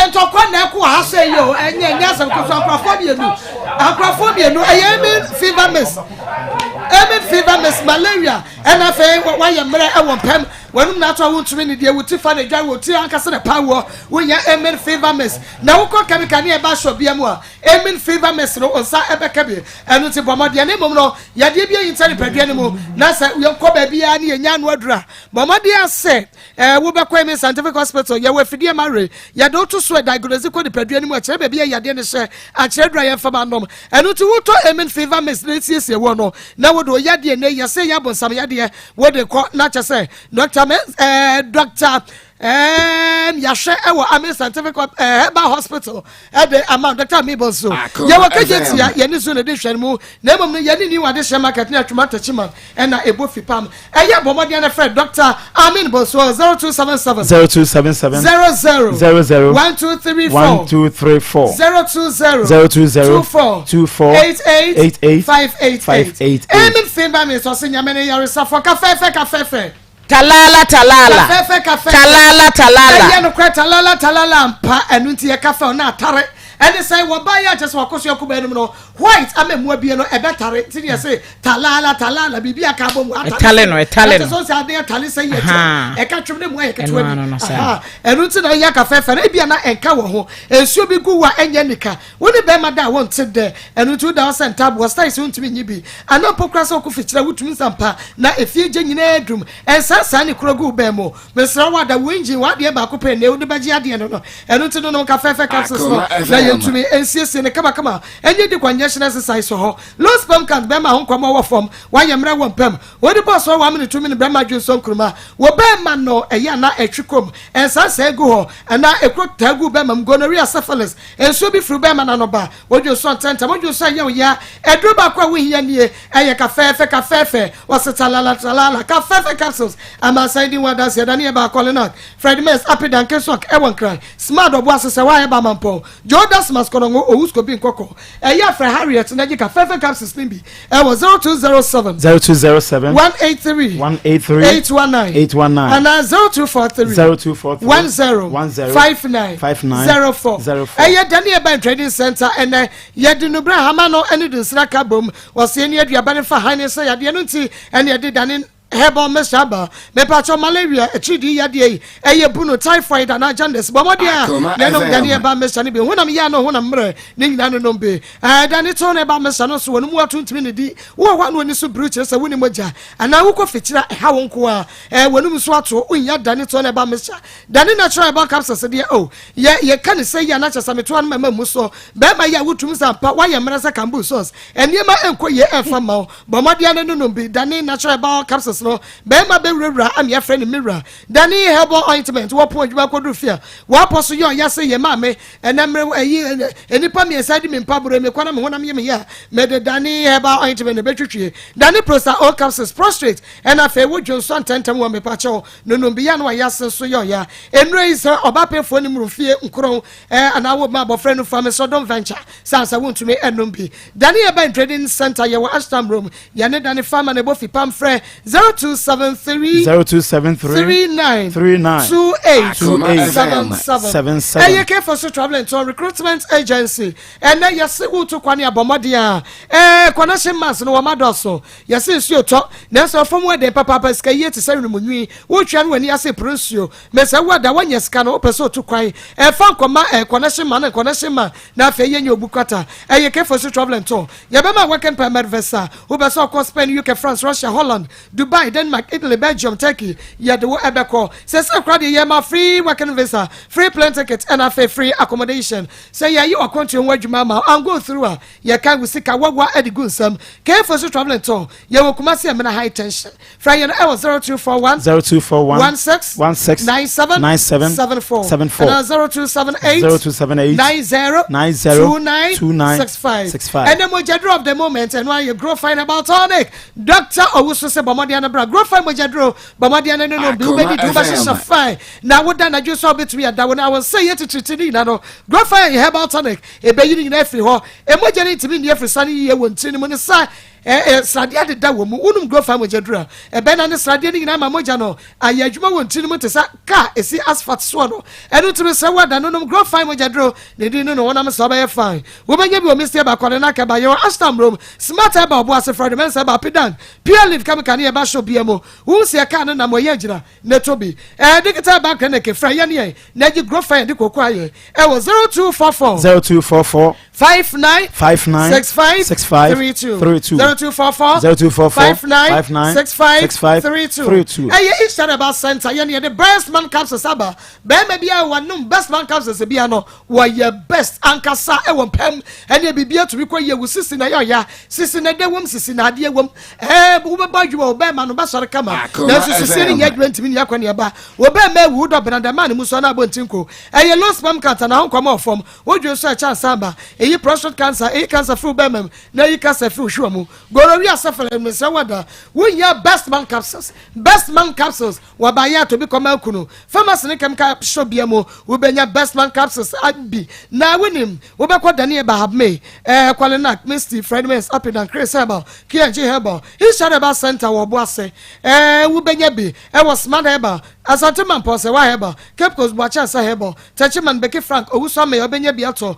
B: ntɔkwa na ɛkɔ ha sɛ yi o ɛnyɛ ɛnyɛ asɛm koso akorafo mmienu akorafo mmienu ɛyɛ emin fever miss emin fever miss malaria ɛna afei wayɛ mmerɛ ɛwɔ mpɛm wɔnum na ato a wontumi ne deɛ wuti fa na edwa wɔ ti ankasa na pa wɔ wonya emin fever miss na wokɔ kɛmika ne ɛba ahyɛ ɔbea mu a emin fever miss no nsa ɛbɛka bi ɛno ti bɔ mmɔdeɛ ne mmom no yadeɛ bi ayi nsa nipadua no mu na sɛ yɛnkɔ baabiara ne yɛnya ano adura bɔ mmɔdeɛ ase Ɛɛ, wobɛkɔ Amen Scientific Hospital, yɛwɔ afidie ma we, yɛde wo to so diagnose kɔ nipadua no mu, ɛkyerɛ baabi a yadeɛ no hyɛ, akyerɛ aduru a yɛmfa ma nom. Ɛno nti wotɔ Amen Fever Mix na esiesie woɔ no, na wode wo yadeɛ nnɛ yi, yɛse yɛ abonsam yadeɛ, wode kɔ na kyɛ sɛ Dr. Me, ɛɛ, Dr. Ɛɛm, yɛahwɛ ɛwɔ Amen Scientific ɛɛ, Herbal Hospital ɛde ama Dr. Mibel so. Yɛwɔ kegye tia, yɛne so na ɛdi nhwɛ no mu, na mmom no yɛne ni wɔ adehyɛ market ne atwuma takyiman. Ɛna ɛbɔ fipam. Ɛyɛ bɔ mmɔden na frɛ Dr. Amin Bonsuo 0277
D: 0277
B: 00
D: 00
B: 1234
D: 1234
B: 020
D: 020
B: 24
D: 24
B: 88
D: 88
B: 588.
D: 588.
B: Amin Fimba mi sɔ se nyame ne yaresafo kafɛɛfɛ kafɛɛfɛ.
E: Talala talala.
B: Kafɛɛfɛ kafɛɛfɛ.
E: Talala talala.
B: Ɛyɛ nokorɛ talala talala ampa ɛno nti yɛ kafɛw na atare ɛne sɛ wɔbaa yɛ akyɛ sɛ wɔkɔ so yɛ kɔba anim no white ama mu abie no ɛbɛtare nti ne yɛse Talala talala biribi a ka abɔ mu atale
E: Ɛtale no, ɛtale no.
B: Ɛte sɛ ɔsɛ adeɛ tale sɛ yɛ
E: Ahaa.
B: kyɛ ɛka twem ne mu ayɛ ketewa
E: Ɛno ano
B: bi
E: no saa.
B: Ahaa. Ɛno nti na ɛyɛ aka fɛfɛ no ebia na ɛnka wɔ ho nsuo bi gu wo a ɛnyɛ nika wo ne bɛrima da a wonte dɛ ɛno nti woda hɔ sɛ ntaboɔ styles wontumi nyi bi anaa mpo koraa sɛ wokɔ fikyire a wotumi nsa mpa na efie gya nyinaa dum ɛnsa saa ne kuro gu wo bɛn mu mesrɛ wo ada wo engine w'adeɛ baako pɛ na wode bɛgye adeɛ no no ɛno nti nonom ka fɛfɛ capsules no
C: Akoma
B: na
C: FM.
B: yɛntumi nsiesie no kamakama ɛnyɛ di congestion exercise wɔ hɔ Low sperm count bɛrima ho nkɔmmɔ wɔ fam, wayɛ mmerɛ wɔ mpam, wode bɔ soɔ wamene tumi no bɛrima dwensɔ nkuruma wɔ bɛrima no ɛyɛ anaa ɛtwe kɔm, nsansɛɛ gu hɔ anaa ekuro taa gu bɛrima mu, gonorrhea, syphilis, nsuo bi firi bɛrima no ano ba, wodwensɔ ntɛntɛm, wodwensɔ ɛyɛ wo ya, aduro baako a wohia nie, ɛyɛ kafɛɛfɛ kafɛɛfɛ, wɔse talala talala, kafɛɛfɛ capsules, amansan di ho adanseɛ, Daniel Baako Leonard, Fred Mens, Apidan Kesok ɛwɔ Nkran, Smad Ɔboase sɛ woayɛ ba Mampɔn, Joe Dasmas Kɔnɔngo Owusko bi nkɔkɔ. Ɛyɛ a frɛ Harriet na gye ka fɛfɛ capsules no bi ɛwɔ 0207
D: 0207
B: 183
D: 183
B: 819
D: 819
B: anaa 0243
D: 0243
B: 10
D: 10
B: 59
D: 59
B: 04.
D: 04.
B: Ɛyɛ Daniel Ban Trading Center ɛnɛ yɛde nubra hama no ɛne dunsira ka bom wɔseɛ ne aduaba no fa hann ne sɛ yadeɛ no nti ɛne ɛde dane Herbal mixture aba. Mepakyɛw malaria, atiridii yadeɛ yi, ɛyɛ bunu, typhoid anaa jaundice. Bɔ mmɔden a
C: Akoma
B: na nom
C: FM.
B: Dani herbal mixture no bi. Honam yea ne honam mmerɛ ne nyinaa no nom bi. Ɛɛ Dani tone herbal mixture no nso wɔn mu ato ntumi nnidi. Wowɔ hɔ a na w'ani so biriw kyerɛ sɛ wonni mogya anaa wokɔ fikyire a ɛha wo nko ara. Ɛɛ w'anum nso ato wonnya Dani tone herbal mixture. Dani natural herbal capsules deɛ oh yɛ yɛka ne sɛ yi a na kyerɛ sɛ metoa no ma mammu so. Bɛrima yi a wotumi sɛ ampa woayɛ mmerɛ sɛ kambu sauce. Nneɛma nkɔ yie ɛmfa mma wo. Bɔ mmɔden ara na nom bi. Dane natural herbal capsules no bɛrima bɛwurawura ama yɛafrɛ no me wura. Dane herbal ointment wɔpɔn adwuma kɔduru fie a wɔapɔ so yɛ ɔya sɛ yɛ maame ɛnɛ mmerɛ ɛyi nnipa mmiɛnsa di me mpaboro mekɔ na me honam yɛ me yɛ a mede dane herbal ointment na ɛbɛtwitwie. Dane prosta o capsules prostrate ɛna afei wo dwonsɔ ntɛntɛm wɔ mepakyɛw no nom bi yɛ na wayɛ ase nso yɛ ɔya. Nnuro yi sɛ ɔba pɛfoɔ ne mmuru fie nkoron anaa wo ma abɔfra no fa mesɔ don't venture Saa sɛ wontumi nnom bi. Dane yɛ bɛn Trading Center yɛwɔ Ashram Room. Yɛne Dane Farmer na ɛbɔ fipam frɛ 0273
D: 0273
B: 39
D: 39
B: 28
D: 28
B: 77.
D: 77.
B: Ɛyɛ Kefo so Travel and Tour Recruitment Agency. Ɛnɛ yɛse wotu kwane abɔ mmɔden a ɛɛ connection mass no wɔn adɔso. Yɛse nsuo tɔ nanso ɛfam wɔ den papaapa sika yie te sɛ wenem nwi. Wotwea no w'ani ase poro nsuo. Mesɛ wo ada woanya sika no wopɛ sɛ otu kwan ɛfa nkɔma ɛɛ connection man connection man Na afei yɛnyɛ obu kwata. Ɛyɛ Kefo so Travel and Tour. Yɛbɛma working permit visa. Wopɛ sɛ ɔkɔ Spain, UK, France, Russia, Holland, Dubai, Denmark, Italy, Belgium, Turkey, yɛde wo ɛbɛkɔ. Sɛsɛ koraa deɛ yɛma free working visa, free plane ticket ɛna afei free accommodation. Sɛ yɛyɛ w'akwantuo ho adwuma ama wo and go through a, yɛkan wo sika wawa de gu nsam. Kefo so Travel and Tour. Yɛwɔ Kumasi Amina High Tension. Frɛ yɛn ɛwɔ 0241
D: 0241
B: 16
D: 16
B: 97
D: 97
B: 74
D: 74
B: anaa 0278
D: 0278
B: 90
D: 90
B: 29
D: 29
B: 65
D: 65.
B: ɛnɛ mogyaduro of the moment ɛno ayɛ grow fine herbal tonic Dr. Owusu sɛ bɔ mmɔden no bra. Grofine mogyaduro, bɔ mmɔden na ne nom bi. Wobɛdidi, wobɛhyehyɛ fine, na woda anadwo nso a wobɛtumi ada wo na wo nsa yɛ titiritii ne nyinaa no. Grofine herbal tonic, ɛbɛyi ne nyinaa afiri hɔ. Mogya no ntumi nni afiri no yiye wɔ ntini no mu ne sa sradeɛ adeda wɔ mu. Wonom Grofine mogyaduro a, ɛbɛna ne sradeɛ no nyinaa ma mogya no ayɛ adwuma wɔ ntini no mu te sɛ kaa ɛsi asphalt soɔ no. Ɛno nti mesrɛ wo ada no nom Grofine mogyaduro. Ne din no ne honam sɛ ɔbɛyɛ fine. Wobɛnya bi wɔ Misty Herbal, Kɔdenak Herbal, yɛwɔ Ashtown Mmrom, Smart Herbal, Obuasi, Fred Mensah Herbal, Pidan, Pure Leaf Chemical ne yɛba shop biara mu. Wohu sɛ yɛ kaa no nam wɔyɛ agyina na ɛtɔ bi. Ɛɛ Digital Herbal Clinic frɛ yɛne yɛn na gye Grofine de kooko ayɛ ɛwɔ 0244
D: 0244
B: 59
D: 59
B: 65
D: 65
B: 32
D: 32
B: 0244
D: 0244
B: 59
D: 59
B: 65
D: 65
B: 32
D: 32.
B: Ɛyɛ Eastern Herbal Center yɛne yɛde Best Man Capsules aba. Bɛrima bi a wɔnom Best Man Capsules bia no wɔyɛ best ankasa ɛwɔ mpam ɛne biribi atumi kɔ yie. Wo sisi na ɛyɛ ɔya, sisi na ɛdɛ wɔm, sisi na adeɛ wɔm, ɛɛ wobɛbɔ adwuma wɔ bɛrima no bɛsɔre kama, nanso sisi no nyɛ adwuma ntumi nyɛ akɔ ne ɛba wɔ bɛrima awu dɔ benada maa ne mu so na abɔ ntinko. Ɛyɛ low sperm count na ho nkɔmɔ ɔfam wodwe nso ɛkyɛ ansa ba. Ɛyi prostate cancer, ɛyi cancer firi bɛrima mu na ɛyi cancer firi hwiwa mu, gonorrhea, syphilis. Mesrɛ wada wonya Best Man Capsules. Best Man Capsules wɔbaayɛ ato bi kɔma akunu. Pharmacy ne chemical shop bia mu wobɛnya Best Man Capsules bi na wonim wobɛkɔ Daniel Bahabme, Kwalenak, Misty, Fredmans, Apidan, Chris Herbal, KNG Herbal, Isha Herbal Center wɔ Ɔbo ase. Wobɛnya bi ɛwɔ Smart Herbal, Asante Mampɔsɛwa Herbal, Cape Coast, Boakyɛnsa Herbal, Techiman, Becky Frank Owusu Ameyɛ wobɛnya bi atɔ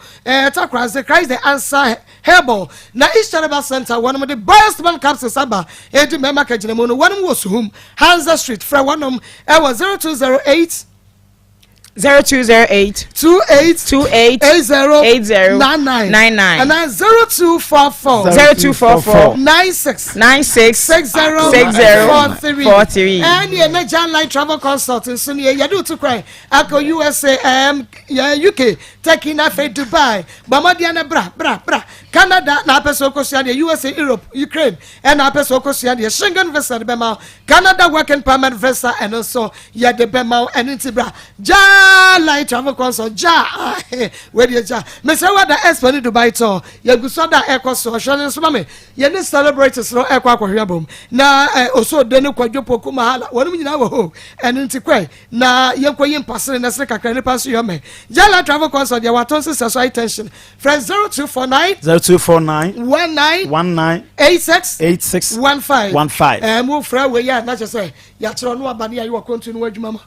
B: Takoradi, Christ the Answer Herbal na East Herbal Center. Wɔnom de Best Man Capsules aba edi mmarima kagyina mu no. Wɔnom wɔ Suhum, Hansa Street. Frɛ wɔnom ɛwɔ 0208
E: 0208
B: 28
E: 28
B: 80
E: 80
B: 99
E: 99
B: and then 0244
E: 0244
B: 96
E: 96
B: 60
E: 60
B: 43.
E: 43.
B: Ɛne ɛnɛ Jan Line Travel Consult nso ne yɛde wotu kwan akɔ USA, uk, Turkey na afei Dubai. Bɔmmɔdeɛ no bra bra bra. Canada na apɛ sɛ wokɔsua deɛ, USA, Europe, Ukraine ɛna apɛ sɛ wokɔsua deɛ, Schengen visa de bɛma wo, Canada working permit visa ɛno nso yɛde bɛma wo. Ɛno nti bra Jan Line Travel Consult. Gya wedeɛ gya mesrɛ wada Expo ne Dubai tɔ yɛgu so da ɛkɔ so. Ɔhwɛ no nso ma me yɛne celebrities no ɛkɔ akɔhwɛ abom na osode ne Kwadwo Poku Mahala wɔnom nyinaa wɔ hɔ. Ɛno nti kɔɛ na yɛnkɔ yi mpasere na sere kakra nipa nso yɛ mɛ. Jala Travel Consult deɛ watɔn sisɛ so high tension. Frɛ 0249
D: 0249
B: 19
D: 19
B: 86
D: 86
B: 15.
D: 15.
B: Mu frɛ wei a na kyerɛ sɛ yɛakyerɛ no aba ne yɛayɛ wɔ kɔntu no adwuma ma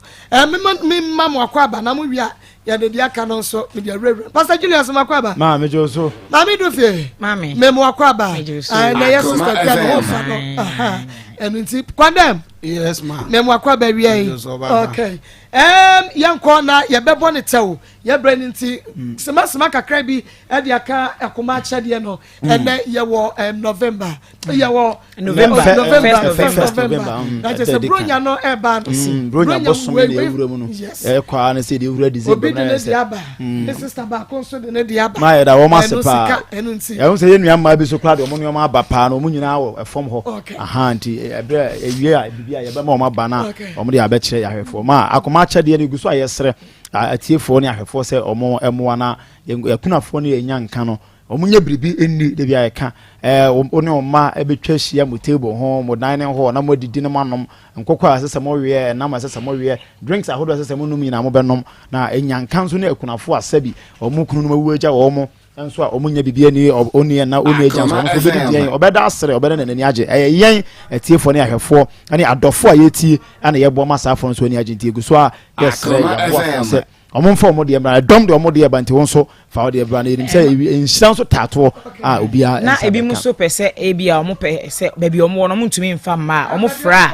B: mema mema mo akɔ aba na mo wie a yɛde deɛ aka no nso mede awurawura. Pastor Julius, makɔ aba.
D: Maa megye wo so.
B: Maame du fie.
E: Maame.
B: Memo akɔ aba.
E: Megye wo so.
B: Na ɛyɛ sister
C: Akoma
B: kua ne ho
C: FM.
B: fa no. Aha. Ɛno nti kwandɛm.
C: Yes, ma.
B: Memo akɔ aba wia yi.
C: Megye wo so, ɔba.
B: Okay, yɛnkɔ na yɛbɛbɔ ne tɛw yɛbrɛ no nti semasema kakra bi ɛde aka akoma akyɛdeɛ no. Ɛnɛ yɛwɔ November, yɛwɔ
E: November.
B: November.
E: First
B: first
D: First
B: November.
D: November,
B: Na kyerɛ sɛ
D: ɛda di
B: bronya no ɛba no.
D: Bronya bɔsɔm
B: wei-
D: ne ewura mu no.
B: Yes.
D: Ɛkɔ a ne sɛ de ewura December
B: Obi de
D: na
B: ne
D: yɛ
B: de
D: sɛ
B: aba, ne sister baako nso de ne de aba.
D: Maa yɛ da wɔn ase
B: Ɛno
D: paa.
B: sika ɛno nti
D: Ɛho sɛ yɛn nua mmaa bi so koraa de wɔn nneɛma aba paa na wɔn nyinaa wɔ ɛfam hɔ. Aha, nti ɛbrɛ ewie a bibi a yɛbɛma wɔn aba na wɔn de abɛkyerɛ ahwɛfoɔ. Maa akoma akyɛdeɛ no egu so a yɛsrɛ atiefoɔ ne ahwɛfoɔ sɛ wɔn ɛmoa na akunafoɔ no yɛnya nka no wɔn nyɛ biribi nni de bi a yɛka wɔn ne wɔn mma ɛbɛtwa ahyia mo table ho, mo dining hall, na mo adidi na mo anom nkokɔ a ɛsɛ sɛ mo weɛ, ɛnam a ɛsɛ sɛ mo weɛ, drinks ahodoɔ a ɛsɛ sɛ mo nom nyinaa mo bɛnom na ɛnya nka nso ne akunafoɔ a sɛbi wɔn kunu no awu agya wɔn nso a wɔn nyɛ biribi ani ɔni ɛna ɔni agya nso wɔn nso bɛdi deɛ ɔbɛda asere, ɔbɛda n'ani agye. Ɛyɛ yɛn atiefoɔ ne ahwɛfoɔ ne adɔfoɔ a yɛtie ɛna yɛboa ma saa afɔ nso ani agye. Nti egu so a yɛsrɛ yɛboafoɔ sɛ ɔmo nfa ɔmo deɛ mmra. Ɛdɔm deɛ ɔmo deɛ ba nti wɔn nso fa ɔdeɛ bra na yɛnim sɛ nhyira nso taatoɔ a obiara
E: na
D: nsa
E: ebi mu
D: bɛka.
E: Nso pɛ sɛ ebi a ɔmo pɛ sɛ baabi a ɔmo wɔ no ɔmo ntumi nfa mma a ɔmo fra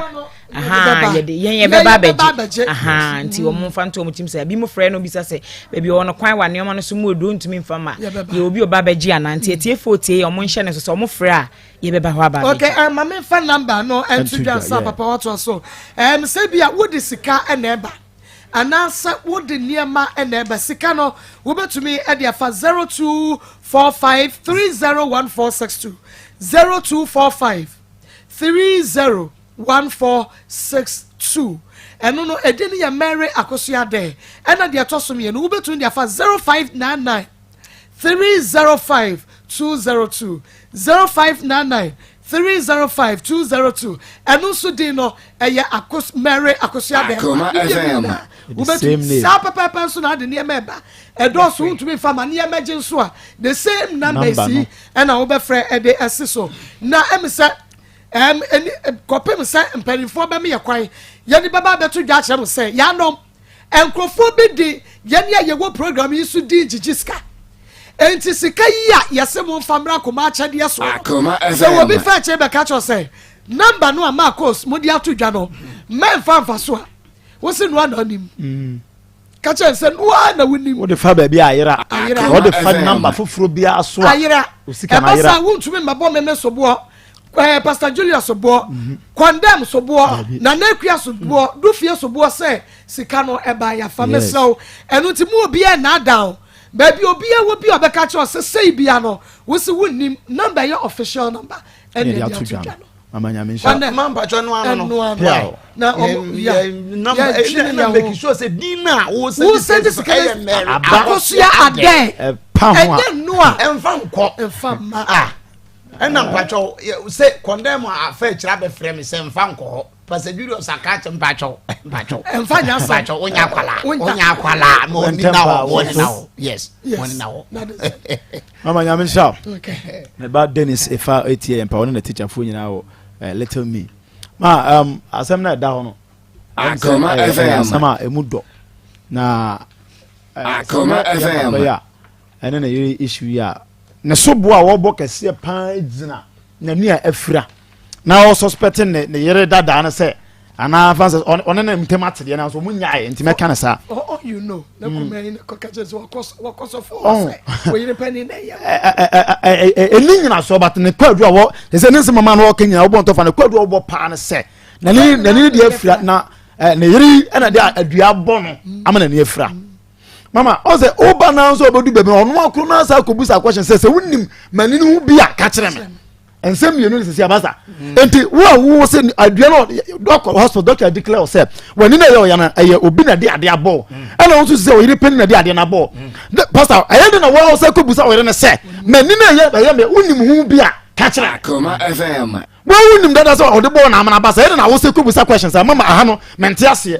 E: a, aha, yɛde yɛn yɛbɛba abɛgye. Aha, nti ɔmo nfa nto ɔmo tim sɛ ebi mu frɛ no bisa sɛ baabi a ɔwɔ no kwan wa nneɛma no so mu oduro ntumi nfa mma.
B: Yɛbɛba.
E: Yɛ obi ɔba abɛgye ana nti etiefoɔ tie ɔmo nhyɛ ne so sɛ ɔmo frɛ a yɛbɛba hɔ aba abɛgye.
B: Okay, maame nfa number no ɛnto
D: Ɛnto
B: dwa
D: dwa,
B: nsa.
D: yeah.
B: Papa watoa so. Sɛ bi a wode sika ɛna ɛba anaasɛ wode nneɛma ɛna ɛba, sika no wobɛtumi ɛde afa 0245301462, 0245301462. Ɛno no ɛdi no yɛ Mary Akosua dɛ. Ɛna deɛ ɛtɔ so mmienu, wobɛtumi de afa 0599 305 202, 0599. 305 202. Ɛno nso din no ɛyɛ Akos Mary Akosua Bɛɛma. Woyɛ bi nyinaa wobɛtumi saa pɛpɛɛpɛ nso na ade nneɛma ɛba ɛdɔɔso wontumi nfa ma nneɛma gye nso a the same numbers yi ɛna wobɛfrɛ ɛde ɛsi so na ɛmi sɛ ɛm ɛni kɔpem sɛ mpanimfoɔ bɛmi yɛ kwan yɛde bɛba abɛto dwa akyerɛ mo sɛ yanom nkurɔfoɔ bi de yɛn a yɛwɔ program yi so di gyigyi sika enti sika yi a yɛsɛ mo nfa mmra akoma akyɛdeɛ so sɛ obi fɛ kyerɛ bɛka kyerɛ sɛ number no a Marcos mo de ato dwa no mɛnfa nfa so a wosi noa na ɔnim mm. ka kyerɛ sɛ noa na wonim
D: wode fa baabi a ayera ayera wode fa number foforɔ biara so a
B: ayera ɛba saa wontumi mmɛbɔ me me soboɔ ɛɛ eh, Pastor Julius soboɔ mhm. condemn soboɔ Nana Akua soboɔ mhm. Dufie soboɔ sɛ sika no ɛba yafa mesrɛ wo ɛno nti mu obiara naadaa o baabi obiara wɔ bi a ɔbɛka kyerɛ sɛ sɛyi bia no wosi wonnim number yɛ official number ɛna ɛde ato dwa no.
D: Mama nyame nhyira.
H: Ma mpatsɔ no ano no.
B: Ɛno ano. Na ɔmo ya
H: ya gyina yɛn ho. Make sure sɛ din na wo sɛ
B: sika ɛyɛ Mary Akosua Adɛ.
D: Ɛpa ho a.
B: Ɛnyɛ no a.
H: Ɛnfa nkɔ.
B: Ɛnfa mma.
H: Ah ɛna mpatsɔ sɛ kɔndɛm afa akyire abɛfrɛ mi sɛ nfa nkɔ hɔ. Pastor Julius aka akyɛ mpatsɔ mpatsɔ.
B: Ɛnfa nya asɛm.
H: Mpatsɔ wonya akwala wonya akwala ma ɔni na hɔ ma ɔni na hɔ yes ma ɔni na hɔ.
D: Mama nyame nhyira wo. Me ba Dennis Efa etie yɛn pa ɔne na teacher fo nyinaa wɔ eh, Little Me. Ma um, asɛm na ɛda hɔ no.
C: Akoma FM.
D: Asɛm a emu dɔ. Na eh,
C: Akoma FM.
D: A ɛne ne yere issue yi a ne sobo a wɔbɔ kɛseɛ paa gyina n'ani a afira na ɔsuspect ne ne yere dadaa no sɛ anaa fa sɛ ɔne ne ntam ate deɛ nanso ɔmo nyaeɛ nti mɛka no saa.
B: Oh, you know na mm. kuma yi na kɔka kyerɛ sɛ wakɔ sɔfo wɔ sɛ wɔyere panyin na ɛyɛ.
D: ɛni nyinasoɔ but ne kwadu a wɔ sɛ ne nsɛm mama no ɔka nyina wobɔ ntɔfa ne kwadu a wɔbɔ paa no sɛ n'ani n'ani deɛ afira na ne yere ɛna de adua bɔ no ama n'ani afira. Mama ɔsɛ ɔba naa nso ɔbɛdu baabi ɔno akoro naa saa kɔbu sa question sɛ sɛ wonim m'ani no ho bi a ka kyerɛ me nsɛm mmienu ne sisi abasa mm. nti wo a wo sɛ adua no dɔkɔ hospital doctor declare sɛ w'ani na ɛyɛ ɔya no ɛyɛ obi na de adeɛ abɔ mm. ɛna wo nso sɛ ɔyere panyin na de adeɛ no abɔ mm. pastor ɛyɛ de na wɔn sɛ kɔbu sa ɔyere no sɛ m'ani na ɛyɛ ɛyɛ mɛ wonim ho bi a ka kyerɛ wɔn wonim dada sɛ ɔde bɔɔ na amana basa ɛyɛ de na wo sɛ kɔbu sa questions ama ma aha no mɛnte aseɛ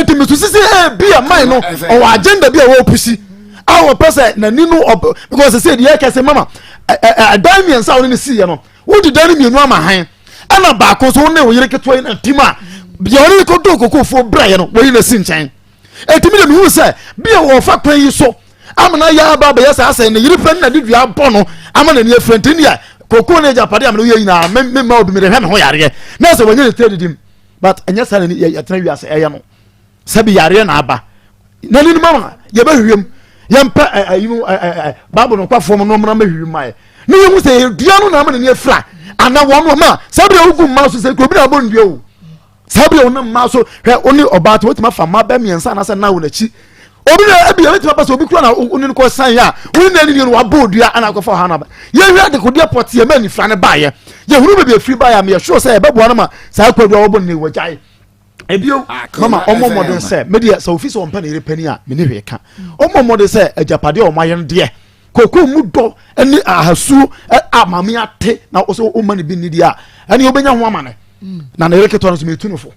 D: eti mesusu sɛ ebi a man no ɔwɔ agenda bi a wɔrepusi a wɔpɛ sɛ n'ani no ɔpɛ because sɛ deɛ ɛkɛ sɛ mama ɛdan mmiɛnsa a wɔne no siiɛ no wodi dan no mmienu ama han ɛna baako nso wo ne wo yere ketewa yi na ntim a deɛ ɔne no kɔdɔ kokofoɔ brɛeɛ no wɔyi no asi nkyɛn eti mi de mehu sɛ bi a wɔfa kwan yi so ama na yɛ aba abɛyɛ saa sɛ ne yere pɛ na de dua bɔ no ama n'ani afira nti deɛ koko ne agyapadeɛ a mene woyɛ nyinaa memma obi mede hwɛ me ho yareɛ na sɛ wɔnyɛ ne tiri adidim but ɛnyɛ saa na yɛtena wiase ɛyɛ no sɛbi yareɛ na aba na ne mama yɛbɛhwehwɛ mu yɛmpɛ ɛyi no ɛɛ baabu no nkwafoɔ mu na ɔmuna mɛhwehwɛ mu ayɛ ne yɛn ho sɛ yɛdua no na ama n'ani afira ana wɔn no ma saa bere a wogu mmaa so sɛ obi na abɔ ndua o saa bere a wɔn mmaa so hwɛ wɔne ɔbaa te wɔtumi afa mmaa bɛ mmiɛnsa anaasɛ nan wɔ n'akyi obi na ebi ebetumi aba sɛ obi kura na one no kɔ san yɛ a one na ɛni no wabɔ odua ana akɔfa ɔha no aba yɛhwɛ adekodeɛ pɔteɛ ma anifira no baayɛ yɛhunu baabi afiri baayɛ a meyɛ sure sɛ yɛbɛboa no ma saa kwadua wɔbɔ no ne wɔgyae ebio mama ɔmmɔ mmɔden sɛ medeɛ sɛ ofi sɛ ɔmpɛ ne yere pani a mene hwee ka ɔmmɔ mmɔden sɛ agyapadeɛ a ɔmayɛ no deɛ koko mu dɔ ne ahasuo a maame ate na ɔsɛ ɔma ne bi nni deɛ a ɛne wobɛnya ho amane na ne yere ketewa no so metu no fo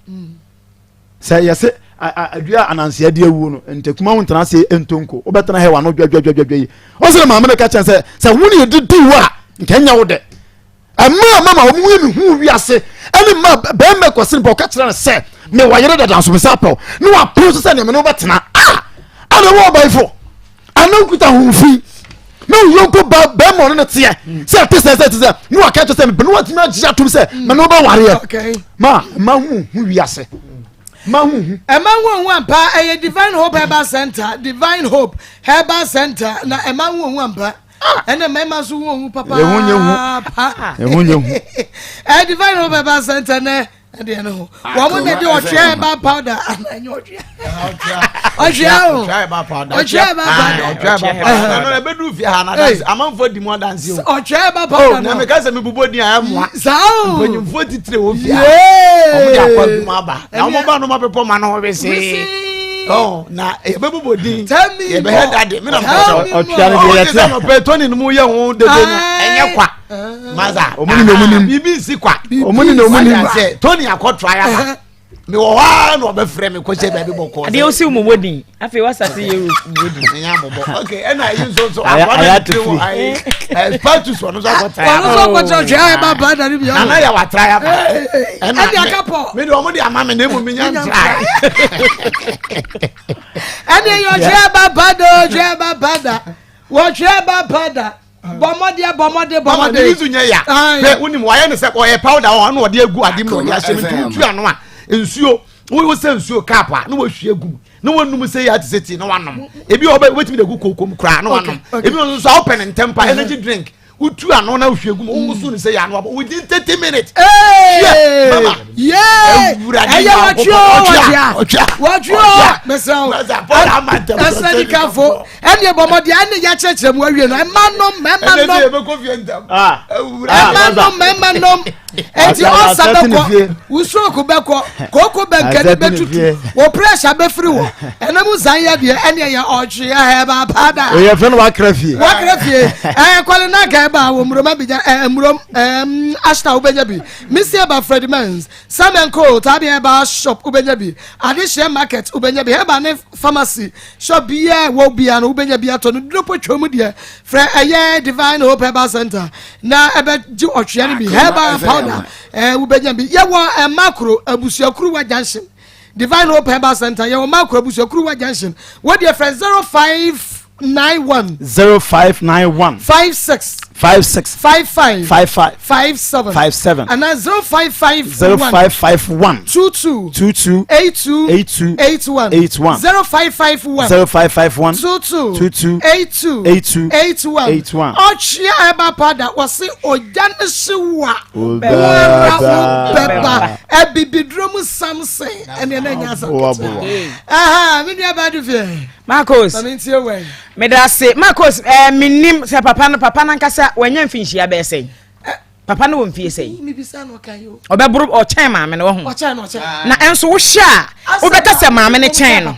D: Sɛ yɛse adua a ananse adi awuo no, ntakuma wo ntena ase ntonko, wobɛtena hɛ wano dwadwadwadwa yi. Ɔsɛ ne maame no ka kyɛn sɛ, sɛ wo ne yɛdidi wo a, nka ɛnyɛ wo dɛ. Ɛmaa mama wɔn yɛ me hu wiase ɛne mma bɛrima kɔsi no ɔka kyerɛ no sɛ mewɔ yere dada nso mesa apɛw ne wapere so sɛ nea me ne wobɛtena a ana wɔ ɔbayifo ana nkuta ho fi na wo yɔnko ba bɛrima ɔne no teɛ sɛ ɛte sɛ sɛ ɛte sɛ ne waka kyerɛ sɛ mepɛ ne watumi agye atom sɛ me ne wobɛwareɛ ma ma ho hu wiase ma ho hu
B: ɛma ho hu ampa ɛyɛ divine hope herbal center divine hope herbal center na ɛma ho hu ampa ah. ɛnna mmarima nso ho hu papa
D: ɛho nyɛ hu ɛho nyɛ hu
B: ɛyɛ divine hope herbal center nɛ ɛdeɛ no ho wɔn na de ɔtwea ɛba powder ana ɛnyɛ ɔtwea ɔtwea o
H: ɔtwea ɛba powder
B: ɔtwea ɛba powder
H: ɔtwea ɛba powder ɛno ɛbɛdu fie ha na adansi amanfoɔ di mu adansi o
B: ɔtwea ɛba powder
H: no na meka sɛ mebobɔ din a ɛmoa
B: saa o
H: mpanyinfoɔ titire wɔ fie ha wɔn de akɔ adwuma aba na wɔn ba no ma bepɔ ma no wesee. Oh, na yɛbɛbobɔ din yɛbɛhɛ dade me na
D: ɔtwea no deɛ yɛte
H: nɔpɛ tɔne no mu yɛ ho dede no ɛnyɛ kwa masa
D: ɔmo ni na ɔmo nim
H: biribi nsi kwa
D: ɔmo ni na ɔmo nim
H: sɛ tɔne akɔtra yaba mewɔ hɔ a na ɔbɛfrɛ me kɔhyɛ baabi bɔkɔɔ
E: adeɛ wosi wo mɔbɔ din afei wasate yɛ wo din
H: ɛnyɛ amobɔ ok ɛna ayi nso nso akɔ na tiri wɔ ayi ɛ spatus ɔno nso akɔ tra yaba
B: ɔno nso akɔ tra hwɛ ayɛ ba ba na ne bi
H: nana yɛ wa tra yaba
B: ɛna ɛde aka pɔ
H: mi de ɔmo de ama mi na emu mi nya ntra
B: ɛne yɛ ɔtwe ba ba da ɔtwe ba ba da wɔtwe ba ba da bɔmɔdeɛ bɔmɔde bɔmɔde.
H: ne nsu nyɛ ya hwɛ wonim wayɛ ne sɛ ɔyɛ powder hɔ na ɔde agu ade mu na ɔde ahyɛ mu nti wotu ano a nsuo wo sɛ nsuo cup a na wahwie gu mu na wanum sɛ yɛ ate sɛ tii na wanom ebi wɔ hɔ wobɛtumi de agu kooko mu koraa na wanom ebi wɔ nso a wopɛ ne ntɛm pa energy drink wotu ano na wohwie gu mu wowoso ne sɛ yɛ ano abɔ within 30 minutes
B: hwɛ mama ɛyɛ wɔtwe o wɔtwea wɔtwe o mesrɛ wo ɛsrɛ nikafo ɛne bɔmmɔdeɛ ɛne yɛakyerɛkyerɛ mu awie no ɛma nom ɛma nom ɛma nom ɛma nom eti ɔsa bɛkɔ wo stroke bɛkɔ kooko bɛnkɛne bɛtutu wo pressure bɛfiri wɔ ɛna mu zan yɛ deɛ ɛne ɛyɛ ɔtwe ɛhɛba pada
D: oyɛ fɛn wakra fie
B: wakra fie ɛɛ kɔle na ka ɛba wɔ mmurom abigya ɛɛ mmurom ɛɛm ashta wobɛnya bi misi ɛba Fred Mens Samenco tabi ɛba shop wobɛnya bi adehyeɛ market wobɛnya bi ɛba ne pharmacy shop biara ɛwɔ biara no wobɛnya bi atɔ no duro po twam deɛ frɛ ɛyɛ Divine Hope Herbal Center na ɛbɛgye ɔtwea no bi herbal powder ɛɛ wobɛnya bi yɛwɔ ɛmakro abusuakuruwa junction Divine Hope Herbal Center yɛwɔ makro abusuakuruwa junction wodeɛ frɛ 0591
D: 0591
B: 56
D: 56
B: 55
D: 55
B: 57
D: 57
B: anaa 0551
D: 0551
B: 22
D: 22
B: 82
D: 82
B: 81
D: 81
B: 0551
D: 0551
B: 22
D: 22
B: 82
D: 82
B: 81
D: 81.
B: ɔtwea ɛba pada wɔse ogya ne hye wa
D: Wobɛba.
B: woara wobɛba abibiduro mu samson ɛneɛ na ɛnyɛ asɛm
D: Boa,
B: ketewa
D: boa.
B: aha me nua ba do fie
E: Marcos
B: ma mentie wɛn
E: meda ase Marcos ɛɛ menim sɛ papa no papa no ankasa wanya mfinhyia bɛyɛ sɛn papa no wɔ mfie sɛn
B: mebisa no ɔka yi o
E: ɔbɛboro ɔkyɛn maame no wɔ ho
B: ɔkyɛn no ɔkyɛn
E: na ɛnso wohwɛ a wobɛka sɛ maame no kyɛn no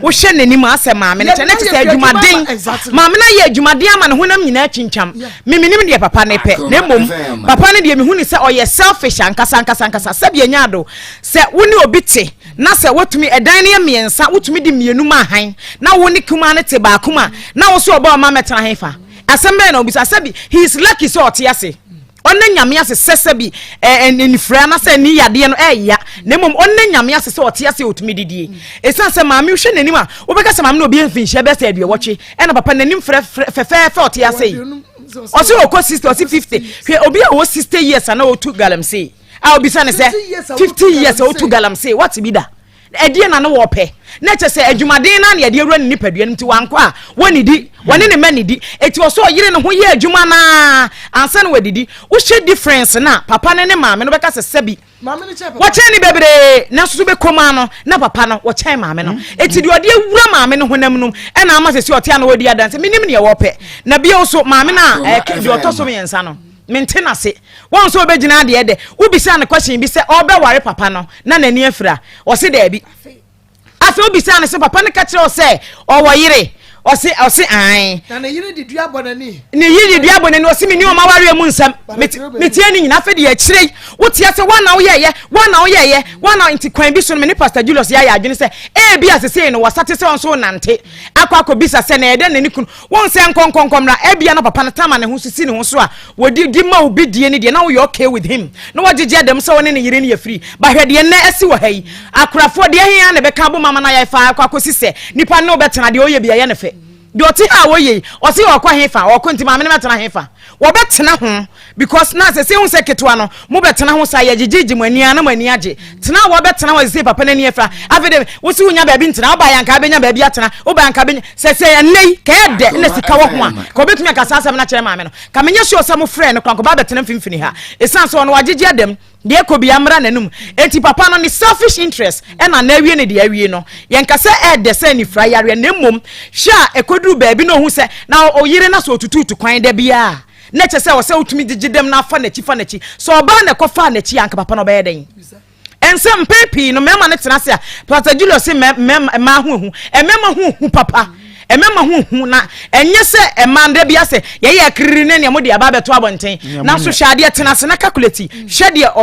E: wohwɛ n'anim a asɛ maame no kyɛn na kyɛ sɛ adwumaden maame no ayɛ adwumaden ama ne honam nyinaa twintwam memenim deɛ papa no pɛ na mmom papa no deɛ mehu ne sɛ ɔyɛ selfish ankasa ankasa ankasa sɛdeɛ nya ado sɛ wo ne obi te na sɛ wotumi ɛdan no yɛ mmiɛnsa wotumi de mmienu ma ahan na wo ne kumaa no te baako mu a na wo so ɔba ɔma mɛtena he fa asɛm bɛyɛ na obisa sɛbi he is lucky sɛ ɔte ase ɔne nyame ase sɛ sɛbi ɛɛ nifura anasɛ ne yadeɛ no ɛɛya na mmom ɔne nyame ase sɛ ɔte ase ɔtumi didie ɛsiane sɛ maame hwɛ n'anim a wobɛka sɛ maame na obi mfinhyia bɛsɛ aduɔwɔtwe ɛna papa n'anim fɛfɛɛfɛ ɔte ase yi ɔsɛ ɔkɔ 60 ɔsɛ 50 hwɛ obi a ɔwɔ 60 years ana ɔtu galamsey a obisa ne sɛ 50 years a ɔtu galamsey wate bi da ɛdeɛ na ne wɔpɛ na kyɛ sɛ adwumaden na ne yɛde awura ne nipadua no nti wankɔ a wɔnidi wɔne ne ma nidi eti ɔsɛ ɔyere ne ho yɛ adwuma naa ansa na wadidi wohyɛ difference na papa ne ne maame no bɛka sɛ sɛbi wɔkyɛn ne bebree nanso so bɛkɔm ano na papa no wɔkyɛn maame no eti deɛ ɔde awura maame no honam no ɛna ama sɛ si ɔte ano wɔdi adanse menim neɛ wɔpɛ na bio so maame no a ɛɛ deɛ ɔtɔ so mmiɛnsa no mente n'ase wɔn nso wɔbɛgyina adeɛ dɛ wobisa no question bi sɛ ɔbɛware papa no na n'ani afira ɔse daabi afei wobisa no sɛ papa no ka kyerɛ wo sɛ ɔwɔ yere ɔse ɔse ae
B: na ne yere de dua bɔ n'ani
E: ne yere de dua bɔ n'ani ɔse me ne ɔma wareɛ mu nsɛm metie ne nyina afei deɛ akyire yi wotia sɛ woana woyɛyɛ woana woyɛyɛ woana nti kwan bi so no me ne Pastor Julius yɛayɛ adwene sɛ ebi asesei no wɔsate sɛ ɔnso nante akɔ akɔbisa sɛ na ɛdɛ n'ani kunu wɔn sɛ nkɔnkɔnkɔmmra ebia na papa no tama ne ho so si ne ho so a wɔdi di ma obi die ne deɛ na woyɛ okay with him na wɔgyegye adam sɛ wɔne ne yere no yɛ free bahwɛ deɛ nnɛ asi wɔ ha yi akorafoɔ deɛ hea na ɛbɛka abom ama no ayɛ fa akɔ akɔsi sɛ nipa ne wobɛtena deɛ ɔyɛ bi ɛyɛ ne fɛ deɛ ɔte ha a wɔyɛ yi ɔse ɔkɔ he fa ɔkɔ nti maame no bɛtena he fa wɔbɛtena ho because na sɛ sɛ hu sɛ ketewa no mobɛtena ho saa yɛgyegyegye mo ani a na mo ani agye tena a wɔbɛtena hɔ sɛ papa no ani afira afei de wo sɛ wonya baabi ntena woba yɛ anka bɛnya baabi atena woba anka bɛnya sɛ sɛ ɛnnɛ yi ka ɛyɛ dɛ na sika wɔ ho a ka wobɛtumi aka saa asɛm no akyerɛ maame no ka menyɛ sure sɛ mofrɛ no kora nkɔba bɛtena mfimfini ha ɛsiane sɛ ɔno wagyegye adam deɛ ɛkɔ bia mmra n'anum enti papa no ne selfish interest ɛna na awie ne deɛ awie no yɛnka sɛ ɛɛdɛ sɛ nifira yareɛ na mmom hwɛ a ɛkɔduru baabi na ɔhu sɛ na ɔyere na sɛ ɔtututu kwan da biara na kyɛ sɛ ɔsɛ wotumi gyegye dɛm na afa n'akyi fa n'akyi sɛ ɔbaa na ɛkɔfaa n'akyi anka papa no ɔbɛyɛ dɛn.
G: Ɛnsɛ mpɛn pii no mmarima no tena ase a Pastor Julius se mmaa ho ehu. Mmarima ho hu papa. Mmarima ho hu na ɛnyɛ sɛ mmaa no da bi asɛ yɛyɛ akiriri ne nea mode aba abɛto abɔnten. Nanso hwɛ adeɛ tena ase na calculate hwɛ deɛ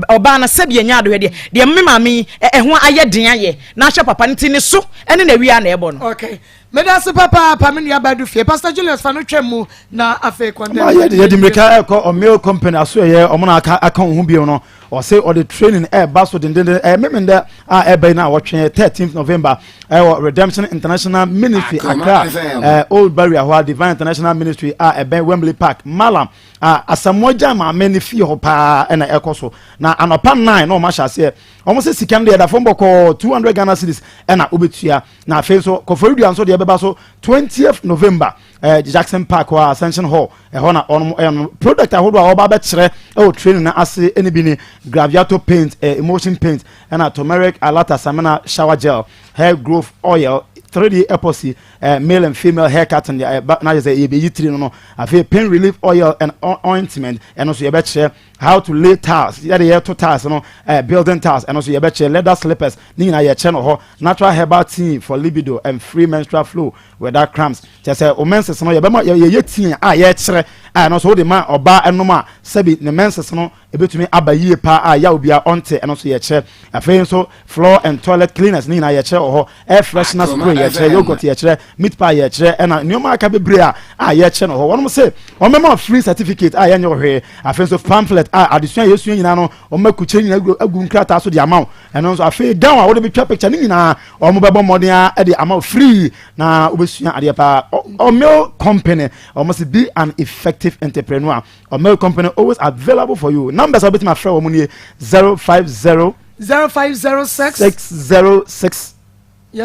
G: ɔbaa no sɛbi ɛnyɛ adohwɛ deɛ deɛ me maame yi ɛho ayɛ den ayɛ na ahwɛ papa no ti ne so ɛne na awia na ɛbɔ no.
B: Okay. Meda ase papaapa me nua Badu fie. Pastor Julius fa no twam mu na afei kɔndɛm.
D: Ma yɛde yɛde mmirika ɛkɔ Ɔmil company aso ɛyɛ ɔmo na aka aka wɔn ho bio no ɔse ɔde training ɛɛba so dendenden ɛyɛ memendɛ a ɛɛba yi na wɔtwe 13th November ɛwɔ Redemption International Ministry Accra ɛɛ Old Barrier hɔ a Divine International Ministry a ɛbɛn Wembley Park Malam a Asamoah Gyan maame ne fie hɔ paa ɛna ɛkɔ so na anɔpa 9 na wɔn ahyɛ aseɛ wɔn sɛ sika no deɛ ɛda fam bɔkɔɔ 200 Ghana cedis ɛna wobɛtua Na afei nso Koforidua nso deɛ ɛbɛba so 20th November eh, Jackson Park hɔ a Ascension Hall ɛhɔ na ɔnom ɛyɛ no product ahodoɔ a wɔba abɛkyerɛ ɛwɔ training no ase ɛne bi ne Graviato paint eh, emulsion paint ɛna turmeric alata samina shower gel hair growth oil 3D epoxy eh, male and female hair cutting eh, ba, na yɛ sɛ yɛbɛyi tiri no no afei pain relief oil and ointment ɛno nso yɛbɛkyerɛ How to lay tiles, yɛde yɛto tiles no, eh, building tiles, ɛno nso yɛbɛkyerɛ, leather slippers, ne nyinaa yɛkyerɛ no hɔ, natural herbal tea for libido and free menstrual flow without cramps. Kyerɛ sɛ o menses no yɛbɛma yɛyɛ tea a yɛkyerɛ a ɛno nso wode ma ɔbaa ɛnom a sɛbi ne menses no ebetumi aba yie paa a yaw bia ɔnte ɛno nso yɛkyerɛ. Afei nso floor and toilet cleaners ne nyinaa yɛkyerɛ wɔ hɔ, air freshener spray yɛkyerɛ, yogurt yɛkyerɛ, meat pie yɛkyerɛ, ɛna nneɛma aka bebree a a yɛkyerɛ no hɔ. Wɔnom se wɔbɛma free certificate a yɛnyɛ wo hwee. Afei nso pamphlet a adesua a yɛsua nyinaa no wɔbɛkukyerɛ nyinaa agu nkrataa so de ama wo. Ɛno nso afei gown a wode bɛtwa picture ne nyinaa wɔbɛbɔ mmɔden a de ama wo free na wobɛsua adeɛ paa. Omil Company wɔn se be an effective entrepreneur. Omil Company always available for you. Numbers a wobɛtumi afrɛ wɔn nie 050
B: 0506
D: 606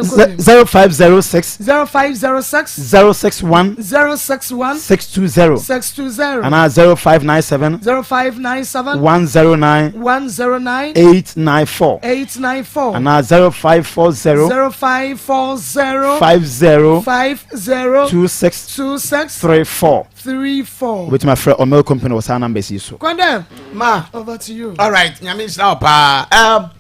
D: 0506
B: 0506
D: 061
B: 061
D: 620
B: 620
D: anaa 0597
B: 0597
D: 109
B: 109
D: 894
B: 894
D: anaa 0540
B: 0540
D: 50
B: 50
D: 26
B: 26
D: 34
B: 34
D: wobɛtumi afrɛ Omel Company wɔ saa numbers yi so.
B: Kwandem
H: ma
B: over to you.
H: All right nyame nhyira wo paa um,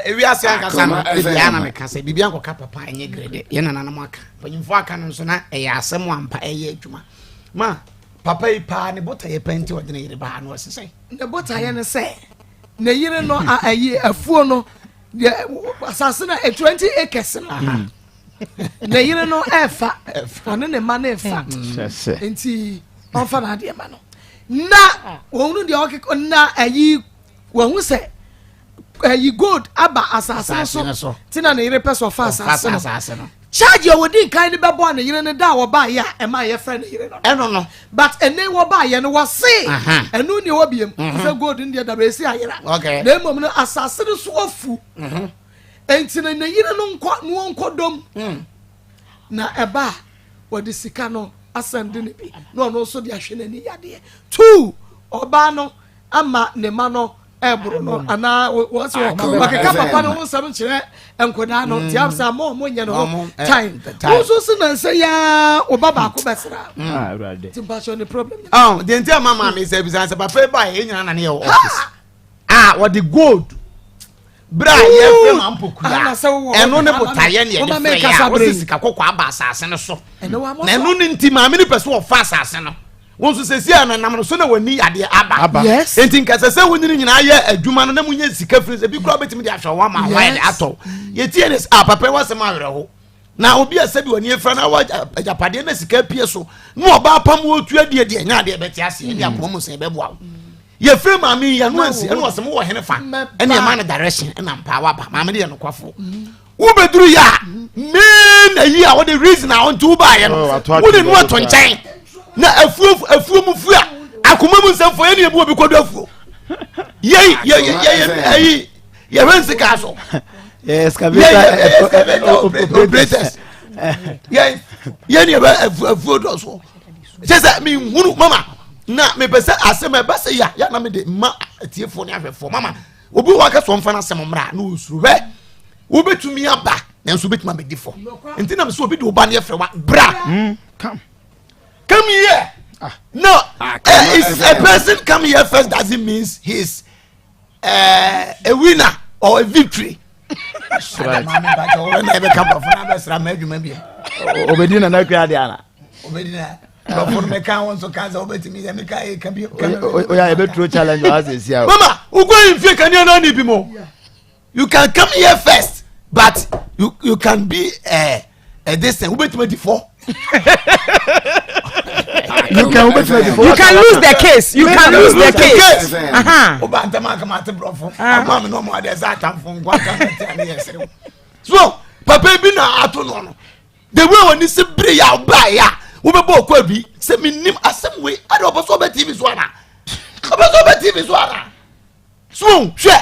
H: ewiase ankasa no ebia na meka sɛ biribi ankɔka papa ɛnyɛ grede yɛ nananom aka mpanyimfoɔ aka no nso na ɛyɛ asɛm ampa ɛyɛ adwuma ma papa yi paa ne botaeɛ pɛ nti ɔde ne yere baa no ɔse sɛ
B: ne botaeɛ ne sɛ ne yere no ayi afuo no deɛ asase no 20 acres no hmm. ne yere no ɛfa ɔne ne ma no ɛfa hmm. nti ɔmfa n'adeɛ ma no na wɔn deɛ ɔkeka na ayi wɔn sɛ ɛyi gold aba asase no so ti na ne yere pɛ sɛ ɔfa asase no charge a wɔdi nkan de bɛbɔ ne yere no da a wɔbaayɛ a ɛma yɛfrɛ ne yere no
H: ɛno no
B: but ɛnɛ wɔbaayɛ no wɔse ɛno ne ɛwɔ biem mhm. sɛ gold no deɛ daba ɛsi ayera na mmom no asase no so afu mhm. enti no ne yere no nkɔ no wɔnkɔ dom mm. na ɛba a wɔde sika no asɛnde no bi na ɔno nso de ahwɛ n'ani yadeɛ two ɔbaa no ama ne ma no ɛboro no anaa wɔn sɛ wɔkeka papa no ho nsɛm nkyerɛ nkwadaa no tia sɛ ama wɔn nyɛ no ho eh, time wɔn nso si na nsɛ yaa ɔba baako bɛsra mm. ah, ti mpatsɔ ne problem.
H: ɔn deɛ nti ama maame sɛ bisa sɛ papa yi ba yɛ nyina na ne yɛ wɔ office a wɔde gold bere a yɛfrɛ ma mpokua ɛno ne botaeɛ ne yɛde frɛ yɛ a wɔsi sika kɔkɔɔ aba asase no so na ɛno ne nti maame no pɛ so wɔfa asase no. Wo nso sɛsi a na nam no so na w'ani yadeɛ aba.
B: Yes.
H: Enti nka sɛ sɛ wo nyini nyinaa yɛ adwuma no na munya sika firi sɛ bi koraa wobɛtumi de ahwɛ wo ama ho ayɛ de atɔ. Yɛtie ne sɛ ah papa yi w'asɛm awerɛho. Na obi a sɛbi w'ani afira na wɔ agyapadeɛ na sika apue so na ɔba apam wɔtua die deɛ ɛnyɛ adeɛ bɛte aseɛ ɛde akoma mu sɛn bɛboa wo. Yɛfrɛ maame yi ano ansi ɛna ɔsɛ mowɔ hene fa ɛne ɛma no direction ɛna mpaa waba maame de yɛ nokwafoɔ. Wobɛduru yɛ a main ayi a wode reason a ɔnti wobaayɛ no oh, wode no ato nkyɛn na afuo afuo mu fuo a akoma mu nsɛmfo yɛ ne ebu obi kɔdu afuo yɛyi yɛyɛ ayi yɛhwɛ nsika so
D: excavator
H: operators yɛ yɛ ne yɛbɛ afuo dɔ so kyɛ sɛ menhunu mama na mepɛ sɛ asɛm ɛbɛ sɛ yɛ yɛ na mede ma atiefoɔ ne ahwɛfoɔ mama Obi wɔ hɔ a kɛsɛ ɔmfa n'asɛm mmra na ɔsuro hwɛ wobɛtumi aba nanso wobɛtumi abɛdi fɔ nti nam sɛ obi de wo ba no yɛfrɛ wa bra
D: mm, come
H: come here ah. no ah, uh, a person come here first doesn't mean he's uh, a winner. or a victory.
D: Right.
H: Maame mpakyɛ wɔn na ɛbɛka borɔfo na abɛsra ma adwuma bi.
D: Obedi nana kura de ana.
H: Obedi na borɔfo no mɛka wɔn nso ka sɛ wobɛtumi yɛ meka yɛ ka bi.
D: Oya ebeturo challenge wa ase esi awo.
H: Mama wokɔ nfie kanea na ni bi mo. You can come here first but you you can be uh, uh, this thing wobɛtumi adi fɔ.
D: You can wobɛtumi adi fɔ.
G: You can lose the case. You can lose the case.
H: Woba ntɛm aka ma ate borɔfo. Ama mi na ɔmo adeɛ sɛ atamfo nko aka ma ti ane yɛ serew. So papa bi na ato no no. The way wɔn ni se bere yɛ a ɔbaa yɛ a wobɛbɔ ɔkɔ abi sɛ mi nim asɛm wei adi ɔbɛ so ɔbɛ tv so ana ɔbɛ so ɔbɛ tv so ana. So hwɛ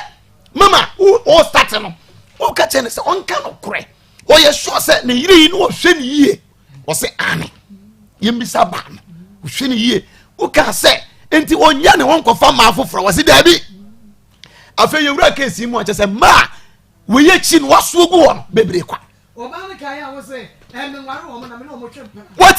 H: mama wo wo start no woka kyerɛ no sɛ ɔnka no korɛ ɔyɛ sure sɛ ne yere yi no ɔhwɛ ne yie ɔsɛ ane yɛmmisa baa no ɔhwɛ ne yie woka sɛ nti ɔnya ne ho nkɔfa mmaa foforɔ wɔse daabi afei yɛwura kesi mu akyɛ sɛ mmaa wɔyɛ akyi no wasoɔ gu hɔ no bebree kwa What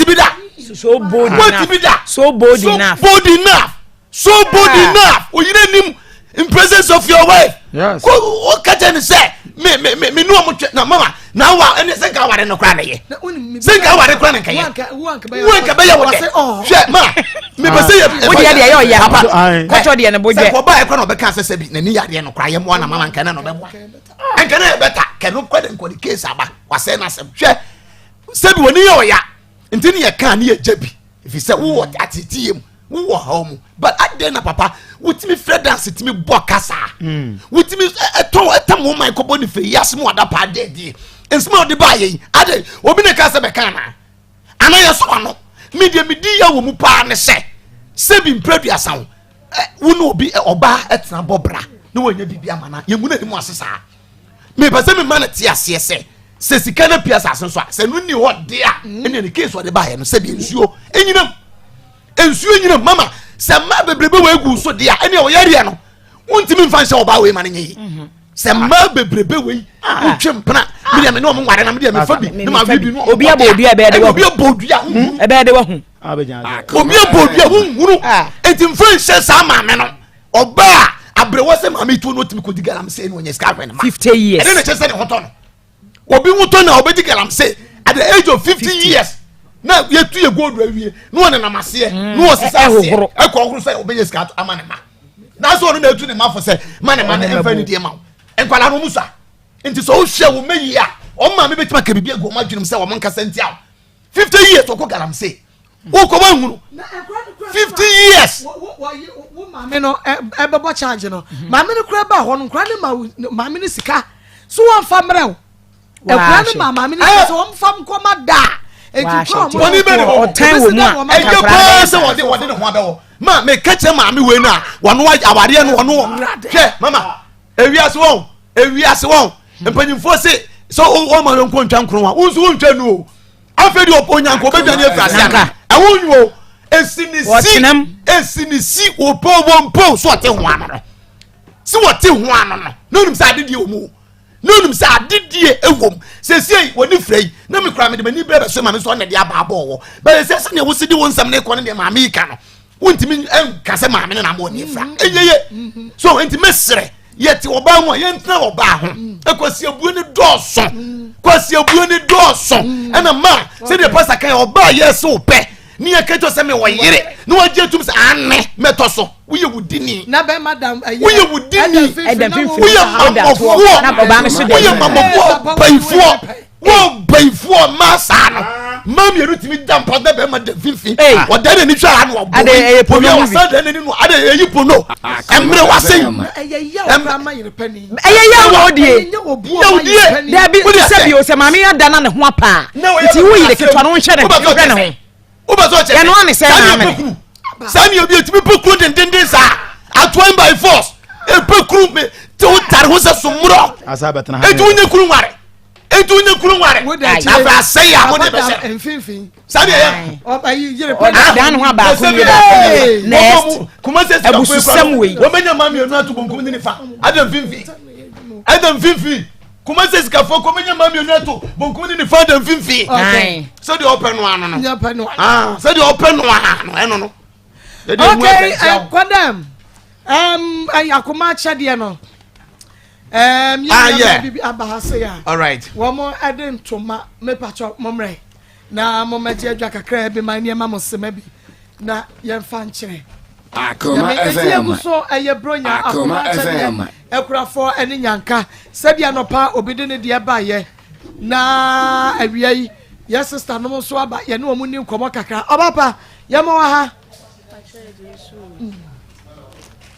H: be that?
G: So bold
H: What
G: enough.
H: be that?
G: So bold
H: so
G: enough.
H: bold enough. So bold
G: ah.
H: enough. Oyine nim in presence of your wife.
D: Yes.
H: Ko o kakyɛ ni sɛ me me me me nu ɔmo twɛ na mama na wa ɛni sɛ nka aware no kora na yɛ. Sɛ nka aware kora na nka yɛ. Wo nka bɛyɛ wɔ dɛ. Hwɛ ma me pɛ sɛ yɛ.
G: Wo deɛ deɛ yɛ ɔyɛ. Papa kɔtɔ deɛ ne bo
H: Sɛ
G: dwɛ.
H: kɔ ba yɛ kora na ɔbɛka sɛ sɛ bi n'ani yadeɛ no kora yɛ mmoa na mama nka na na ɔbɛboa. Nka na yɛ bɛta kɛno kɔ de nkɔ de case aba wasɛe n'asɛm hwɛ sɛbi wɔn yɛ ɔya nti ne yɛ kan ne yɛ gya bi efi sɛ wowɔ ateteyɛ mu wowɔ haw mu but adɛn na papa wotumi frɛ dance tumi bɔ kasa hmm. wotumi ɛtɔn ɛtam wɔn man kɔbɔ ne fɛ yi ase mu ada paa dɛɛdeɛ nsɛm a ɔde baa yɛ yi adɛn obi na ɛka sɛ bɛka ana ana yɛ so ano mi deɛ mi di yɛ wɔ mu paa ne sɛ sɛbi mpere duasa wo wo ne obi ɔbaa ɛtena bɔ bra na wɔnyɛ biribi ama na yɛngu n'anim ase saa mepɛ sɛ mema no te aseɛ sɛ sɛ sika no pia asase so a sɛ no nni hɔ de a mm. ɛnea ne case ɔde baeɛ no sɛdeɛ nsuo ɛnyinam nsuo nyinam mama sɛ mmaa bebrebe wɔ egu so de a ɛnea ɔyɛreɛ no wontumi nfa nhyɛ ɔbaa wei ma no nyɛ yi mhm. sɛ mmaa bebrebe wei ah. wotwe mpena ah. medeɛ me ne ɔmo nware na medeɛ mefa bi ne ma wi bi no
G: obi abɔ odua ɛbɛyɛ de wahu
H: obi abɔ odua
G: hmm? ɛbɛyɛ de wahu
H: obi abɔ odua wonhunu ah. enti nfa nhyɛ saa maame no ɔbaa aberewa sɛ maame tuo no otumi kɔdi galamsey na ɔnyɛ sika ahwɛ ne ma
G: 50 years
H: ɛne na kyerɛ sɛ ne ho tɔ no obi ho tɔ na ɔbɛdi galamsey at the age of 50 years na yɛtu yɛ gold awie na ɔnenam aseɛ na ɔsesa aseɛ ɛkɔ ɔhoro sɛ ɔbɛyɛ sika ama ne ma nanso ɔno na etu ne ma fo sɛ ma ne ma ne mfa ne die ma wo nkwadaa no mu sa nti sɛ wohwɛ wo mɛ yie a wɔn maame bɛtumi aka biribi agu wɔn adwenem sɛ wɔn nkasa ntia wo 50 years ɔkɔ galamsey wokɔ wɔn hunu 50 years.
B: wo maame no ɛbɛbɔ charge no maame no kura ba hɔ no nkura ne ma maame no sika so wɔn fa mmerɛ o. Ekura no ma maame no sɛ wɔn fa nkɔma da. Eti kura wɔn
H: wɔn bɛ ne hɔ
G: ɔtɛn wɔ mu a
H: ɛyɛ paa sɛ wɔde wɔde ne ho abɛwɔ ma meka kyerɛ maame wei no a wɔn awareɛ no wɔn hwɛ mama ewiase wɔn ewiase wɔn mpanyinfoɔ se sɛ wɔn ma yɔnko ntwa nkoro wa wɔn nso wɔn ntwa nu o afei deɛ onyanko ɔbɛdwa ne efura ase ana ɛho nyu o esi ne si esi ne si wɔpɛ wɔn mpo so ɔte ho ano no si wɔte ho ano no na onim sɛ ade deɛ wɔn mu. na onim sɛ adedie ɛwom sɛsiei wɔne fira yi na mekura mede m'ani berɛ bɛso ma me nso ɔna de aba abɔɔ wɔ bɛyɛ sɛ sɛdeɛ wosi de wo nsɛm ne kɔ ne deɛ maame yi ka no wontumi nka sɛ maame no na ama ɔne fira mm-hmm. ɛnyɛ ye mm-hmm. so nti mesrɛ yɛte ɔbaa mu a yɛntena ɔbaa ho mm. ɛkwasi abue ne dɔɔso mm. kwasi abue ne dɔɔso mm. ɛna ma sɛdeɛ pasa kan ɔbaa yɛ sɛ ɔpɛ ne yɛ kɛtɔ sɛ mewɔ yere ne wagye atum sɛ ane mɛtɔ so woyɛ wo dini woyɛ wo dini woyɛ mamɔfoɔ woyɛ mamɔfoɔ bayifoɔ wo bayifoɔ mmaa saa no mmaa mmienu tumi da mpa dɛ bɛrima da mfimfini ɔda n'ani hwɛ ha na ɔbɔ yi obi a wasan da n'ani no ade eyi pono mmerɛ wase yi
B: ɛyɛ
G: yaw na ɔdie
H: yawudie
G: dabi sɛ bio sɛ maame ada na ne ho apa nti wo yere ketewa no nhwɛ ne hwɛ ne ho
H: wobɛ sɛ ɔkyɛ
G: yɛno ane sɛ
H: saa ne ɛpɛ saa ne obi ɛtumi pɛ kuro dendenden saa atoan by force ɛpɛ kuru me te wo tare ho sɛ somorɔ ɛti wonyɛ kuru nware ɛti wonyɛ kuru nware na afei asɛe yɛ a mode bɛhyɛ saa ne ɛyɛ
G: ɔdan ne ho abaako wie baako next abususɛm wei
H: wɔbɛnya ma mmienu ato bonkum ne nifa ada mfimfini ada mfimfini Kumasi sikafoɔ kɔ menya maa mmienu ato bonkum ne nifa da mfimfini sɛdeɛ ɔpɛ no ano no ah, sɛdeɛ ɔpɛ no ano ɛno no.
B: Okay, eh, kwadam um, eh, akoma akyɛdeɛ no. Um, yɛn
H: Ah,
B: nua
H: yeah.
B: baa bi aba ha sei a.
H: All right.
B: Wɔn ɛde ntoma mepakyɛ mo mmerɛ na mo mɛgye adwa kakra bi ma nneɛma mo sema bi na yɛmfa nkyerɛ.
I: Akoma
B: Nyame eti
I: FM.
B: egu so ɛyɛ bronya
I: Akoma
B: akoma akyɛdeɛ
I: FM.
B: akurafoɔ ɛne nyanka sɛdeɛ anɔpa obi de ne deɛ baayɛ na awia yi yɛ sista nom nso aba yɛne wɔn ni nkɔmɔ kakra ɔbapa yɛmɔ wɔ ha.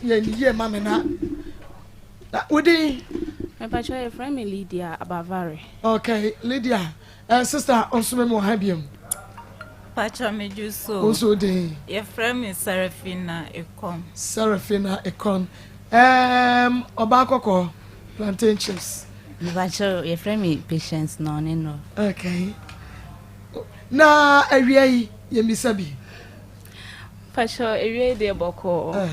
B: Yɛ ne yie ma me na na wodin.
A: Mepakyɛ yɛfrɛ me Lydia Abavare.
B: Okay Lydia eh, sister nso me mu ha biom.
J: Pakyɛ me dwo so.
B: Wo nso wodin.
J: Yɛfrɛ me Serafina Ekon.
B: Serafina Ekon. Um, ɔbaa kɔkɔɔ plantain chips.
K: Mepakyɛ yɛfrɛ me Patience Nɔneno.
B: Okay. Na awia yi yɛmmisa bi.
A: Mpakyɛw awia yi deɛ bɔkɔɔ.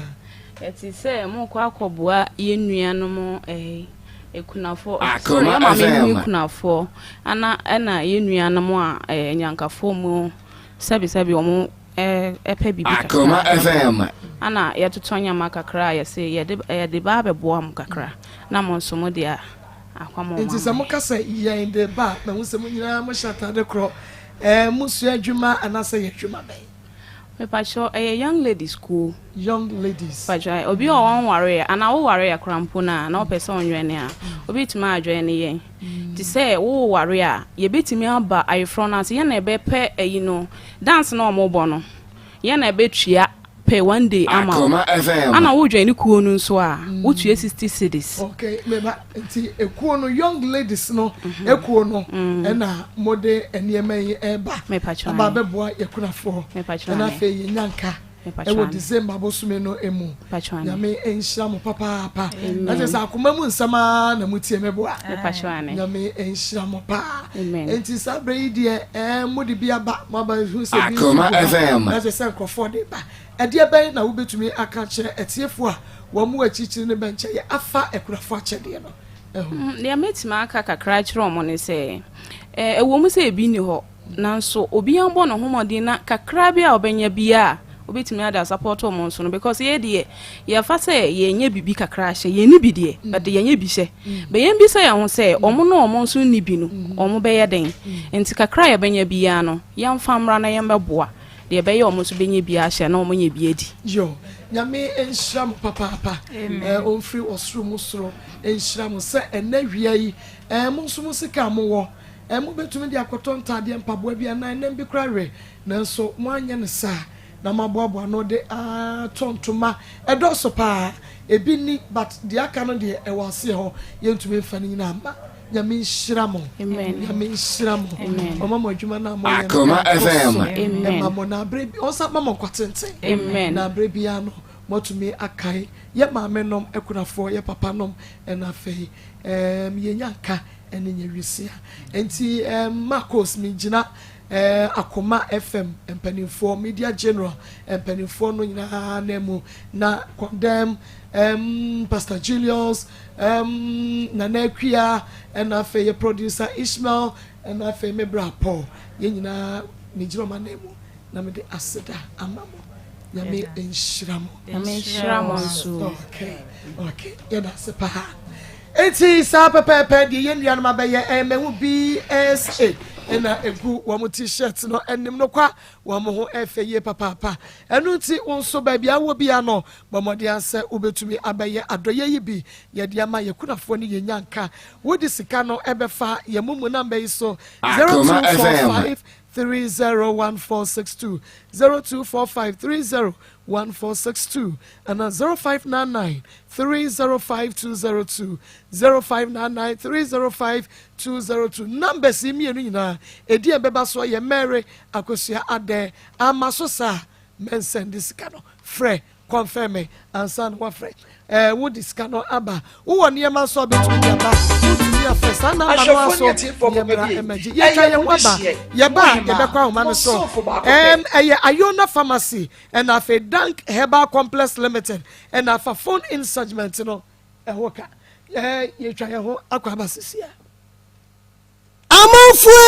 A: Ɛte sɛ mokɔ akɔboa yɛn nuanom ɛɛ akunafoɔ. Sorry,
I: Akoma
A: yɛn maame nom
I: FM.
A: akunafoɔ ana ɛna yɛn nuanom a ɛɛ anyankafoɔ mu sɛbi sɛbi wɔn ɛɛ ɛpɛ biribi kakra.
I: Akoma FM.
A: Ana yɛtotɔ nneɛma kakra a yɛse yɛde yɛde ba abɛboa mo kakra na mo nso mo de a akɔ ama wɔn
B: Nti sɛ
A: ama
B: moka sɛ yɛn de ba a, mahu sɛ mo nyinaa mohyɛ atade korɔ. Ɛɛ mosua adwuma anaasɛ yɛ adwuma bɛn?
A: Mepakyɛw ɛyɛ young ladies kuo.
B: Young ladies.
A: Mepakyɛw obi a ɔnwareɛ anaa wo wareɛ koraa mpo no a na wopɛ sɛ ɔnwɛne a obetumi adwɛne yɛn. Te sɛ wo ware a yɛbetumi aba ayeforɔ no ase yɛn na yɛbɛpɛ ayi no dance no a wɔbɔ no yɛn na yɛbɛtua pɛ one day ama wo.
I: Akoma FM.
A: Ana wo dwɛne kuo no nso a wotua 60 cedis.
B: Okay meba nti ekuo no young ladies no ekuo no ɛna mo de nneɛma yi ɛba
A: Mepakyɛw
B: aba
A: ane.
B: abɛboa yɛkunafoɔ
A: Mepakyɛw
B: ɛna
A: ane.
B: afei yɛnya nka
A: Mepakyɛw
B: ɛwɔ
A: ane.
B: December bosome no emu.
A: Mepakyɛw ane.
B: Nyame nhyira mo papaapa.
A: Amen.
B: Na kyerɛ sɛ akoma mu nsɛm ara na mo tie me boa.
A: Mepakyɛw ane.
B: Nyame nhyira mo paa.
A: Amen.
B: Nti saa berɛ yi deɛ ɛɛ mo de bi aba mo aba hu sɛ bi nso
I: Akoma
B: gu ha.
I: FM.
B: Na kyerɛ sɛ nkurɔfoɔ de ba. Ɛdeɛ bɛn na wobɛtumi aka akyerɛ atiefoɔ a wɔn wɔ akyirikyiri ne bɛnkyɛeɛ afa akunafoɔ akyɛdeɛ no ho?
A: Deɛ mɛtumi aka kakra akyerɛ wɔn ne sɛ, ɛwɔ mu sɛ ebi nni hɔ, nanso obiara mbɔ ne ho mmɔden na kakra bi a ɔbɛnya biara a, obɛtumi ade asapɔɔto wɔn nso no, because yɛ deɛ, yɛfa sɛ yɛnyɛ biribi kakra hyɛ, yɛnni bi deɛ, but yɛnyɛ bi hyɛ. But yɛmbisa yɛn ho sɛ, wɔn ne wɔn nso nni bi no, wɔn bɛyɛ dɛn? Nti kakra a yɛbɛnya biara no, yɛmfa mmra na yɛmmɛboa. Deɛ ɛbɛyɛ a wɔn nso bɛnya bi ahyɛ na wɔanya bi adi.
B: Yo, Nyame nhyira mo papaapa eh, ɔmfiri ɔsoro mu soro nhyira mo sɛ ɛnɛ wia yi eh, mo nso mo sika a mowɔ eh, mobɛtumi de akɔtɔ ntaadeɛ, mpaboa bi anaa ɛnam bi koraa we, nanso moanyɛ no saa na moaboaboa ano de atɔ ntoma, ɛdɔɔso paa, ebi nni but deɛ aka no deɛ ɛwɔ aseɛ hɔ, yɛntumi mfa ne nyinaa mma. Nyame nhyira mo. Nyame nhyira mo. Ɔma mo adwuma no a moyɛ no
I: Akoma
B: nkɔ
I: FM.
B: so. Ɛma mo na abere bi ɔnsa ma mo nkwa tenten. Na abere biara no moatumi akae yɛ maame nom akunafoɔ yɛ papa nom ɛna afei ɛɛm yɛnya nka ɛne nyɛ wisia. Nti ɛɛm Marcos me gyina ɛɛ Akoma FM mpanimfoɔ media general mpanimfoɔ no nyinaa na mu na condemn ɛɛm Pastor Julius Erm Nana Akua ɛna afei yɛ producer Ishmael ɛna afei me bra Paul yɛn nyinaa me gyina ɔmo anan mu na me de aseda ama mo Nyame nhyira mo.
A: Nyame nhyira mo nso.
B: Okay okay yɛda ase paa. Enti saa pɛpɛɛpɛ deɛ yɛn nuanom abɛyɛ ɛyɛ mahu BSA ɛna egu wɔn t-shirt no anim no kwa wɔn ho ɛfɛ yie papaapa ɛno nti wo nso baabi a wɔ bia no Bɔ mmɔden ara sɛ wobɛtumi abɛyɛ adɔeɛ yi bi yɛde ama yɛn kunafoɔ ne yɛn nyanka. Wode sika no bɛfa yɛn momo namba yi so,
I: Akoma FM.
B: 0245301462, 0245301462 anaa 0599305202, 0599305202. Numbers yi mmienu nyinaa, ɛdi a ɛbɛba soɔ yɛ Mary Akosua Adeh. Amma so saa a, mɛnsɛnde sika no. Frɛ, kɔnfɛn me ansa na wafrɛ. Ɛɛ wode sika no aba. Wowɔ nneɛma nso a bɛtumi de aba. Wotumi afrɛ saa namba no ara so yɛmmra mmɛgye. Yɛtwa yɛn ho aba. Yɛba a yɛbɛkɔ ahoma no so. Ɛɛm ɛyɛ Ayona Pharmacy ɛna afei Dank Herbal Complex Limited ɛna afa phone in segment no ɛho ka. Ɛɛ yɛtwa yɛn ho akɔ aba sisi a.
L: Amanfoɔ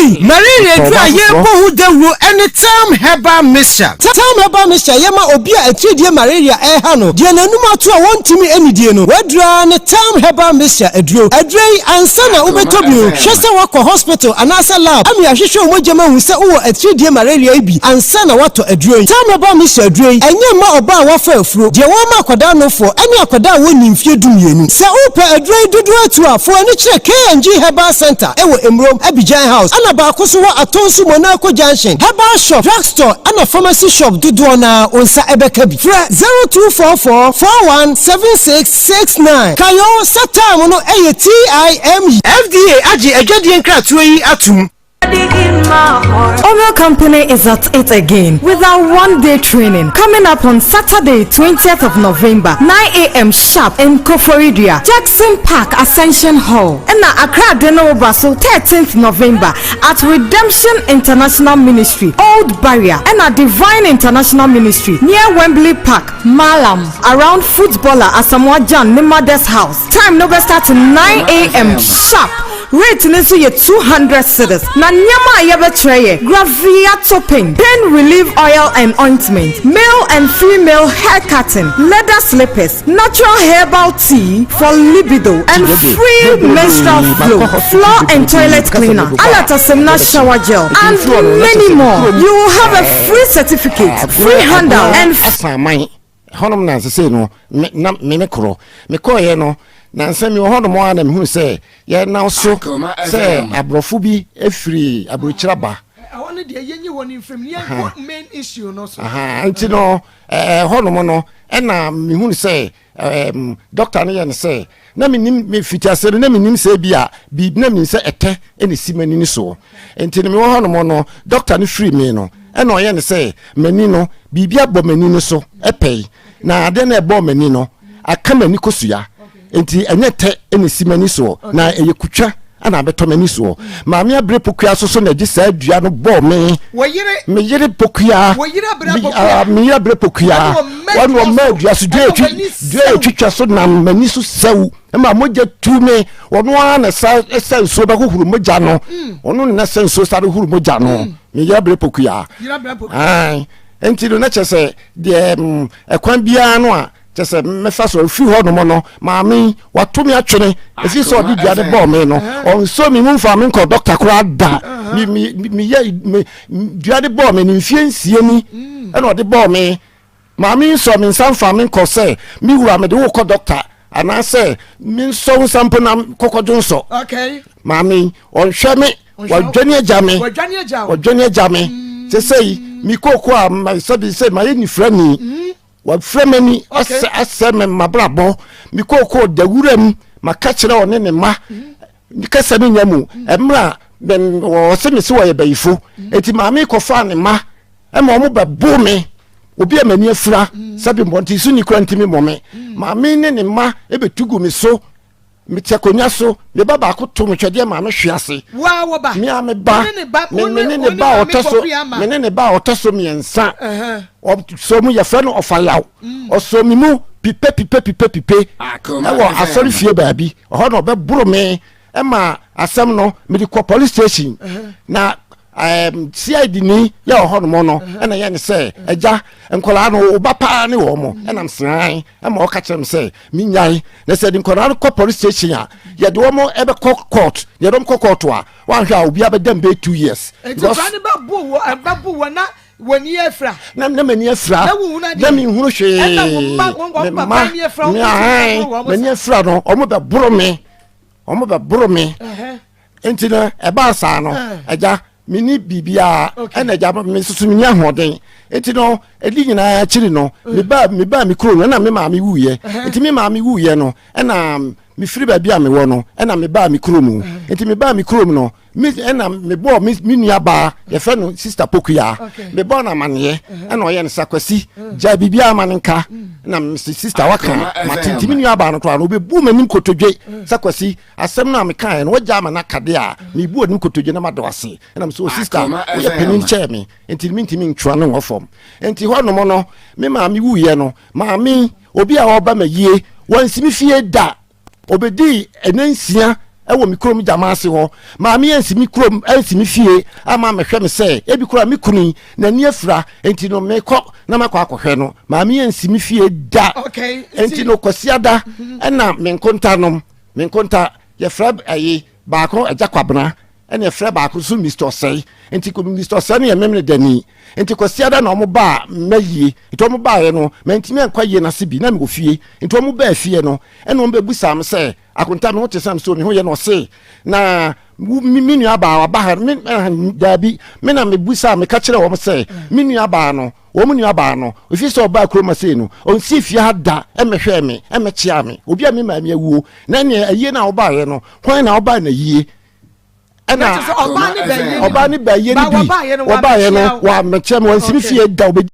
L: ei! Malaria aduru a yɛrebɔ ho dawuro ne Term Herbal Mixture. Term Herbal Mixture yɛ ma obi a atiridie malaria reha no, deɛ n'anum ato a wɔntumi nnidie no, w'aduro ara ne Term Herbal Mixture aduro. Aduro yi, ansa na wobɛtɔ bi no, hwɛ sɛ woakɔ hospital anaasɛ lab ama yɛahwehwɛ wo mogya mu ahu sɛ wowɔ atiridie malaria yi bi ansa na woatɔ aduro yi. Term Herbal Mixture aduro yi, ɛnyɛ mma ɔbaa a wafa afuro, deɛ wɔrema akwadaa nofoɔ, ne akwadaa a wɔnnii mfeɛ dumienu. Sɛ wopɛ aduro yi dodoɔ atu a, fa w'ani kyerɛ K&G Herbal Centre wɔ Emurom, Abidjan House, ɛna baako nso wɔ Atonsu Monaco Junction. Herbal shop, drug store ɛna pharmacy shop dodoɔ no ara wo nsa bɛka bi. Frɛ 0244 41 76 69. Kae o sɛ term no yɛ TIME. FDA agye adwadie nkratoɔ yi atom.
M: Oil Company is at it again with our one day training coming up on Saturday, 20th of November, 9 a.m. sharp in Koforidua, Jackson Park Ascension Hall. And Accra Denobaso, 13th November at Redemption International Ministry, Old Barrier, and at Divine International Ministry near Wembley Park, Malam, around footballer Asamoah Gyan ne mother's house. Time no bɛ start 9 a.m. sharp. Rate no nso yɛ 200 cedis. Na nneɛma a yɛbɛkyerɛ yɛ gravia topping, pain relief oil and ointment, male and female hair cutting, leather slippers, natural herbal tea for libido and free menstrual flow, floor and toilet cleaner, alatasemna shower gel, and many more. You will have a free certificate, free handout, and
C: Asaman hɔnom na sesei no me na me me korɔ mekɔɔyɛ no nansa mi wɔ hɔnom a na mehunu sɛ yɛnam so sɛ aborɔfo bi firi aburokyire aba.
B: Ɛhɔ no deɛ yɛnyi hɔ no mfirim ne yɛnkɔ main issue no so.
C: Nti no ɛhɔnom no ɛna mehunu sɛ dɔkta no yɛ no sɛ na menim me fitiase no na menim sɛ bi a biribi na menim sɛ ɛtɛ ɛna esi m'ani no soɔ nti no mewɔ hɔnom no dɔkta no firi me no ɛna ɔyɛ no sɛ m'ani no biribi abɔ m'ani no so ɛpɛi na adeɛ no ɛbɔɔ m'ani no aka m'ani kosua nti ɛnyɛ tɛ ɛna esi m'ani soɔ na ɛyɛ kutwa ɛna abɛtɔ m'ani soɔ maame abere pokua so so na ɛde saa dua no bɔɔ me me yere pokua me yere abere pokua wɔn wɔn mmaa dua so dua etwi dua etwitwa so nam m'ani so sɛw ɛma mogya tu me wɔn ara na sa ɛsɛ nsuo bɛhohoro mogya no wɔn na sɛ nsuo sa bɛhohoro mogya no me yere abere pokua ɛn nti no na kyerɛ sɛ deɛ ɛkwan biara no a. Kyerɛ sɛ, mɛfa so afiri hɔnom no, maame yi, wato me atwene. Ɛfiri sɛ ɔde dua no bɔɔ me no, ɔnsɔ me mu mfa me nkɔ dɔkta koraa da. Me, me, meyɛ, me, dua de bɔɔ me no mfie nsia ni ɛna ɔde bɔɔ me. Maame yi nsɔ me nsa mfa me nkɔ sɛ, me wura mede wo kɔ dɔkta anaasɛ mensɔ wo nsa mpo na kɔkɔdwo nsɔ. Maame yi, ɔnhwɛ me, wadwane agya me, wadwane agya me. Sɛ sɛ yi, me kooko a, sɛbi sɛ mayɛ nifirani. Wafira m'ani asɛ asɛ me m'abrabɔ. Me kookoo da wuram maka kyerɛ ɔne ne mma kasa no nya mu mmerɛ a wɔse me se wɔyɛ bayifo enti maame kɔfaa ne mma ɛma wɔn bɛbo me obi a m'ani afira sɛbi mmɔnten so ni kora ntumi mmɔ me maame ne ne mma ɛbɛtu gu me so Mete akonnwa so, me ba baako to me twɛdeɛ maa me hwe ase.
B: Wo a wo ba.
C: Me a me ba. Me me ne ne ba a ɔtɔ so me ne ne ba a ɔtɔ so mmiɛnsa. Ɔsɔ mu yɛfrɛ no ɔfayaw. Mm. Ɔsɔ me mu pipe pipe pipe pipe ɛwɔ asɔre fie baabi. Ɔhɔ na ɔbɛboro me ɛma asɛm no mede kɔ police station. Na um, CID ni yɛ wɔ hɔnom no ɛna yɛ ne sɛ agya nkwadaa no wo ba paa ne wɔn mo ɛnam sean ɛma ɔka kyerɛ me sɛ menyae na sɛ de nkwadaa no kɔ police station a yɛde wɔn ɛbɛkɔ court yɛde wɔn kɔ court a wɔanhwɛ a obiara bɛda mbɛ two years.
B: Nti nkwadaa no bɛbu wɔ ɛbɛbu wɔ na wɔn ani afira.
C: Na na m'ani afira na menhunu hwee.
B: Ɛna wɔn mma wɔn papa ani afira
C: wɔn m'ani afira no wɔn bɛboro me wɔn bɛboro me. Nti no ɛbaa saa no agya menni biribiara ɛna agya me nso menni ahoɔden nti no ɛdi nyinaa akyiri no mebaa mebaa me kuro no ɛna me maame wuiɛ nti me maame wuiɛ no ɛna mefiri baabi a mewɔ no ɛna mebaa me kuro mu nti mebaa me kurom no me ɛna mebɔɔ me me nua baa yɛfrɛ no sister Pokuya mebɔɔ no amaneɛ ɛna ɔyɛ no sa Kwasi gya biribiara ma no nka na mese sister waka mate nti me nua baa no koraa no ɔbɛbu m'anim kotodwe sɛ Kwasi Asɛm no a mekaeɛ no, wagya ama no aka deɛ a, mebu anim kotodwe na mada wo ase. Ɛna mesɛ, o sista, woyɛ panin kyɛɛ me, nti mentumi ntwa no wɔ fam. Nti hɔnom no, me maame wuiɛ no, maame, obi a ɔreba m'ayie, wansi me fie da. Ɔbɛdii ɛnɛ nsia. Ɛwɔ me kurom gyama ase hɔ. Maame ansi me kurom, ansi me fie ama ammɛhwɛ me sɛ ebi koraa me kunu yi, n'ani afira, enti no mekɔ na makɔ akɔhwɛ no. Maame ansi me fie da.
B: Okay,
C: Enti no Kwasiada ɛna me nkonta nom, me nkonta, yɛfrɛ ɛyi baako Agya Kwabena, ɛna yɛfrɛ baako nso Mister Ɔsɛe. Nti Mister Ɔsɛe no yɛ Memene dani. Nti Kwasiada na wɔn baa m'ayie. Nti wɔn baeɛ no, mantumi ankɔ ayie no ase bi, na mewɔ fie. Nti wɔn baa fie no, ɛna wɔn bɛbusaa me sɛ, Akonta me ho te sɛm so me ho yɛ na ɔse na me me nua baa waba ha me daabi me na me busa me ka kyerɛ wɔn sɛ me nua baa no wɔn nua baa no ofi sɛ ɔbaa kurom ase no ɔnsi fie ha da ɛmɛhwɛɛ me ɛmɛkyea me obi a me maame awuo na ɛneɛ ayie na ɔbaeɛ no hwan na ɔbaa na yie ɛna ɔbaa ne bɛyie no bi wɔbaeɛ no wɔamɛkyɛ me wɔnsi me fie da ɔbɛdi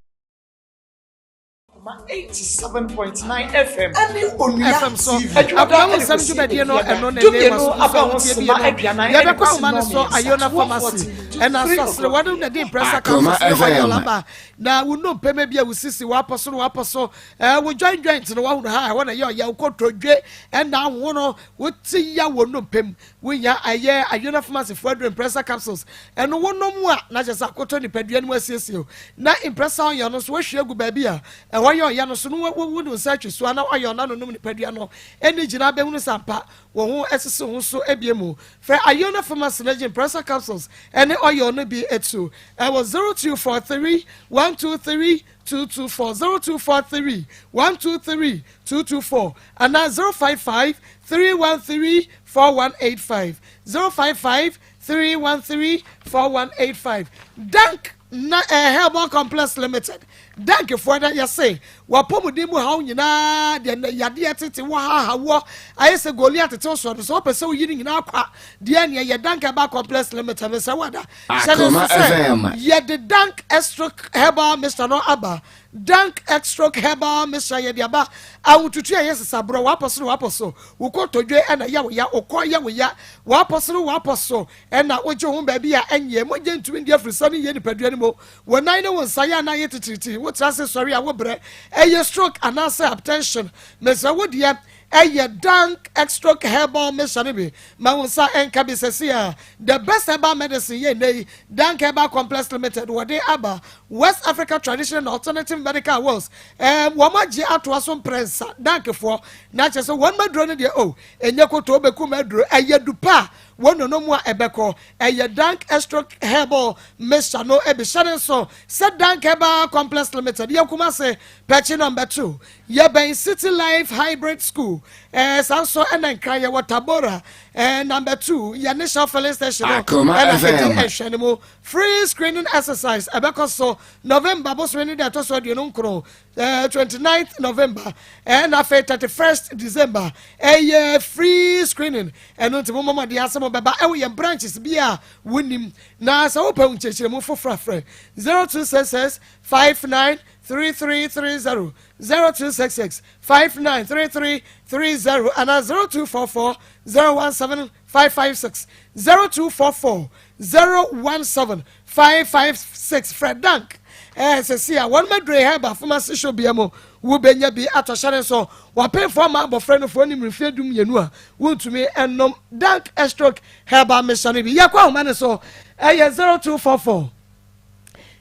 N: Akoma 87.9 FM ɛne Onua
B: FM so
N: TV. Adwumada
B: Abraham
N: ɛde
B: nsɛm
N: kɔsi
B: dwumadie no
N: Efiada
B: ɛno ne ne
N: dumienu
B: waso
N: aba
B: so
N: ho
B: wotie
N: sima
B: bie no
N: aduanan ɛde
B: yɛbɛkɔ
N: kɔsi
B: ahoma no so
N: nnɔnmiɛnsa
B: Ayona Pharmacy
N: 12:40 to
B: ɛna
N: 3
B: asɔsere
N: o'clock
B: wɔnom na di mprɛsa
I: Akoma
B: capsules ne oil
I: FM.
B: aba na wo nnompɛmɛ bi a wo sisi wapɔ so no wapɔ so ɛɛ wo joint joint no wahunu ha ɛhɔ na ɛyɛ ɔyɛ wo kotodwe ɛna ahono wote ya wɔ nnompɛm Wonya ɛyɛ Ayona Pharmacy foɔ aduro Impressa capsules. Ɛno wonom a na kyerɛ sɛ akotɔ nipadua no mu asiesie o. Na Impressa oil no nso woahwie agu baabi a ɛhɔ yɛ ɔya no so no wode wo nsa atwi so a na oil no anonom nipadua no ani gyina abɛhunu sɛ ampa wo ho asisi wo ho so abie mu. Frɛ Ayona Pharmacy na gye Impressa capsules ne oil no bi to ɛwɔ 0243 123 224, 0243 123 224 anaa 055 313 4185, 055 313 4185. Dank na eh, Herbal Complex Limited. Dank foɔ na yɛse wapɔmuden mu haw nyinaa deɛ na yadeɛ tete wɔ ha hawoɔ ayɛ sɛ Goliath tete soɔ no sɛ wopɛ sɛ woyi no nyinaa kwa deɛ neɛ yɛ Dank Herbal Complex Limited mesɛ wada hyɛ no nso sɛ yɛde Dank Stroke Herbal Mixture no aba Dank Stroke Herbal Mixture yɛde aba ahotutu a ɛyɛ sesaborɔ wapɔ so ne wapɔ so wo kotodwe ɛna yɛ wo ya wo kɔn yɛ wo ya wapɔ so ne wapɔ so ɛna wogye ho baabi a ɛnyɛ mogya ntumi ndi afirisa ne yɛ nipadua no mu wo nan ne wo nsa yɛ anan yɛ titiritii wotra ase sɔre a wobrɛ ɛyɛ stroke anaasɛ hypertension mesrɛ wo deɛ Ɛyɛ Dank Extroke Herbal Mixture no bi. Ma wo nsa nka bi sɛsi a. The best herbal medicine yɛ nnɛ yi Dank Herbal Complex Limited wɔde aba West Africa Traditional and Alternative Medical Awards. Ɛɛm wɔn agye atoa so mprɛnsa Dank foɔ. Na kyerɛ sɛ wɔn aduro no deɛ oh ɛnyɛ kotoo bɛkum aduro. Ɛyɛ du pa a wɔn nono mu a ɛbɛkɔ. Ɛyɛ Dank Extroke Herbal Mixture no bi. Hyɛ no nso sɛ Dank Herbal Complex Limited yɛ Kumasi Pɛkyi Number 2. Yɛbɛn City Life Hybrid School, eh, saa nso ɛna Nkran yɛwɔ Tabora, eh, number 2, yɛne Shell Filling Station no
I: Akoma
B: ɛna ɛdi
I: FM.
B: nhwɛne mu. Free screening exercise ɛbɛkɔ so November bosome no da ɛtɔ so 29, eh, 29th November, ɛna afei 31st December, ɛyɛ free screening. Ɛno nti mommɔ mmɔden ara sɛ mobɛba ɛwɔ yɛn branches bi a wonim. Na sɛ wopɛ nkyerɛkyerɛmu foforɔ a frɛ 0266 59 3330, 0266 593330 anaa 0244 017 556, 0244 017 556. Frɛ Dank ɛɛ sɛsi a wɔn madure herbal pharmacy shop bia mu wobɛnya bi atɔ hyɛ ne nso wapemfoɔ ama abɔfra no foɔ nim mfeɛ du mmienu a wontumi ɛnom Dank stroke herbal mixture no bi. Yɛkɔ ahoma no so ɛyɛ 0244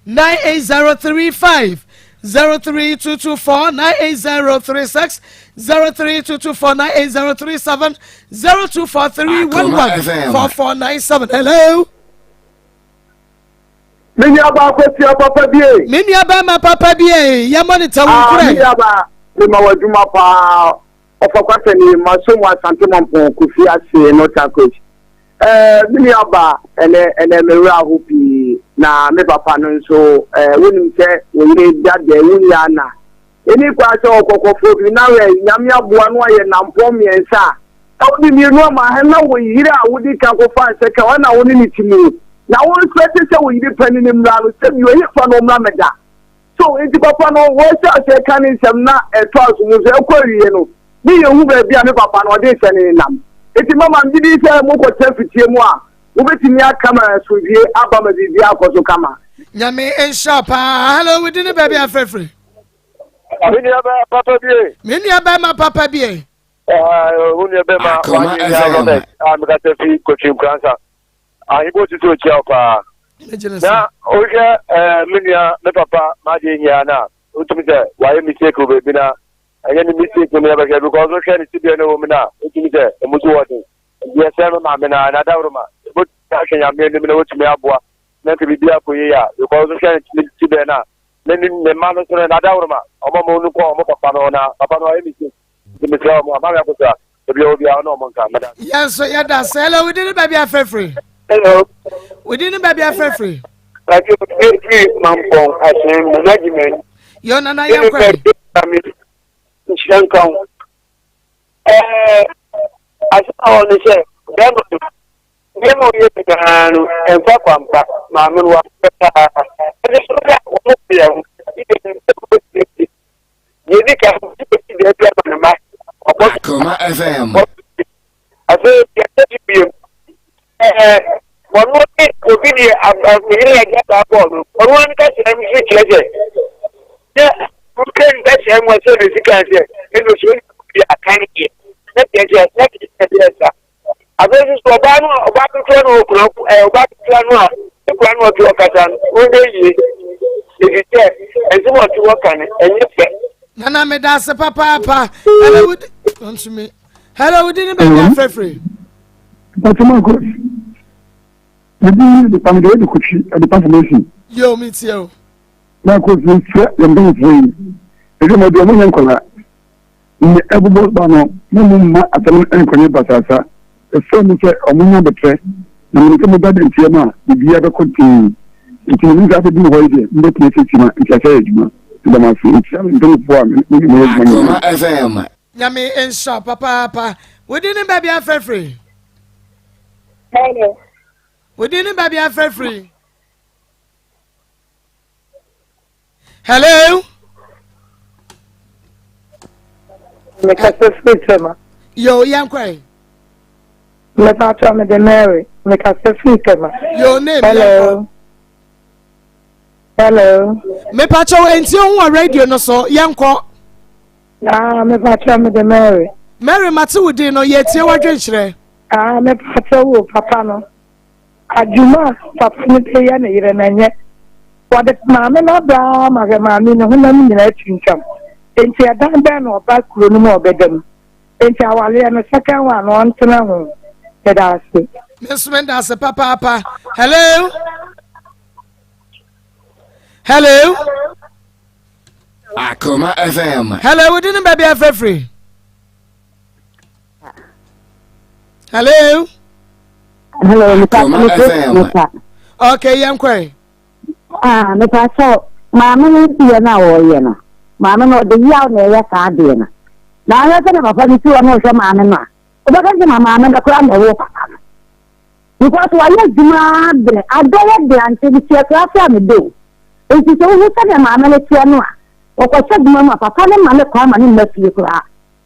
B: 98035 03224 98036 03224 98037 0243 114497. Hello.
O: Me nua baa kwasia papa bie.
B: Me nua bɛrima papa bie. Yɛ monitor wo
O: Ah,
B: nkorɛ.
O: me nua baa, me ma w'adwuma paa. Ɔfa kwata ni, ma so mu Asante Mampɔn Kofi ase no takoch. Ɛɛ, me nua ba, ɛnɛ, ɛnɛ me werɛ aho pii, na me papa no nso, ɛɛ, wonim sɛ wo yere da dɛ, wo nua na. Ɛni kwan sɛ ɔkɔkɔfoɔ bi, na wɛ, Nyame aboa no ayɛ nampɔn mmiɛnsa a, na wode mmienu ama ha, na wo yere a wodi kan kɔfaa nsɛkɛ, ɔna wo ne ne te mu. Na wo nso ɛte sɛ wo yere panin mmra no, sɛbi ɔyɛ fa no ɔmmra mmɛda. So nti papa no wɔhyɛ aseɛ ka ne nsɛm na ɛtɔ aso mu nso ɛkɔ awie no ne yɛhu baabi a me papa no ɔde nsɛ ne nam. Nti mama megye di sɛ mokɔtena fitie mu a mobɛtumi aka ma asomdwie aba ma biribiara akɔ so kama.
B: Nyame nhyira wo paa. Hello, wo din ne baabi a frɛfrɛ?
O: Me nua bɛɛ papa bie.
B: Me nua bɛɛma papa bie.
P: Wo nua bɛma wanye ya Robert a mekasa fi Kotwi Nkoransa. Ahebo sisi okyia wo paa. Na wohwɛ me nua me papa m'adeɛ nyinaa no a wotumi sɛ wayɛ mistake wɔ baabi na ɛnyɛ ne mistake no yɛbɛhwɛ because wohwɛ ne tibea no wɔ mu no a wotumi sɛ ɛmu so wɔ den. Nti yɛsrɛ me maame no a n'adaworoma ɛbɛtumi ahwɛ Nyame anim na watumi aboa na nka biribi akɔ yie a because wohwɛ ne tibea no a ne ne mma no so no n'adaworoma ɔma mo no kɔ ɔmo papa no na papa no wayɛ mistake. Nti mesrɛ wɔn a, maame Akosua, baabi a ɔwɔ biara ɔne wɔn nka. Meda ase.
B: Yɛn nso yɛda ase. Hello, wo din ne baabi afrɛ firi?
Q: Hello.
B: Wo din ne baabi afrɛ firi?
Q: Pàtó efiri Mampɔn Ahyɛn Nana Gyimɛn.
B: Yo Nana yɛn kɔ yi.
Q: Nhyira nka wo. Ɛɛ asɛm a wɔn sɛ bɛrima no nneɛma ɔyɛ nyinaa no ɛnfa kwampa maame no wapɛ paa. Ɛsɛ sɛ ɔyɛ a wɔn yɛ ho. Deɛ ɛdi kan, obi bɛsi baabi ama ne mma. Ɔbɔ
I: Akoma FM.
Q: Afei deɛ ɛtɔ so bio, ɛɛ ɔno ne obi deɛ ne yere agya saa bɔɔl no, ɔno ara ne kasa mu nso kyerɛ sɛ sɛ woka ne kasa mu a sɛ ne sika sɛ ɛna ɔsɛ ɔne akan deɛ na kyerɛ sɛ na kyerɛ sɛ sa. Afei nso so ɔbaa no a ɔbaa ketewa no okura ɛɛ ɔbaa ketewa no a ekura no ɔte ɔkasa no wɔn yie efi sɛ nsɛm a ɔte hɔ ka no ɛnyɛ fɛ.
B: Nana meda ase papaapa. Hello wudi ntumi. Hello wudi ne baabi afrɛfrɛ.
R: Pàtó máa kọ ebi ní ɛdepa mi de ɛde kotwi ɛdepa formation.
B: Yo mi tie o.
R: Máa kọ fi sɛ yɛn mpanyinfoɔ yi ebi mo de ɔmo nyɛ nkɔla. Nea ɛbobɔ ba no, mo mu mma asɛm no nnkɔnyɛ basabasa. Mesrɛ mo sɛ monnya aboterɛ, na menim sɛ moba nteɛ mu a, biribiara bɛkɔ tee. Enti menim sɛ abɛduru hɔ yi deɛ, mobɛtumi asiesie ma nteaseɛ ayɛ adwuma. Meda mo ase. Nkyia me mpanimfoɔ a me ne wɔn yɛ adwuma nyinaa.
I: Akoma FM.
B: Nyame nhyira wo papaapa. Wo din ne baabi afrɛ firi?
S: Hello.
B: Wo din ne baabi afrɛ firi? Hello.
S: Mekasa firi Tema.
B: Yo, yɛn kɔ yi.
S: Mepatwa me de Mary. Mekasa firi Tema.
B: Yo, name
S: Hello. Hello.
B: Mepatwa wo nti ho wɔ radio no so yɛn kɔ.
S: Ah, mepatwa me de Mary.
B: Mary, mate wo din no, yɛtie w'adwenkyerɛ.
S: Ah, mepatwa wo papa no. Adwuma a papa no de yɛ ne yere no, ɛnyɛ. Wɔde maame no aba ara ma hwɛ maame ne honam nyinaa atwintwam. Enti ɛdan bɛn na ɔba kuro no mu a ɔbɛda mu? Enti awareɛ no second one no ɔntena ho. Meda ase.
B: Me nso meda ase papaapa. Hello. Hello.
I: Akoma FM.
B: Hello, wodi ne baabi afrɛfiri. Hello.
T: Hello, nipa nipa.
B: Okay, yɛn kɔ yi.
T: Ah, nipa sɛ maame no yɛ no a ɔyɛ no maame no ɔde yaw na ɛyɛ saa adeɛ no na ahwɛ sɛ na papa no si hɔ na ɔhwɛ maame no a wobɛka sɛ ma maame no koraa na ɛwɔ papa no because wayɛ adwuma berɛ adɔ yɛ de ante no tiɛ koraa sɛ a mede o nti sɛ wohu sɛdeɛ maame no teɛ no a wɔkɔhyɛ adwuma mu a papa no ma ne kwan ma ne mma fie koraa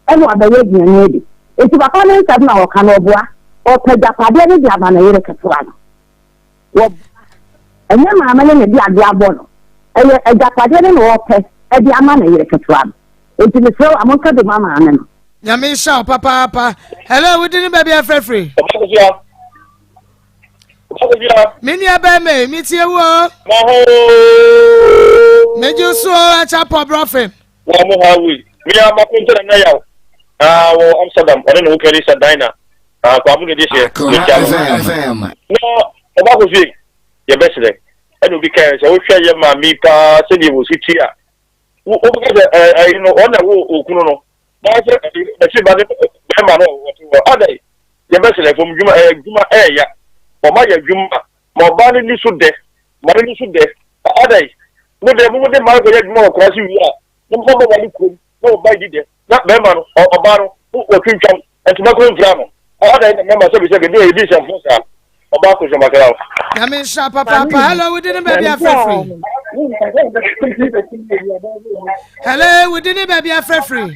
T: ɛna wabɛyɛ aduane adi. Enti papa no nsɛm na ɔka no ɔboa. Ɔpɛ agyapadeɛ no de ama ne yere ketewa no. Wɔboa. Ɛnyɛ maame no na ɛde adeɛ abɔ no. Ɛyɛ agyapadeɛ no na ɔpɛ de ama ne yere ketewa no. Enti mesrɛ wo a monka bi ma maame no.
B: Nyame nhyira wo papaapa. Hello, wo din ne baabi afrɛ firi? Me nua bɛrima yi, metie wo o. Megye so o, ɛkyɛ pɔ brɔfin.
P: Wɔ mo ha wei. Me ara m'akonta Nana Yaw ah, wɔ Amsterdam, ɔne ne ho kari sa Dinah ah, Kwabo ne dehyeɛ, mekyia no. Na ɔba kɔ fie, yɛbɛsrɛ. Ɛna obi kae sɛ wohwɛ yɛ maame yi paa sɛdeɛ wɔsi ti a, wobɛka sɛ ɛyi no, ɔna wo okunu no. Na sɛ ɛsi ba ne bɛrima no ɔte hɔ, adɛn? Yɛbɛsrɛ fam dwuma, ɛyɛ adwuma ɛɛya. Ɔma yɛ adwuma, ma ɔbaa no ni so dɛ, ma no ni so dɛ. Adɛn? Mo deɛ mo de mmaa kɔyɛ adwuma wɔ kura so wie a, na mo ba wale kurom na ɔbaa di dɛ na bɛrima no ɔbaa no wɔtwintwam ntoma koro mfira no. Adɛn na mmarima sɛbi sɛbi de ebi nsɛmfo saa? Ɔbaa kò sɔmɔ kra o.
B: Nyame nhyira papaapa. Hello, wodi ne baabi afrɛfiri. Hello, wodi ne baabi afrɛfiri.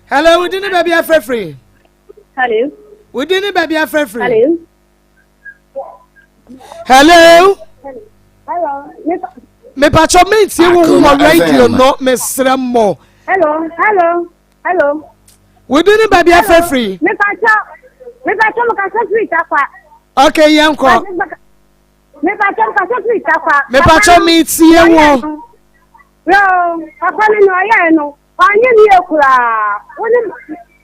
B: Hello, wodi ne baabi afrɛfiri.
U: Hello.
B: Wodi ne baabi afrɛfiri.
U: Hello.
B: Hello.
U: Hello.
B: Mepakyɛ mentie wo ho wɔ radio no mesrɛ mmɔ.
U: Hello, hello, hello.
B: Wodi ne baabi afɛfiri.
U: Mepakyɛ, mepakyɛ mekasa firi takwa.
B: Okay, yɛn kɔ.
U: Mepakyɛ mekasa firi takwa.
B: Mepakyɛ metie wo.
U: Yoo, papa no nea ɔyɛe no, wanyɛ ne yie koraa. Wo ne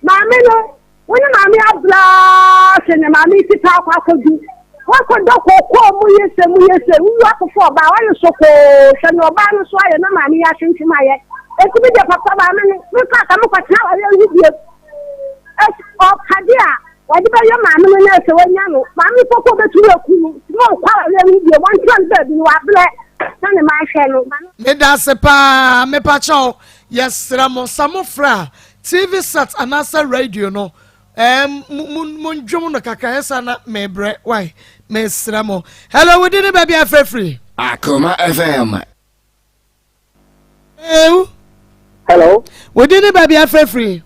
U: maame no, wo ne maame abla hwɛ nea maame yi ti paa akɔ akɔdu. Wakɔdɔ kookoo mu yɛ sɛ mu yɛ sɛ, wuwu akɔfa ɔbaa, wayɛ sokoo, hwɛ nea ɔbaa no so ayɛ na maame yi atwentwem ayɛ. Enti me deɛ papa maame no, menkɔ aka mekɔtena awareɛ no ho bio. Ɔpade a wɔde bɛyɛ maame no na sɛ wanya no, maame no kɔkɔ bɛtumi aku no, nti ma ɔnkɔ awareɛ no ho bio, wɔntena no baabi no wabrɛ na ne ma ahwɛ no.
B: Medase paa mepakyɛw yɛsrɛ mo sɛ mo frɛ a TV set anaasɛ radio no ɛɛm mo mo ndwom no kakra yɛ saa na mebrɛ wai mesrɛ mo hello wodi ne baabi afrɛ firi.
I: Akoma FM.
B: Hello.
V: Hello.
B: Wodi ne baabi afrɛfiri.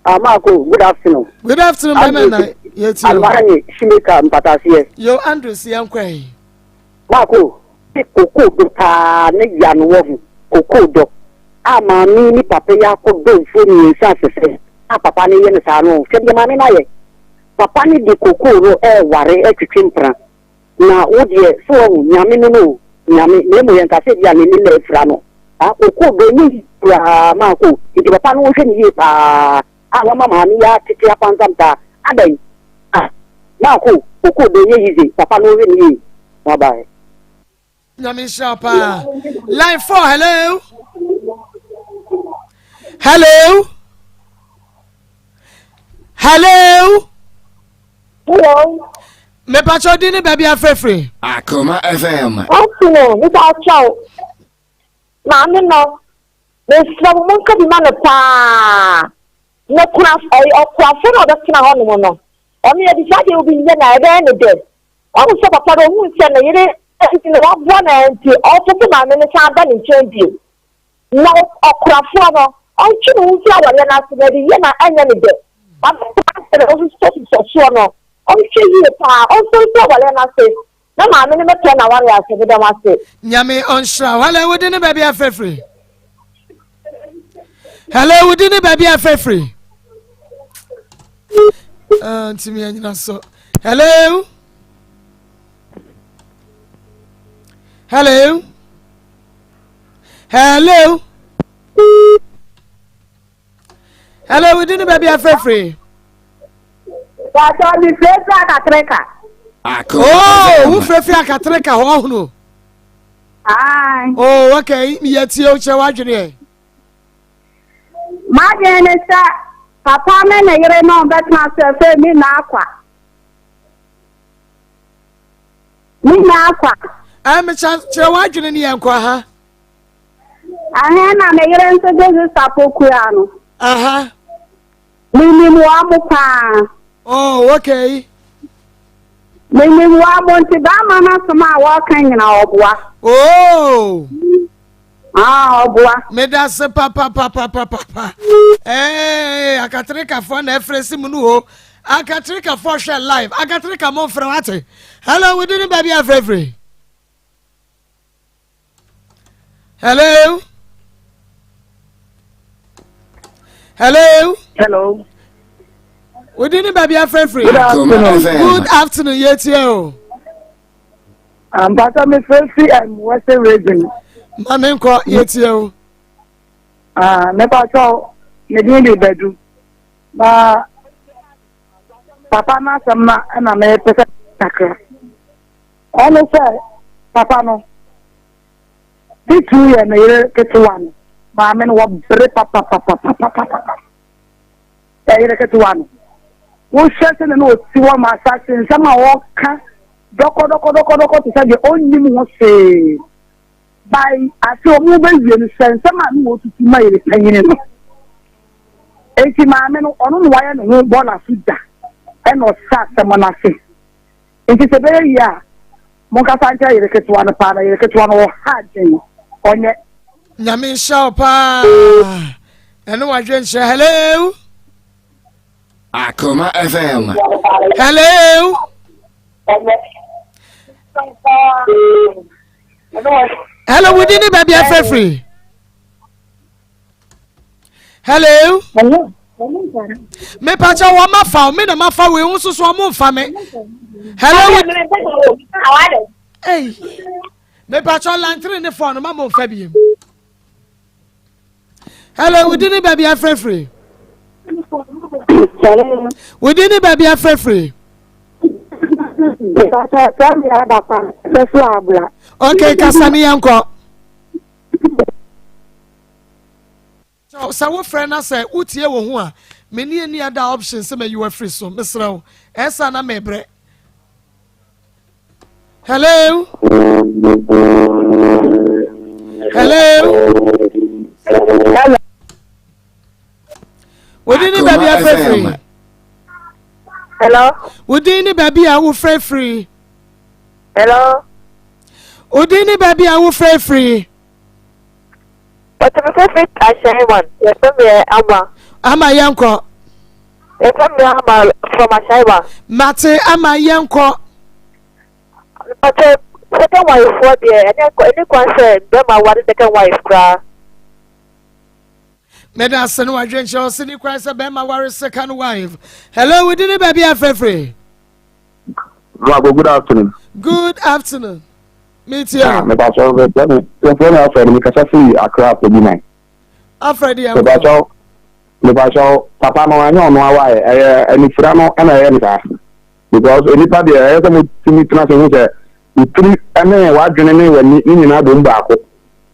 V: Ah, Marco, good afternoon.
B: Good afternoon, Bɛmɛ na yɛti
V: o. Almani Shimeka mpataseɛ.
B: Yo, Andrews yɛn kɔ yi.
V: Marco, koko do paa ne ya no wɔ ho, koko dɔ. A maame ne papa yi akɔ dɔ mfuo mmiɛnsa asesɛ a papa no yɛ no saa no, hwɛ deɛ maame no ayɛ. Papa no de koko no ɛɛware ɛtwetwe mpena. Na wo deɛ, so wahu, Nyame no no o, Nyame, na mmom yɛnka sɛ ebia n'ani na afira no. Ah, Koko dɔ ɛnyɛ yie koraa, Marco, nti papa no nhwɛ no yie paa, a wama maame yi atete apansam saa, adɛn? Ah, Marco, Koko dɔ ɛnyɛ yize, papa no nhwɛ no yie. Bye bye.
B: Nyame nhyira wo paa. Line 4, hello. Hello. Hello.
W: Hello.
B: Mepakyɛw din ne baabi afrɛfrɛ.
I: Akoma FM.
W: Afternoon, mepakyɛw. Maame no, mesrɛ mo monka bi ma no paa. Na kuna ɔkurafo na ɔbɛtena hɔnom no, ɔno yɛde saa deɛ obi yɛ na ɛbɛyɛ ne dɛ. Wahu sɛ papa no ohuu sɛ ne yere nti na waboa no ara nti, ɔpɛ sɛ maame no san ba ne nkyɛn bio. Na ɔkorafoɔ no, ɔntwe ne ho mfiri awareɛ no ase, na ɛde yɛ na ɛnyɛ ne dɛ. Maame no asɛ na ɔsosɔsosɔ soɔ no, ɔnhwɛ yie pa ara, ɔnsɔre mfiri awareɛ no ase, na maame no mmɛpɛ n'awareɛ ase. Meda mo ase.
B: Nyame ɔnhyira wo. Hello, wodi ne baabi afrɛfiri. Hello, wodi ne baabi afrɛfiri. Ah, ntumi anyina so. Hello. Hello. Hello. Hello, wodi ne baabi afrɛfiri.
W: Pàtó mi fẹ́ fẹ́ akatreka.
B: Oh, wo fẹ́ fẹ́ akatreka hɔ ɔhono.
W: Aye.
B: Oh, okay. Yɛ tie o kyerɛ w'adwene ɛ.
W: M'adwene ne sɛ papa ne ne yere no bɛtena ase afei me nna akwa. Me nna akwa.
B: Ɛ mekyɛ kyerɛ w'adwene ne yɛn kɔ aha.
W: Ahɛn na me yere nso de sista pokua no.
B: Aha.
W: Menim wɔn mo paa.
B: Oh, okay.
W: Menim wɔn mo nti bɛrima no asɛm a wɔreka nyina ɔboa.
B: Oh.
W: Ah, ɔboa.
B: Meda se papapapapapa. Ee, akatrekafoɔ na ɛfrɛ si mu no o. Akatrekafoɔ hwɛ live. Akatreka mo mfrɛ wate. Hello, wodi ne baabi afrɛfrɛ. Hello. Hello.
V: Hello.
B: Wodi ne baabi afrɛfrɛ.
V: Good afternoon.
B: Good afternoon, yɛtie o.
S: Ampasa me frɛ fi um, Western Region.
B: Ma me nkɔ yɛtie o.
S: Ah, me pakyɛw, me din de Badu. Na papa no asɛm na ɛna mepɛ sɛ kakra. Ɔno sɛ papa no titiriw yɛ ne yere ketewa no, maame no wɔbere papapapapapapa. Ɛyere ketewa no, wohwɛ sɛ na ɔsi hɔ ma asase nsɛm a ɔka dɔkɔdɔkɔdɔkɔdɔkɔ te sɛ deɛ ɔnnim ho hwee. By ase wɔn bɛwie no hwɛ nsɛm a ne wɔtutu ma yere panyini no. Enti maame no ɔno na wayɛ ne ho bɔɔla so gya ɛna ɔhyɛ asɛm no ase. Nti sɛ ɛbɛyɛ yie a monkasa nkyerɛ yere ketewa no paa na yere ketewa no ɔha adwen ɔnyɛ.
B: Nyame nhyira wo paa ɛne wadwenkyerɛ hello.
I: Akoma FM.
B: Hello. Hello, wodi ne baabi afrɛfiri. Hello.
T: Hello.
B: Mepakyɛ wɔn ma fa me na ma fa wei ho soso wɔn nfa me. Hello. Hey. Mepakyɛ lantiri ne fɔn ma mo nfa biem. Hello, wodi ne baabi afrɛfiri. Wodi ne baabi afrɛfiri. Okay, kasa ne yɛn kɔ. Sɛ wofrɛ na sɛ wotie wo ho a, me ne ani ada option sɛ mayi wafiri so. Mesrɛ wo, ɛsa na mebrɛ. Hello? Hello?
T: Hello?
B: Wodin ne baabi afrɛfiri?
T: Hello?
B: Wodin ne baabi a wofrɛfiri?
T: Hello?
B: Wodin ne baabi a wofrɛfiri?
T: Wɔtumi sɛ fi Ashaiman, yɛfrɛ me Ama.
B: Ama yɛnkɔ.
T: Yɛfrɛ me Ama from Ashaiman.
B: Mate Ama yɛnkɔ.
T: Mpakyɛ second wife foɔ deɛ ɛne ɛne kwan sɛ bɛrima ware second wife koraa.
B: Meda ase no wadwenkyerɛ ɔse ne kwan sɛ bɛrima ware second wife. Hello, wodi ne baabi afrɛfrɛ.
D: Bravo, good afternoon.
B: Good afternoon. Metie
D: o. Mepakyɛw yɛfrɛ me yɛfrɛ me Alfred mekasa firi Accra Afɔdi
B: Alfred yɛn
D: kɔ. Mepakyɛw mepakyɛw papa no ɛnyɛ ɔno awae ɛyɛ anifira no ɛna ɛyɛ no saa because nipa deɛ ɛyɛ sɛ mo tumi tena se ho sɛ wotiri ɛne w'adwene ne w'ani ne nyinaa bom baako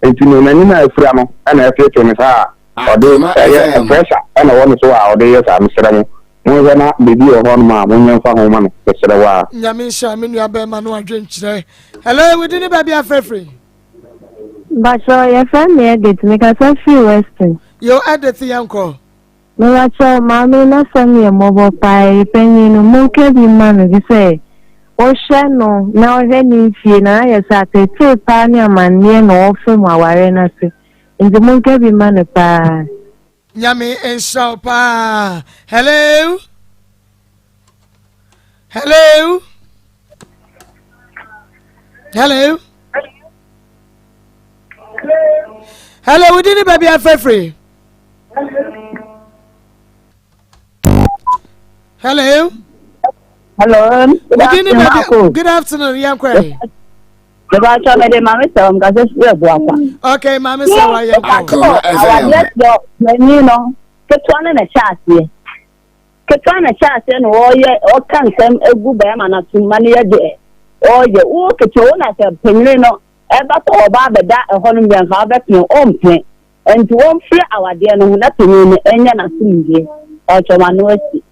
D: nti no n'ani na afira no ɛna ɛfeefee no saa a ɔde ɛyɛ pressure ɛna ɛwɔ ne so a ɔde yɛ saa mesrɛ mo Monhwɛ na biribi wɔ hɔnom a monyɛ mfa ho ma no, mesrɛ wo ara.
B: Nyame nhyira me nua bɛɛma no adwenkyerɛ. Hello, wo din ne baabi a frɛ firi?
E: Mpakyɛw yɛfrɛ me Edith mekasa firi Western.
B: Yo Edith yɛnkɔ.
E: Mepakyɛw maame n'asɛm yɛ mmɔbɔ paa ɛyɛ panyin no monka bi mma no efisɛ wohwɛ no na wohwɛ ne mfie na ayɛ sɛ ateetee paa ne amanneɛ na ɔfa mu awareɛ no ase nti monka bi mma no paa.
B: Nyame nhyira wo paa. Hello. Hello. Hello. Hello, wodi ne baabi afrɛfrɛ. Hello.
T: Hello.
B: Wodi ne baabi. Good afternoon, yɛn kɔ yi.
T: Mebakyɛ mede maame sɛ wɔn kasa firi Abuakwa.
B: Okay, maame sɛ wa yɛ
T: kɔ. Awadeɛ deɛ panyin no ketewa no na ɛhyɛ aseɛ. Ketewa na ɛhyɛ aseɛ na ɔyɛ ɔka nsɛm egu bɛrima no asom ma no yɛ deɛ ɔyɛ. Wo ketewa wo na sɛ panyin no ɛba sɛ ɔba abɛda ɛhɔ no deɛ nka wobɛpene ɔmpene. Nti wɔmfiri awadeɛ no ho na panyin no ɛnyɛ n'asomdwie. Ɔkyɛ wɔn ano asi.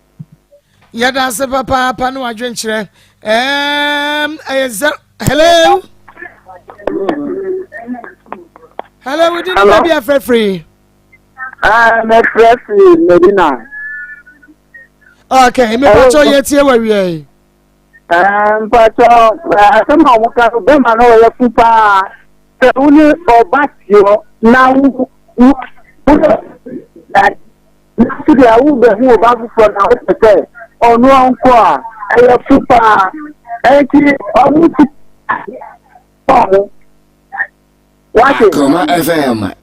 B: Yɛda ase papaapa ne wadwenkyerɛ. Ɛɛm ɛyɛ zɛ hello. Hello, wodi ne baabi afrɛfiri.
O: Ah, mɛfrɛ firi Medina.
B: Okay, mepatɔ yɛ tie wɔ wie yi.
O: Mpatɔ asɛm a wɔka no bɛma no ɔyɛ fu paa sɛ wo ne ɔba teɔ na wo wo Nanso deɛ wobɛhu ɔba foforɔ na wopɛ sɛ ɔno ɔnkɔ a, ɛyɛ fo paa. Enti ɔmo ti ɔmo. Wate?
I: Akoma FM.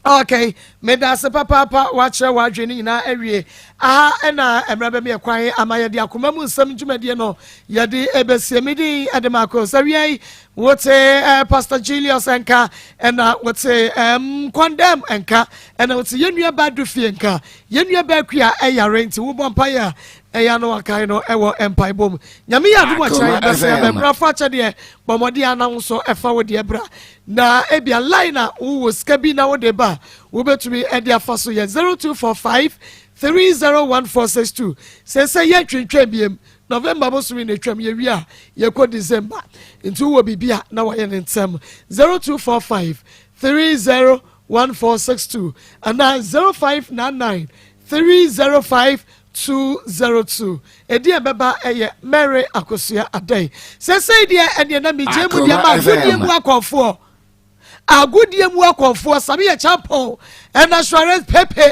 B: Okay, meda ase papaapa wakyerɛ w'adwene no nyinaa awie. Aha ɛna mmerɛ bɛmi ɛkwan ama yɛde akoma mu nsɛm dwumadie no yɛde ɛbɛsie. Me din ɛde Marcos. Awia yi wote eh, Pastor Julius nka ɛna wote eh, Kwandam nka Ɛna ɔte yɛn nua baa du fie nka yɛn nua baa kua ɛyare nti wobɔ mpaeɛ a ɛyɛ ano akae no ɛwɔ mpaebɔ mu. Nyame yɛ adom akyerɛ yɛ bɛsɛ yɛ bɛbra fa akyɛdeɛ bɔ mmɔden a na wo nso ɛfa wo deɛ bra na ebia line a wowɔ sika bi na wode ba wobɛtumi ɛde afa so yɛ 0245 301462 sɛsɛ yɛ ntwentwɛn biem November bosome na atwam yɛwie a yɛkɔ December nti wowɔ biribi a na wayɛ ne ntɛm 0245 30 1462 anaa 0599 305 202. Edin a ɛbɛba yɛ Mary Akosua Adai. Sɛsɛi deɛ ɛneɛ na megye mu deɛ ma agodie mu akɔnfoɔ. Agodie mu akɔnfoɔ Sami yɛ champɔn ɛna Suarez Pepe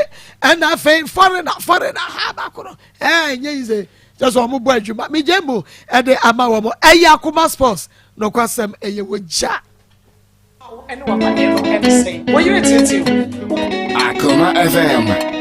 B: ɛna afei foreigner foreigner ha baako no ɛɛ nyɛ yi sɛ kyɛ sɛ wɔn bɔ adwuma megye mu ɛde ama wɔn ɛyɛ akoma sports nokwasɛm ɛyɛ wɔ gya.
N: Wo haw ne w'amanneɛ no ne sɛn? Wo yere teetee wo?
I: Akoma FM.